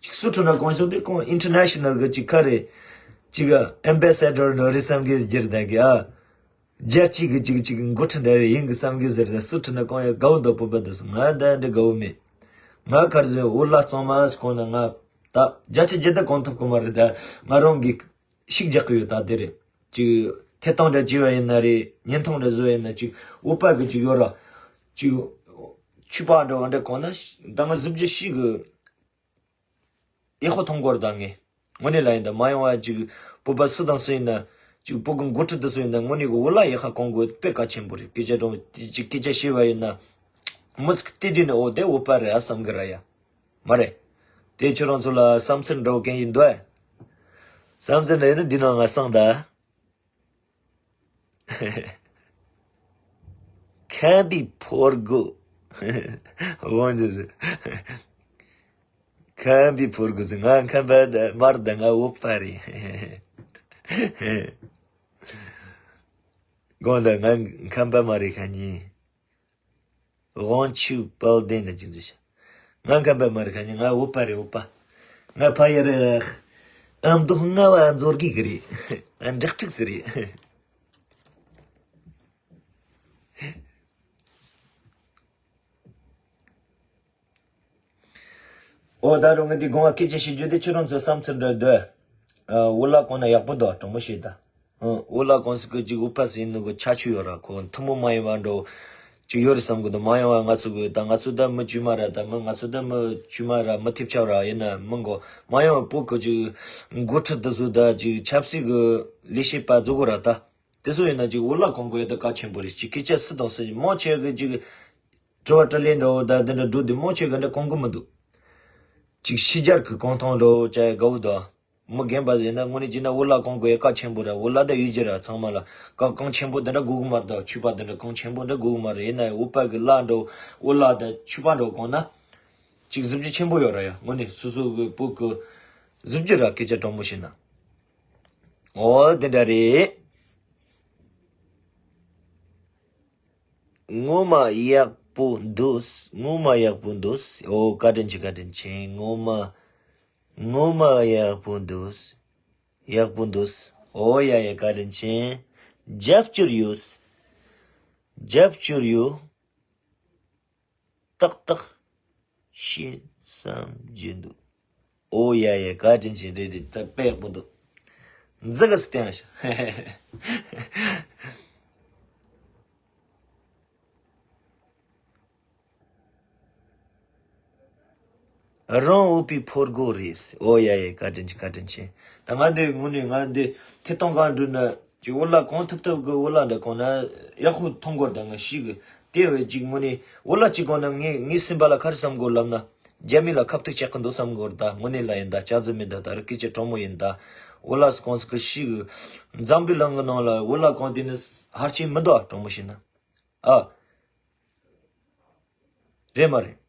ཅིག་སུ་ཁྲིད་ན་གང་བྱུང་དེ་གང་ཨིན་ཊར་ནེ་ཤ་ནལ་གི་ཅིག་ག་རེ་ཅིག་ཨེམ་བེ་སེ་ཌར་ནོ་རེད་བསམ་གི་རྒྱུ་རེད་ད་གི་ཨ། རྒྱལ་སྤྱི་གི་ཅིག་ཅིག་འགོ་ཁྲིད་འདྲ་རེ་ཡིན་གི་བསམ་གི་ཟེར། ད་སུ་ཁྲིད་ན་གང་ཡོད། དགའ་བོ་འདུག་པོ་པ་འདུག་ང་ད་འདི་དགའ་བོ་མེད། ང་གར་ཟེར་འུ་ལག་གཙང་མ་ཞིག་གོང་ན་ང་ད་བརྒྱ་ཆ་བརྒྱ་ད་གོང་ཐུབ་གི་མ་རེད། ད་ང་རང་གི་ཤིག་རྒྱག་གི་ཡོད། ད་དེ་རེད། ཅིག་ཐད་གཏོང་འདྲ་བྱས་པ་ཡིན་ན་རེད། བརྙན་ཐུང་འདྲ་བཟོ་བ་ཡིན་ན་ཅིག་འུ་པ་གི་ཅིག་ཡོད་ར། ཅིག་ཆུ་པ་འདྲ་བ་འདྲ་གོང་ན་ད་ང་གཟི་བརྗིད་ཤིག་གི་ཡག་པོ་མཐོང་གི་རེད། ད་ངས་དངོས་གནས་ལ་ཡིན་ད་མ་ཡོང་བ་ཅིག་སྤོབས་པ་སུ་དང་སུ་ཡིན་ན། ཅིག་སྤོ་གི་འགོ་ཁྲིད་དེ་ཚོ་ཡིན་ན་དངོས་གནས་གི་འུ་ལག་ཡག་པ་གོང་གི་དཔེ་གལ་ཆེན་པོ་རེད། སྐད་ཆ་དྲང་ཅིག་སྐད་ཆ་བཤད་པ་ཡིན་ན་མི་ཚིག་བལྟས་དུས་ནས་འོ་དེ་འུ་པ་རེད་ཨ་བསམ་གི་ར་ཡ། མ་རེད། དེ་ཁྱོད་རང་ཚོ་ལ་བསམ་ཚུལ་འདྲ་བོ་གང་ཡིན་འདུག་ཨ། བསམ་ཚུལ་འདྲ་ཡིན་ན་འདི་ནང་ང་གསུངས་ད། ཁམས་པའི་ཕོ་རྒོད། འོ་འདི་ཟེར། ཁམས་པའི་ཕོ་རྒོད་ཟེར། ང་ཁམས་པ་ད་མར་ད་ང་འུ་པ་རེད། དགོངས་དག་ང་ཁམས་པ་མ་རེད་ཁ་ཉིན། དབང་ཕྱུག་དཔལ་ལྡན་ན་ཅི་འཛི་ཤ། ང་ཁམས་པ་མ་རེད་ཁ་ཉིན། ང་འུ་པ་རེད་འུ་པ། ང་ཕ་ཡ་རེད། ཨ་མདོ་ལྔ་བ་མཛོར་གི་གི་རེད། ཨ་འབྲེག་ཕྲུག་ཟེར་རེད། ཨོ་ད་རུང་ངས་འདི་དགོངས་པ་སྐད་ཆ་བཤད་རྒྱུ་དེ་ཁྱོད་རང་ཚོ་བསམ་ཚུལ་འདྲ་འདོད། འུ་ལག་གོང་ན་ཡག་པོ་འདུག་དྲང་མོ་བཤད་ད། འུ་ལག་གོང་ཟེར་གི་ཅིག་འུ་པ་ཟེར་ནོ་གི་ཁྱད་ཆོས་ཡོད་ར། ཁོ་ཐུན་མོང་མ་ཡིན་པ་འདྲ་ཅིག་ཡོད་རེད་བསམ་གི་འདུག་མ་ཡོང་བ་ང་ཚོ་གི་ད་ང་ཚོ་ད་མི་དཀྱུས་མ་ར། ད་མི་ང་ཚོ་ད་མི་དཀྱུས་མ་ར་མི་ཐེབས་ཆག་ར་ཡིན་ན་མི་འགོ་མ་ཡོང་བ་སྤོ་གི་ཅིག་འགོ་ཁྲིད་དེ་ཚོ་ད་ཅིག་ཆབ་སྲིད་གི་ལས་བྱེད་པ་བཟོ་དགོས་ར། ད་དེ་ཚོ་ཡིན་ན་ཅིག་འུ་ལག་གོང་གི་ཡོད་ད་གལ་ཆེན་པོ་རེད། ཅིག་སྐད་ཆ་སུ་དང་སུ་མང་ཆེ་གི་ཅིག་དྲི་བ་དྲིས་ལན་འདྲ་བོ་ད་འདི་འདྲ་འགྲོ་དུས་མང་ཆེ་གི་འདྲ་གོང་གི་མི་འདུག་ཅིག་ཕྱི་རྒྱལ་གི་གོང་ཐང་འདྲ་བོ་བྱ་ཡ་དགའ་བོ་འདུག་མི་རྒན་པ་ཟེར་ན་དངོས་གནས་བྱས་ན་འུ་ལག་གོང་དགོས་ཡ་གལ་ཆེན་པོ་ར། འུ་ལག་ད་ཡོད་རྒྱུ་ར། ཚང་མ་ལ་གང་གང་ཆེན་པོ་འདི་འདྲ་དགོས་གི་མ་རེད། ད་ཕྱུ་པ་འདི་འདྲ་གང་ཆེན་པོ་འདྲ་དགོས་གི་མ་རེད། ཡིན་ན་འུ་པ་གི་ལག་འདྲ་བོ་འུ་ལག་ད་ཕྱུ་པ་འདྲ་བོ་གོང་ན་ཅིག་གཟི་བརྗིད་ཆེན་པོ་ཡོད་ར་ཡ། དངོས་གནས་སོ་སོ་གི་སྤོ་གི་གཟི་བརྗིད་ར། སྐད་ཆ་དྲང་མོ་བཤད་ན་འོ་དེ་འདྲ་རེད། ངོ་མ་ཡག་པོ་འདུག་ངོ་མ་ཡག་པོ་འདུག་ཨོ་བཀའ་དྲིན་ཆེ། བཀའ་དྲིན་ཆེ། ངོ་མ་ངོ་མ་ཡག་པོ་འདུག་ཡག་པོ་འདུག་ཨོ་ཡ་ཡ་བཀའ་དྲིན་ཆེ། རྒྱབ་སྐྱོར་ཡོད། རྒྱབ་སྐྱོར་ཡོད། ཏག་ཏག་ཤེས་བསམ་བརྗོད་འདུག་ཨོ་ཡ་ཡ་བཀའ་དྲིན་ཆེ། རེད་རེད། ད་དཔེ་ཡག་པོ་འདུག་འཛི་ག་སི་བསྟན་ཤག་རང་འུ་པའི་ཕོ་རྒོད་རེད། ཨོ་ཡ་ཡ་བཀའ་དྲིན་ཆེ། བཀའ་དྲིན་ཆེ། ད་ང་འདི་དངོས་གནས་ང་འདི་ཐད་གཏོང་གང་འགྲོ་ན་ཅིག་འུ་ལག་གང་ཐུབ་ཐུབ་གི་འུ་ལག་འདི་གང་ན་ཡག་པོ་མཐོང་གོ་ད་ང་ཤི་གི་དེ་བས་ཅིག་དངོས་གནས་འུ་ལག་ཅིག་གང་ན་ངས་ངས་སེམས་པ་ལ་ག་རེ་བསམ་གོ་ལབ་ན། རྒྱ་མི་ལ་ཁ་ཐུག་བྱེད་ཀྱི་འདུག་བསམ་གོ་ད་དངོས་གནས་ལ་ཡིན་ད་ཅག་ཙི་མི་འདུག་ད་རི་སྐད་ཆ་དྲང་མོ་ཡིན་ད། འུ་ལག་སི་གང་སི་གི་ཤི་གི་འཛམ་བུའི་གླིང་གི་ནང་ལ་འུ་ལག་གང་དེ་ནི་ཧར་ཆེན་མི་འདུག་དྲང་མོ་བཤད་ན། ཨ། རེད་མ་རེད།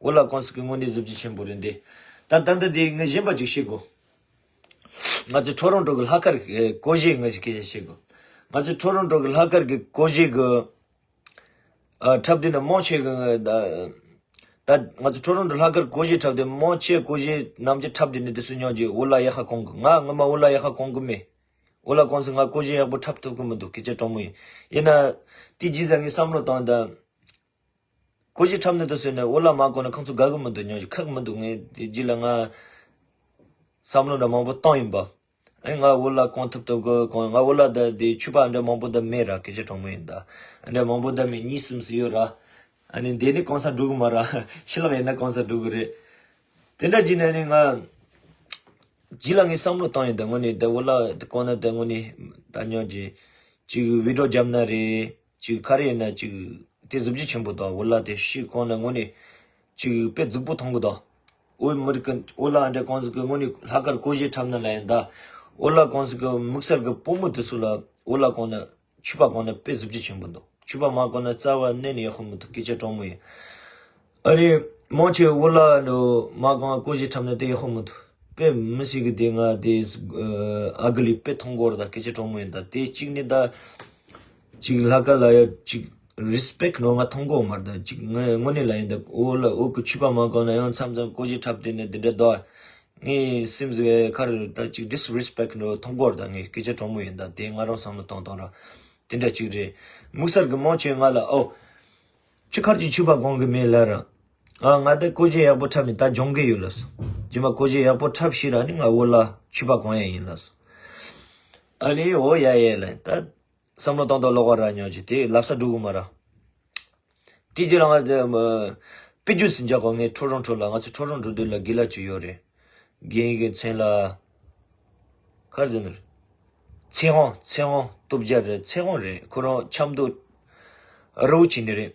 འུ་ལག་གང་སི་གི་དངོས་གནས་གཟི་བརྗིད་ཆེན་པོ་རེད་འདི། ད་ད་འདི་དེ་ངས་གཞན་པ་ཅིག་བཤད་དགོ་ང་ཚོ་ཁྲོ་རོང་འགྲོ་གི་ལྷག་དཀར་གི་ཀོ་ཞེ་ང་ཅིག་སྐད་ཆ་བཤད་དགོ་ང་ཚོ་ཁྲོ་རོང་འགྲོ་གི་ལྷག་དཀར་གི་ཀོ་ཞེ་གི་ཨ་འཁྲབ་སྟོན་ནི་མང་ཆེ་གི་ད་ད་ང་ཚོ་ཁྲོ་རོང་འགྲོ་ལྷག་དཀར་ཀོ་ཞེ་འཁྲབ་སྟོན་མང་ཆེ་ཀོ་ཞེ་རྣམས་ཀྱི་འཁྲབ་སྟོན་ནི་དེ་སུ་མྱོང་རྒྱུ་འུ་ལག་ཡག་པ་གོང་གི་ང་ངོ་མ་འུ་ལག་ཡག་པ་གོང་གི་མེད། འུ་ལག་གོང་སི་ང་ཀོ་ཞེ་ཡག་པོ་འཁྲབ་ཐུབ་གི་མི་འདུག་སྐད་ཆ་དྲང་མོ་ཡིན། ཡིན་ན་དེ་རྗེས་ས་ངས་བསམ་བློ་བཏང་ད། ཀོ་ཞེ་འཁྲབ་ནི་དེ་སུ་ནས་འུ་ལག་མ་གོ་ན་ཁོང་ཚོ་དགའ་གི་མི་འདུག་སྙམ་གི་ཁག་མི་འདུག་ངས་དེ་རྗེས་ལ་ང་བསམ་བློ་འདྲ་མང་པོ་བཏང་ཡིན་པ། ཨེ་ང་འུ་ལག་གང་ཐུབ་ཐུབ་གི་གང་ང་འུ་ལག་ད་དེ་ཕྱུ་པ་འདྲ་མང་པོ་ད་མེད་ར་སྐད་ཆ་དྲང་མོ་ཡིན་ད། འདྲ་མང་པོ་ད་མེད་གཉིས་གསུམ་སུ་ཡོད་ར། ཨ་ནི་འདི་ནི་གང་ས་འགྲོ་གི་མ་ར་ཕྱི་ལོགས་ཡིན་ན་གང་ས་འགྲོ་གི་རེད། དེ་འདྲ་བྱས་ནས་ནི་ང་རྗེས་ལ་ངས་བསམ་བློ་བཏང་ཡིན་ད་དངོས་གནས་ད་འུ་ལག་དེ་གང་ན་ད་དངོས་གནས་ད་སྙམ་གི་ཅིག་བི་ཌི་ཡོ་བརྒྱབ་ན་རེད། ཅིག་ག་རེ་ཡིན་ན་ཅིག་དེ་གཟི་བརྗིད་ཆེན་པོ་དང་འུ་ལག་དེ་ཤི་གང་ན་དངོས་གནས་ཅིག་དཔེ་རྫིག་པོ་མཐོང་གི་དང་། འུ་མི་རིགས་ཀྱི་འུ་ལག་འདྲ་གང་ཟིག་གི་དངོས་གནས་ལྷག་དཀར་ཀོ་ཞེ་འཁྲབ་ན་ལ་ཡིན་ད། འུ་ལག་གང་ཟིག་གི་དམིགས་བསལ་གི་བུ་མོ་དེ་ཚོ་ལ་འུ་ལག་གང་ན་ཕྱུ་པ་གང་ན་དཔེ་གཟི་བརྗིད་ཆེན་པོ་འདུག་ཕྱུ་པ་མ་གང་ན་རྩ་བ་ནས་ནས་ཡག་པོ་མི་འདུག་སྐད་ཆ་དྲང་མོ་ཡིན། ཨ་རེ། མང་ཆེ་འུ་ལག་འདྲ་མ་གང་ཀོ་ཞེ་འཁྲབ་ན་དེ་ཡག་པོ་མི་འདུག་དཔེ་མི་སྲིད་གི་དེ་ང་དེ་ཨ་གི་ལི་དཔེ་མཐོང་གོ་ར་ད་སྐད་ཆ་དྲང་མོ་ཡིན་ད་དེ་གཅིག་ནི་ད། ཅིག་ལྷག་དཀར་ལ་ཡ་ཅིག་རི་སི་པེག་ནོ་ང་མཐོང་གོ་མ་རེད་ད། ཅིག་ང་དངོས་གནས་ལ་ཡིན་ད་འུ་ལག་འུ་གི་ཕྱུ་པ་མ་གང་ན་ཡང་མཚམས་མཚམས་ཀོ་ཞེ་འཁྲབ་དེ་ནི་འདི་འདྲ་ད། ངའི་སེམས་ཟེར་ཁར་ད་ཅིག་disrespect་འགྲོ་མཐོང་གོ་ར། ད་ངས་སྐད་ཆ་དྲང་མོ་ཡིན། ད་དེ་ང་རང་བསམ་བློ་གཏོང་སྟངས་ར་དེ་འདྲ་ཅིག་རེད། དམིགས་བསལ་གྱི་མང་ཆེ་ང་ལ་ཨོ། ཁྱོད་ཁར་གྱི་ཕྱུ་པ་གོན་གི་མེད་ལབ་ར། ཨ་ང་ད་ཀོ་ཇེ་ཡག་པོ་འཁྲབ་ནས་ད་སྦྱོང་གི་ཡོད་ལབ་སོང་། རྗེས་མ་ཀོ་ཇེ་ཡག་པོ་འཁྲབ་ཤེས་ར་ནི་ང་འོ་ལ་ཕྱུ་པ་གོན་ཡ་ཡིན་ལབ་སོང་། ཨ་ལེ་འོ་ཡ་ཡ་ལབ་ད། བསམ་བློ་གཏོང་སྟངས་ལོག་པ་ར་ཉོ་ཅིག་དེ་ལབ་ས་འགྲོ་གི་མ་ར། དེ་རྗེས་ལ་ང་ཚོ་མ་དཔེ་རྒྱུད་ཟིན་རྒྱག་གོ། ངས་ཁྲོ་རོང་ཁྲོ་ལ་ང་ཚོ་ཁྲོ་རོང་འགྲོ་དུས་ལ་དགེ་ལགས་ཅིག་ཡོད་རེད། རྒན་གྱི་མཚན་ལ་ཁར་ཟིན་རེད། ཚེ་དབང་ཚེ་དབང་སྟོབས་རྒྱལ་རེད། ཚེ་དབང་རེད། ཁོ་རང་ཆབ་མདོ་རི་བོ་ཆེ་ནས་རེད།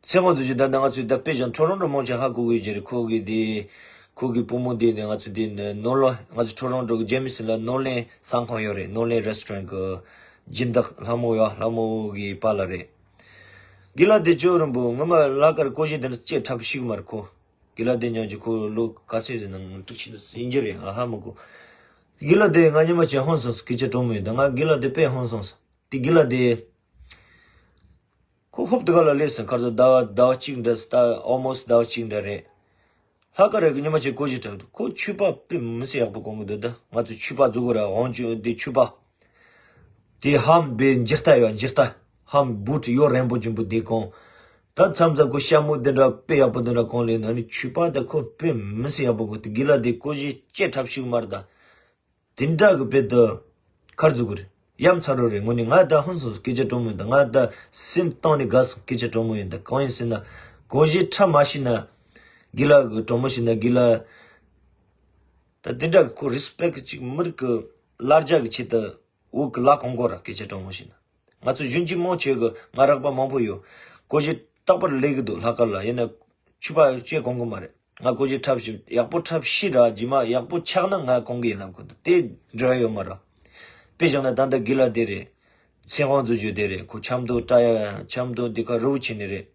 ཚེ་དབང་དུ་ཞུ་ད་ལྟ་ང་ཚོའི་ད་དཔེ་བཞག་ཁྲོ་རོང་འགྲོ་མང་ཆེ་ཧ་གོ་གི་ཡོད་རེད། ཁོ་གི་དེ་ཁོ་གི་བུ་མོ་དེ་ནས་ང་ཚོ་དེ་ནས་ནོར་ལོ་ང་ཚོ་ཁྲོ་རོང་འགྲོ་གི་ཇེ་མི་སི་ལ་ནོར་གླིང་ས་ཁང་ཡོད་རེད། ནོར་གླིང་རེ་སི་ཊོ་རན་གི་སྦྱིན་བདག་ལྷ་མོ་ཡ་ལྷ་མོ་གི་པཱ་ལགས་རེད། དགེ་ལགས་དེ་ཅོ་རིན་པོ་ངོ་མ་ལ་ཀར་ཀོ་ཤེ་དེ་འདྲ་སྐྱེ་འཁྲབ་ཤིག་མར་ཁོ། དགེ་ལགས་དེ་ཉོན་གྱི་ཁོ་ལོ་ག་ཚོད་ཟིན་ན་དྲུག་ཅུ་ཟིན་གྱི་རེད། ང་ཧ་མི་གོ། དགེ་ལགས་དེ་ང་ཉི་མ་ཆེ་ཧོན་སོང་སྐད་ཆ་གྲོང་མོ་ཡིན་ད་ང་དགེ་ལགས་དེ་དཔེ་ཧོན་སོང་སོང་དེ་དགེ་ལགས་དེ། ཁོ་ཧོབ་དེ་ག་ལ་ལས་སེ་ཁར་ཚོ་ཟླ་བ་ཟླ་བ་གཅིག་འདྲ་ཟེ་ད་almost ཟླ་བ་གཅིག་འདྲ་རེད། ལྷག་དཀར་རེ་གི་ཉི་མ་ཆེ་ཀོ་ཞིག་འཁྲབ་འདུག་ཁོ་ཕྱུ་པ་དཔེ་མི་སྲིད་ཡག་པོ་གོན་གི་འདུག་ད་ང་ཚོ་ཕྱུ་པ་བཟོ་གི་ར་འོང་ཆུ་འདི་ཕྱུ་པ། དེ་ཧམ་བེ་འཇིར་ལྟ་ཡོད་འཇིར་ལྟ། ཧམ་བུ་ཏྲི་ཡོ་རན་པོ་ཅན་པོ་དེ་གོན། ད་མཚམས་མཚམས་ཁོ་ཤ་མོ་དེ་འདྲ་དཔེ་ཡག་པོ་དེ་འདྲ་གོན་ལེ་ན་ནི་ཕྱུ་པ་ད་ཁོ་དཔེ་མི་སྲིད་ཡག་པོ་གོན་དེ་དགེ་ལགས་དེ་ཀོ་ཞིག་ལྕེ་འཁྲབ་ཤིག་མར་ད། དེ་འདྲ་གི་དཔེ་དུ་ཁར་འཛུགས་གི་རེད། ཡ་མཚར་རོ་རེད། ངོ་ནས་ང་ད་ཧོན་སོང་སྐད་ཆ་གྲོང་མོ་ཡིན་ད། ང་ད་སེམས་གཏིང་ནས་དགའ་སོང་སྐད་ཆ་གྲོང་མོ་ཡིན་ད། གང་ཡིན་ཟེར་ན་གོ་གཞས་འཁྲབ་མ་ཤེས་ན་དགེ་ལགས་གི་གྲོང་མོ་ཤེས་ན་དགེ་ལགས་ད་དེ་འདྲ་གི་ཁོ་རི་སི་པེག་ཅིག་མི་རིགས་གི་ལར་རྒྱ་གི་ཆེད་དུ་འུ་གི་ལ་གོང་གོ་ར་སྐད་ཆ་གྲོང་མོ་ཤེས་ན། ང་ཚོ་གཞོན་སྐྱེས་མང་ཆེ་གི་ང་རག་པ་མང་པོ་ཡོད། གོ་གཞས་རྟག་པར་ལས་གི་འདུག་ལྷག་དཀར་ལ་ཡིན་ན་ཕྱུ་པ་བཅས་གོང་གི་མ་རེད། ང་ཀོ་ཅི་འཁྲབ་ཤེས་ཡག་པོ་འཁྲབ་ཤེས་ར་རྗེས་མ་ཡག་པོ་ཆགས་ན་ང་གོང་གི་ཡིན་ལབ་གི་འདུག་དེ་འབྲེལ་བ་ཡོད་མ་ར། དཔེ་བཞག་ན་ད་ལྟ་དགེ་ལགས་དེ་རེད། ཚེ་དབང་རྫུ་འཕྲུལ་དེ་རེད། ཁོ་ཆབ་མདོ་བཀྲ་ཡ་ཆབ་མདོ་འདི་ག་རི་བོ་ཆེ་ནས་རེད།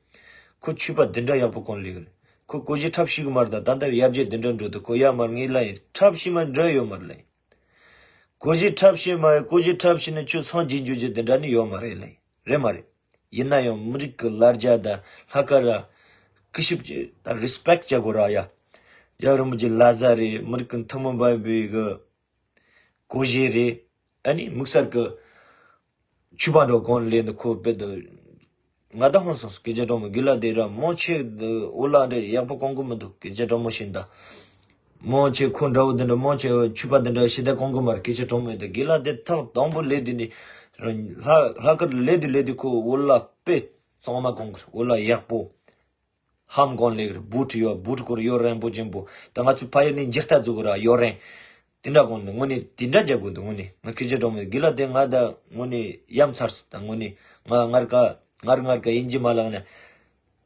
ཁོ་ཕྱུ་པ་འདི་འདྲ་ཡག་པོ་གོན་ལེ་གི་རེད། ཁོ་ཀོ་ཅི་འཁྲབ་ཤེས་གི་མ་རེད། ད་ད་ལྟ་ཡར་རྒྱས་འདི་འདྲ་འགྲོ་འདུག་ཁོ་ཡ་མར་ངའི་ལ་ཡིན་འཁྲབ་ཤེས་མ་འབྲེལ་ཡོད་མ་རེད་ལ་ཡིན། ཀོ་ཅི་འཁྲབ་ཤེས་མ་ཡོད། ཀོ་ཅི་འཁྲབ་ཤེས་ན་ཁྱོད་སངས་རྒྱས་འགྱུར་རྒྱུ་འདི་འདྲ་ནི་ཡོད་མ་རེད་ལ་ཡིན། རེད་མ་རེད། ཡིན་ན་ཡང་མི་རིགས་ཀྱི་ལ་རྒྱ་དང་ལྷག་དཀར་ར་སྐུ་ཞབས་ཀྱི་ད་རི་སི་པེག་བྱ་དགོས་ར་ཡ། རྒྱལ་བ་རིན་པོ་ཆེ་ལ་ཟ་རེད། མི་རིགས་ཀྱི་ཐུན་མོང་མ་ཡིན་པའི་གི་གོ་གཞས་རེད། ཨ་ནི་དམིགས་བསལ་གྱི་ཕྱུ་པ་འགྲོ་གོང་ལེན་དུ་ཁོ་དཔེ་དུ་ང་ད་ཧོན་སོང་སྐད་ཆ་གྲོང་མོ་དགེ་ལགས་དེ་ར་མང་ཆེ་འུ་ལག་འདྲ་ཡག་པོ་གོང་གི་མི་འདུག་སྐད་ཆ་གྲོང་མོ་བཞིན་ད། མང་ཆེ་ཁོ་འདྲ་བོ་འདི་འདྲ་མང་ཆེ་ཕྱུ་པ་འདི་འདྲ་ཤི་ད་གོང་གི་མར་སྐད་ཆ་གྲོང་མོ་ཡོད་དེ་དགེ་ལགས་དེ་ཐག་དང་པོ་ལས་དུས་ནི་ལྷ་ལྷག་དཀར་ལས་དུས་ལས་དུས་ཁོ་འུ་ལག་དཔེ་གཙང་མ་གོང་གི་འུ་ལག་ཡག་པོ་ཧམ་གོང་ལེགས་རེད། བུ་ཁྲི་ཡོད་བུ་ཁྲི་ཁོར་ཡོད་རན་པོ་ཅན་པོ་ད་ང་ཚོའི་ཕ་ཡུལ་ནས་འཇིར་ལྟ་འཛུགས་ར་ཡོད་རན། དེ་འདྲ་གོང་ནས་དངོས་གནས་དེ་འདྲ་རྒྱག་དགོས་འདུག་དངོས་གནས་ང་སྐད་ཆ་གྲོང་མོ་དགེ་ལགས་དེ་ང་ད་དངོས་གནས་ཡ་མཚར་སོང་ད་དངོས་གནས་ང་ངར་ཀ་ངར་ངར་ཀ་ཡིན་གྱི་མ་ལགས་ན།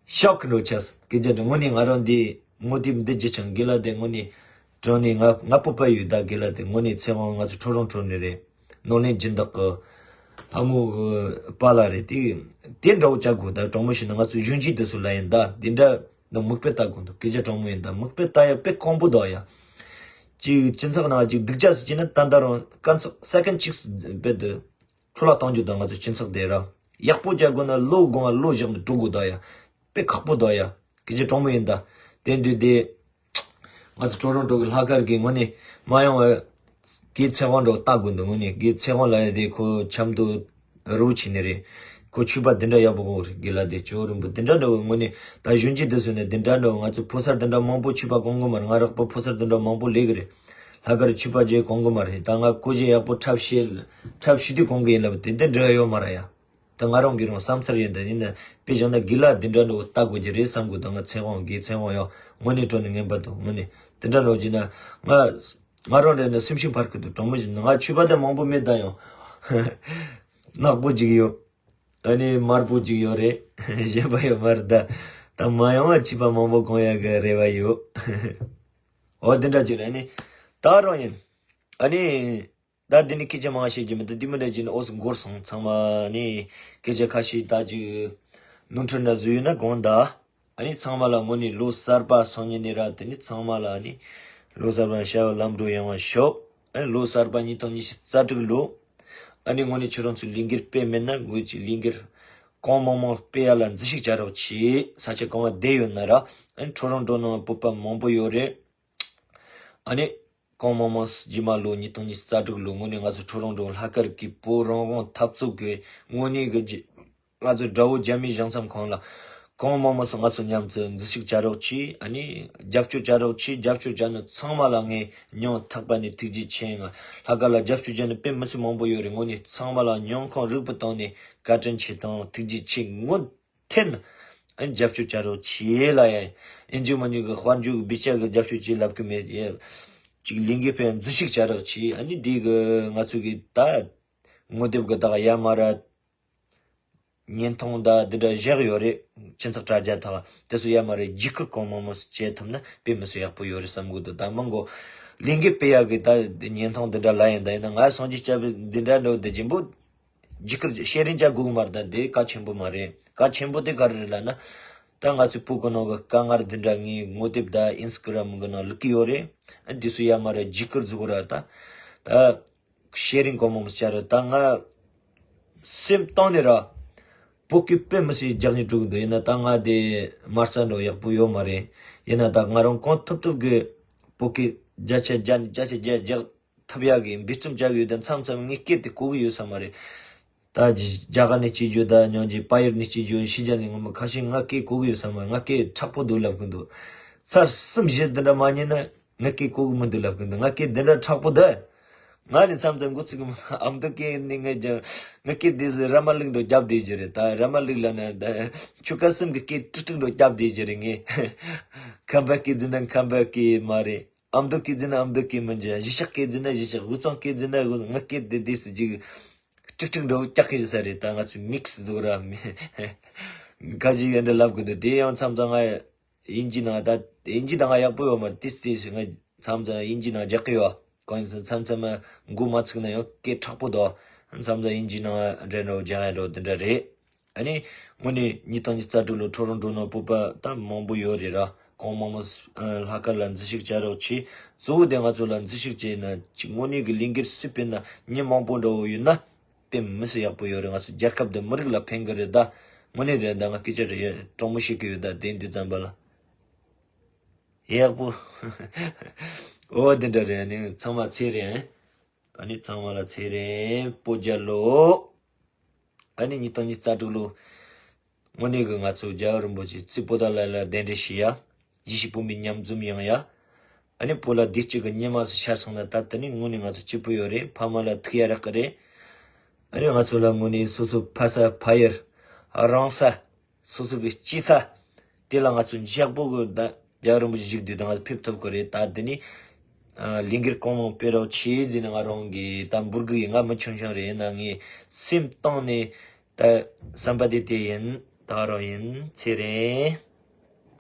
ཤོག་གི་འགྲོ་ཆས་སྐད་ཆ་དེ་དངོས་གནས་ང་རང་འདི་ངོ་དེབ་འདི་བརྒྱུད་ཅང་དགེ་ལགས་དེ་དངོས་གནས་དྲང་གནས་ང་ང་སྤོབས་པ་ཡོད་ད་དགེ་ལགས་དེ་དངོས་གནས་ཚེ་དབང་ང་ཚོ་ཁྲོ་རོང་ཁྲོ་ནས་རེད། ནོར་གླིང་སྦྱིན་བདག་གི་ལྷ་མོ་གི་པཱ་ལགས་རེད་དེ་དེ་འདྲ་བོ་བྱ་དགོས་ད་གྲོང་མོ་ཞིག་ན་ང་ཚོ་གཞོན་སྐྱེས་དེ་ཚོ་ལ་ཡིན་ད་འདི་འདྲ་ནི་མིག་དཔེ་ལྟ་དགོས་འདུག་སྐད་ཆ་དྲང་མོ་ཡིན་ད་མིག་དཔེ་ལྟ་ཡ་དཔེ་ཁོང་པོ་འདུག་ཡ། ཅིག་སྤྱི་ཚོགས་ནང་ཅིག་སྡུག་ཅག་སུ་ཅིག་ན་ད་ལྟ་རང་སྐར་ཚོགས་སེ་ཀན་གཅིག་སྦད་དུ། འཕྲོ་བརླག་གཏོང་རྒྱུ་དང་ང་ཚོ་སྤྱི་ཚོགས་དེ་ར་ཡག་པོ་བྱ་དགོས་ན་ལོ་དགོང་ལོ་བཞག་ནས་འགྲོ་དགོས་ད་ཡ། དཔེ་ཁག་པོ་ད་ཡ། སྐད་ཆ་དྲང་མོ་ཡིན་ད། དེ་འདུག་དེ། ང་ཚོ་ཀྲོ་རོན་ཀྲོ་གི་ལྷག་དཀར་གི་ངོས་ནས་མ་ཡོང་བའི་དགེ་ཚེ་དབང་འགྲོ་ལྟ་དགོས་འདུག་དངོས་གནས་དགེ་ཚེ་དབང་ལ་ཡ་དེ་ཁོ་ཆབ་མདོ་རུ་ཕྱིན་ནི་རེད། ཁོ་ཕྱུ་པ་དེ་འདྲ་ཡག་པོ་གོ་རེད་དགེ་ལགས་དེ་ཅོ་རིན་པོ་དེ་འདྲ་འདྲ་བོ་དངོས་གནས་ད་གཞོན་སྐྱེས་དེ་ཚོ་ནས་དེ་འདྲ་འདྲ་བོ་ང་ཚོ་ཕོ་གསར་དེ་འདྲ་མང་པོ་ཕྱུ་པ་གོན་གི་མ་རེད། ང་རག་པ་ཕོ་གསར་དེ་འདྲ་མང་པོ་ལས་གི་རེད། ལྷག་དཀར་ཕྱུ་པ་རྗེས་གོང་གི་མ་རེད། ད་ང་ཀོ་ཅི་ཡག་པོ་འཁྲབ་ཤེས་འཁྲབ་ཤེས་དུས་གོང་གི་ཡིན་ལབ་དེ་འདྲ་འབྲེལ་བ་ཡོད་མ་རེད་ཡ། ད་ང་རང་གི་རང་བསམ་ཚུལ་ཡིན་ད་ཡིན་ན་དཔེ་བཞག་ན་དགེ་ལགས་འདི་འདྲ་འདྲ་བོ་ལྟ་དགོས་ཀྱི་རེད་བསམ་གི་འདུག་ང་ཚེ་དབང་དགེ་ཚེ་དབང་ཡང་དངོས་གནས་དྲང་གནས་ངན་པ་འདུག་དངོས་གནས་དེ་འདྲ་འདྲ་བོ་བྱས་ན་ང་ང་རང་འདྲ་ན་སེམས་ཤུགས་འཕར་གི་འདུག་དྲང་མོ་བྱས་ན་ང་ཕྱུ་པ་དེ་མང་པོ་མེད་ད་ཡང་ནག་པོ་ཅིག་ཡོད། ཨ་ནི་དམར་པོ་ཅིག་ཡོད་རེད། གཞན་པ་ཡོད་མ་རེད་ད། ད་མ་ཡོང་བ་ཕྱུ་པ་མང་པོ་གོན་ཡག་གི་རེ་བ་ཡོད། འོ་དེ་འདྲ་ཅིག་རེད། ཨ་ནི་ད་རང་ཡིན། ཨ་ནི། ད་འདི་ནི་སྐད་ཆ་མང་བཤད་རྒྱུ་མི་འདུག་འདི་མི་འདྲ་ཅིག་ནི་འོ་སུ་འགོར་སོང་ཚང་མ་ནི་སྐད་ཆ་ཁ་ཤས་ད་ཅིག་ནོར་འཁྲུལ་འདྲ་བཟོས་ཡོད་ན་དགོངས་དག་ཨ་ནི་ཚང་མ་ལ་དངོས་གནས་ལོ་གསར་པ་སང་ཉིན་ནས་ར་དེ་ནི་ཚང་མ་ལ་ཨ་ནི་ལོ་གསར་པ་ཤ་བ་ལམ་འགྲོ་ཡོང་བ་ཤོག་ཨ་ནི་ལོ་གསར་པ་ཉིས་སྟོང་ཉི་ཤུ་རྩ་དྲུག་ལོ་ཨ་ནི་དངོས་གནས་ཁྱོད་རང་ཚོའི་ལས་འགུལ་སྤེལ་མེད་ན་དགོས་ཀྱི་ལས་འགུལ་གང་མང་མང་སྤེལ་ཡ་ལ་འཛུལ་ཞུགས་བྱ་རོགས་གྱིས། ས་ཆ་གང་བ་བསྡད་ཡོད་ན་ར་ཨ་ནི་ཁྲོ་རོང་འགྲོ་ནང་བོད་པ་མང་པོ་ཡོད་རེད། ཨ་ནི། གོང་མང་མོས་རྗེས་མ་ལོ་ཉིས་སྟོང་ཉི་ཤུ་རྩ་དྲུག་ལོ་དངོས་གནས་ང་ཚོ་ཁྲོ་རོང་འགྲོ་ལྷག་དཀར་གྱི་བོད་རང་དབང་འཐབ་རྩོད་ཀྱི་དངོས་གནས་ཀྱི་རྗེ་ང་ཚོ་དགྲ་བོ་རྒྱ་མིའི་བྱང་མཚམས་ཁོང་ལ་གོང་མང་མོས་ང་ཚོ་མཉམ་དུ་འཛུལ་ཞུགས་བྱ་རོགས་གྱིས། ཨ་ནི་རྒྱབ་སྐྱོར་བྱ་རོགས་གྱིས། རྒྱབ་སྐྱོར་བྱ་ནི་ཚང་མ་ལ་ངས་སྙིང་ཐག་པ་ནས་ཐུགས་རྗེ་ཆེ། ང་ལྷག་དཀར་ལ་རྒྱབ་སྐྱོར་བྱ་ནི་དཔེ་མི་སྲིད་མང་པོ་ཡོད་རེད། དངོས་གནས་ཚང་མ་ལ་སྙིང་ཁོང་རུས་པའི་གཏིང་ནས་བཀའ་དྲིན་ཆེ་དང་ཐུགས་རྗེ་ཆེ་ངོ་ཐེན། ཨ་ནི་རྒྱབ་སྐྱོར་བྱ་རོགས་གྱིས་ལ་ཡ། ཨིན་ཇི་མ་ཉུ་གི་དཔལ་འབྱོར་གི་བེད་སྤྱད་གི་རྒྱབ་སྐྱོར་བྱེད་ལབ་གི་མེད། ཡ། ཅིག་ལས་འགུལ་སྤེལ་འཛུལ་ཞུགས་བྱ་རོགས་གྱིས། ཨ་ནི་འདི་གི་ང་ཚོ་གི་ད་ངོ་དེབ་གི་ད་ཡ་མ་ར་བརྙན་ཐུང་ད་འདི་འདྲ་བཞག་ཡོད་རེད། སྤྱི་ཚོགས་དྲ་རྒྱ་ཐོག་དེ་ཚོ་ཡ་མ་ར་བརྒྱུད་སྐུར་གོང་མང་མོས་བྱེད་ཐུབ་ན་དཔེ་མི་སྲིད་ཡག་པོ་ཡོད་རེད་བསམ་གི་འདུག་ད་མང་གོ་ལས་འགུལ་སྤེལ་ཡག་གི་ད་བརྙན་ཐུང་འདི་འདྲ་ལ་ཡིན་ད་ཡིན་ན་ང་སངས་རྒྱས་སྐྱབས་འདི་འདྲ་འགྲོ་འདི་རྒྱུན་པོ། བརྒྱུད་སྐུར་བཤད་རིན་བྱ་དགོས་གི་མ་རེད། ད་འདི་གལ་ཆེན་པོ་མ་རེད། གལ་ཆེན་པོ་དེ་ག་རེ་རེད་ལབ་ན། ད་ང་ཚོའི་བོད་གི་ནང་གི་དཀའ་ངལ་འདི་འདྲ་ངའི་ངོ་དེབ་དང་ཨིན་སི་ཊ་གྷ་རམ་གི་ནང་བླུག་གི་ཡོད་རེད། ཨ་འདི་ཚོ་ཡ་མ་རེད་བརྒྱུད་སྐུར་བཟོ་གི་ར་ད། ད་བཤད་རིན་གོང་མང་མོས་བྱ་ར་ད་ང་སེམས་གཏིང་ནས་ར་བོད་སྐད་དཔེ་མི་སྲིད་རྒྱག་སྙིང་བྲོ་གི་འདུག་ཡིན་ན་ད་ང་དེ་མ་རྩ་འགྲོ་ཡག་པོ་ཡོད་མ་རེད། ཡིན་ན་ད་ང་རང་གང་ཐུབ་ཐུབ་གི་བོད་སྐད་བརྒྱ་ཆ་བརྒྱ་ནས་བརྒྱ་ཆ་བརྒྱ་རྒྱག་ཐུབ་ཡག་གི་འབད་བརྩོན་བྱ་གི་ཡོད། ད་མཚམས་མཚམས་ངའི་སྐད་དེ་གོ་གི་ཡོད་ས་མ་རེད། ད་རྒྱ་གར་ནས་སྐྱེས་རྒྱུ་ད་སྙིང་རྗེ་པ་ཡུར་ནས་སྐྱེས་རྒྱུ་ཕྱི་རྒྱལ་ནས་ངོ་མ་ཁ་ཤས་ང་སྐད་གོ་གི་ཡོད་ས་མ་རེད། ང་སྐད་དྲག་པོ་འདུག་ལབ་གི་འདུག་ཚར་གསུམ་བཞི་འདི་འདྲ་མ་ཉན་ན་ང་སྐད་གོ་གི་མི་འདུག་ལབ་གི་འདུག་ང་སྐད་འདི་འདྲ་དྲག་པོ་འདུག་ང་ནི་མཚམས་མཚམས་འགོ་ཚུགས་གི་མི་འདུག་ཨ་མདོ་སྐད་ནི་ང་རྒྱ་ང་སྐད་འདི་ཟེར་ར་མ་ལུག་འགྲོ་རྒྱབ་བསྡད་རྒྱུ་རེད། ད་ར་མ་ལུག་ལབ་ན་ད་ཆུ་ཁ་གསུམ་གི་སྐད་ཀྲིག་ཀྲིག་འགྲོ་རྒྱབ་བསྡད་རྒྱུ་རེད། ངས་ཁམས་པ་སྐད་ཟེར་ན་ཁམས་པ་སྐད་མ་རེད། ཨ་མདོ་སྐད་ཟེར་ན་ཨ་མདོ་སྐད་མི་འཇོན། གཞིས་ཆགས་སྐད་ཟེར་ན་གཞིས་ཆགས། དབུས་གཙང་སྐད་ཟེར་ན་དབུས་གཙང་། ང་སྐད་འདི་འདི་སྲིད་ཅིག་ཀྲིག་ཀྲིག་འགྲོ་སྐྱག་གི་ས་རེད། ད་ང་ཚོ་མིག་སི་བཟོ་ར་མི་ཁ་ཅིག་ཡང་འདྲ་ལབ་གི་འདུག་དེ་ཡང་མཚམས་མཚམས་ང་དབྱིན་ཇི་ནང་ད་དབྱིན་ཇི་ནང་ཡག་པོ་ཡོད་མ་རེད། ཏིས་ཏིས་ང་མཚམས་མཚམས་དབྱིན་ཇི་ནང་རྒྱག་གི་ཡོད། གང་ཡིན་ཟེར་མཚམས་མཚམས་མ་འགོ་མ་ཚུགས་ན་ཡང་སྐད་དྲག་པོ་འདུག་མཚམས་མཚམས་དབྱིན་ཇི་ནང་འདྲ་འདྲ་རྒྱག་ཡ་འདྲ་འདི་འདྲ་རེད། ཨ་ནི་དངོས་གནས་ཉིས་སྟོང་ཉི་ཤུ་རྩ་དྲུག་ལོ་ཁྲོ་རོང་འགྲོ་ནོ་བོད་པ་ད་མང་པོ་ཡོད་རེད་ར། གོང་མང་མོས་ལྷག་དཀར་ལ་འཛུལ་ཞུགས་བྱ་རོགས་གྱིས། གཙོ་བོ་དེ་ང་ཚོ་ལ་འཛུལ་ཞུགས་བྱས་ན་ཅིག་དངོས་གནས་ཀྱི་ལས་འགུལ་སུས་སྤེལ་ན་མི་མང་པོ་འདྲ་བོ་ཡོད་ན་དཔེ་མི་སྲིད་ཡག་པོ་ཡོད་རེད། ང་ཚོ་རྒྱལ་ཁབ་དང་མི་རིགས་ལ་ཕན་གི་རེད། ད་དངོས་གནས་རེད། ད་ང་སྐད་ཆ་རེ་དྲང་མོ་བཤད་གི་ཡོད། ད་དེ་འདི་ཙམ་པ་ལ་ཡག་པོ། ཨོ་དེ་འདྲ་རེད། ཨ་ནི་ཚང་མ་ཚེ་རིང་། ཨ་ནི་ཚང་མ་ལ་ཚེ་རིང་བོད་རྒྱལ་ལོ། ཨ་ནི་ཉིས་སྟོང་ཉི་ཤུ་རྩ་དྲུག་ལོ། དངོས་གནས་ཀྱི་ང་ཚོ་རྒྱལ་བ་རིན་པོ་ཆེ་རྩེ་པོ་ཏ་ལ་ལ་གདན་འདྲེན་ཞུ་ཡ། གཞིས་བྱེས་བོད་མི་མཉམ་འཛོམས་ཡོང་ཡ། ཨ་ནི་བོད་ལ་བདེ་སྐྱིད་ཀྱི་ཉི་མ་ཞིག་ཤར་སོང་ན་ད་དེ་ནི་དངོས་གནས་ང་ཚོ་སྐྱིད་པོ་ཡོད་རེད། ཕ་མ་ལ་ཐུག་ཡ་རག་གི་རེད། ཨ་ནི་ང་ཚོ་ལ་དངོས་གནས་སོ་སོ་ཕ་ས་ཕ་ཡུལ་རང་ས། སོ་སོ་གི་སྐྱེས་ས་དེ་ལ་ང་ཚོ་འཇགས་པོ་གི་ད་རྒྱལ་བ་རིན་པོ་ཆེ་བཞུགས་དུས་ད་ང་ཚོ་ཕེབས་ཐུབ་ཀྱི་རེད། ད་དེ་ནི་ལས་འགུལ་གང་མང་སྤེལ་རོགས་བྱེད་ཟེར་ནས་ང་རང་གི་ད་འབོད་སྐུལ་ཡིན། ང་མི་ཆུང་ཆུང་རེད། ཡིན་ན་ངའི་སེམས་གཏིང་ནས་ད་བསམ་པ་དེ་དེ་ཡིན། ད་རང་ཡིན། ཚེ་རིང་།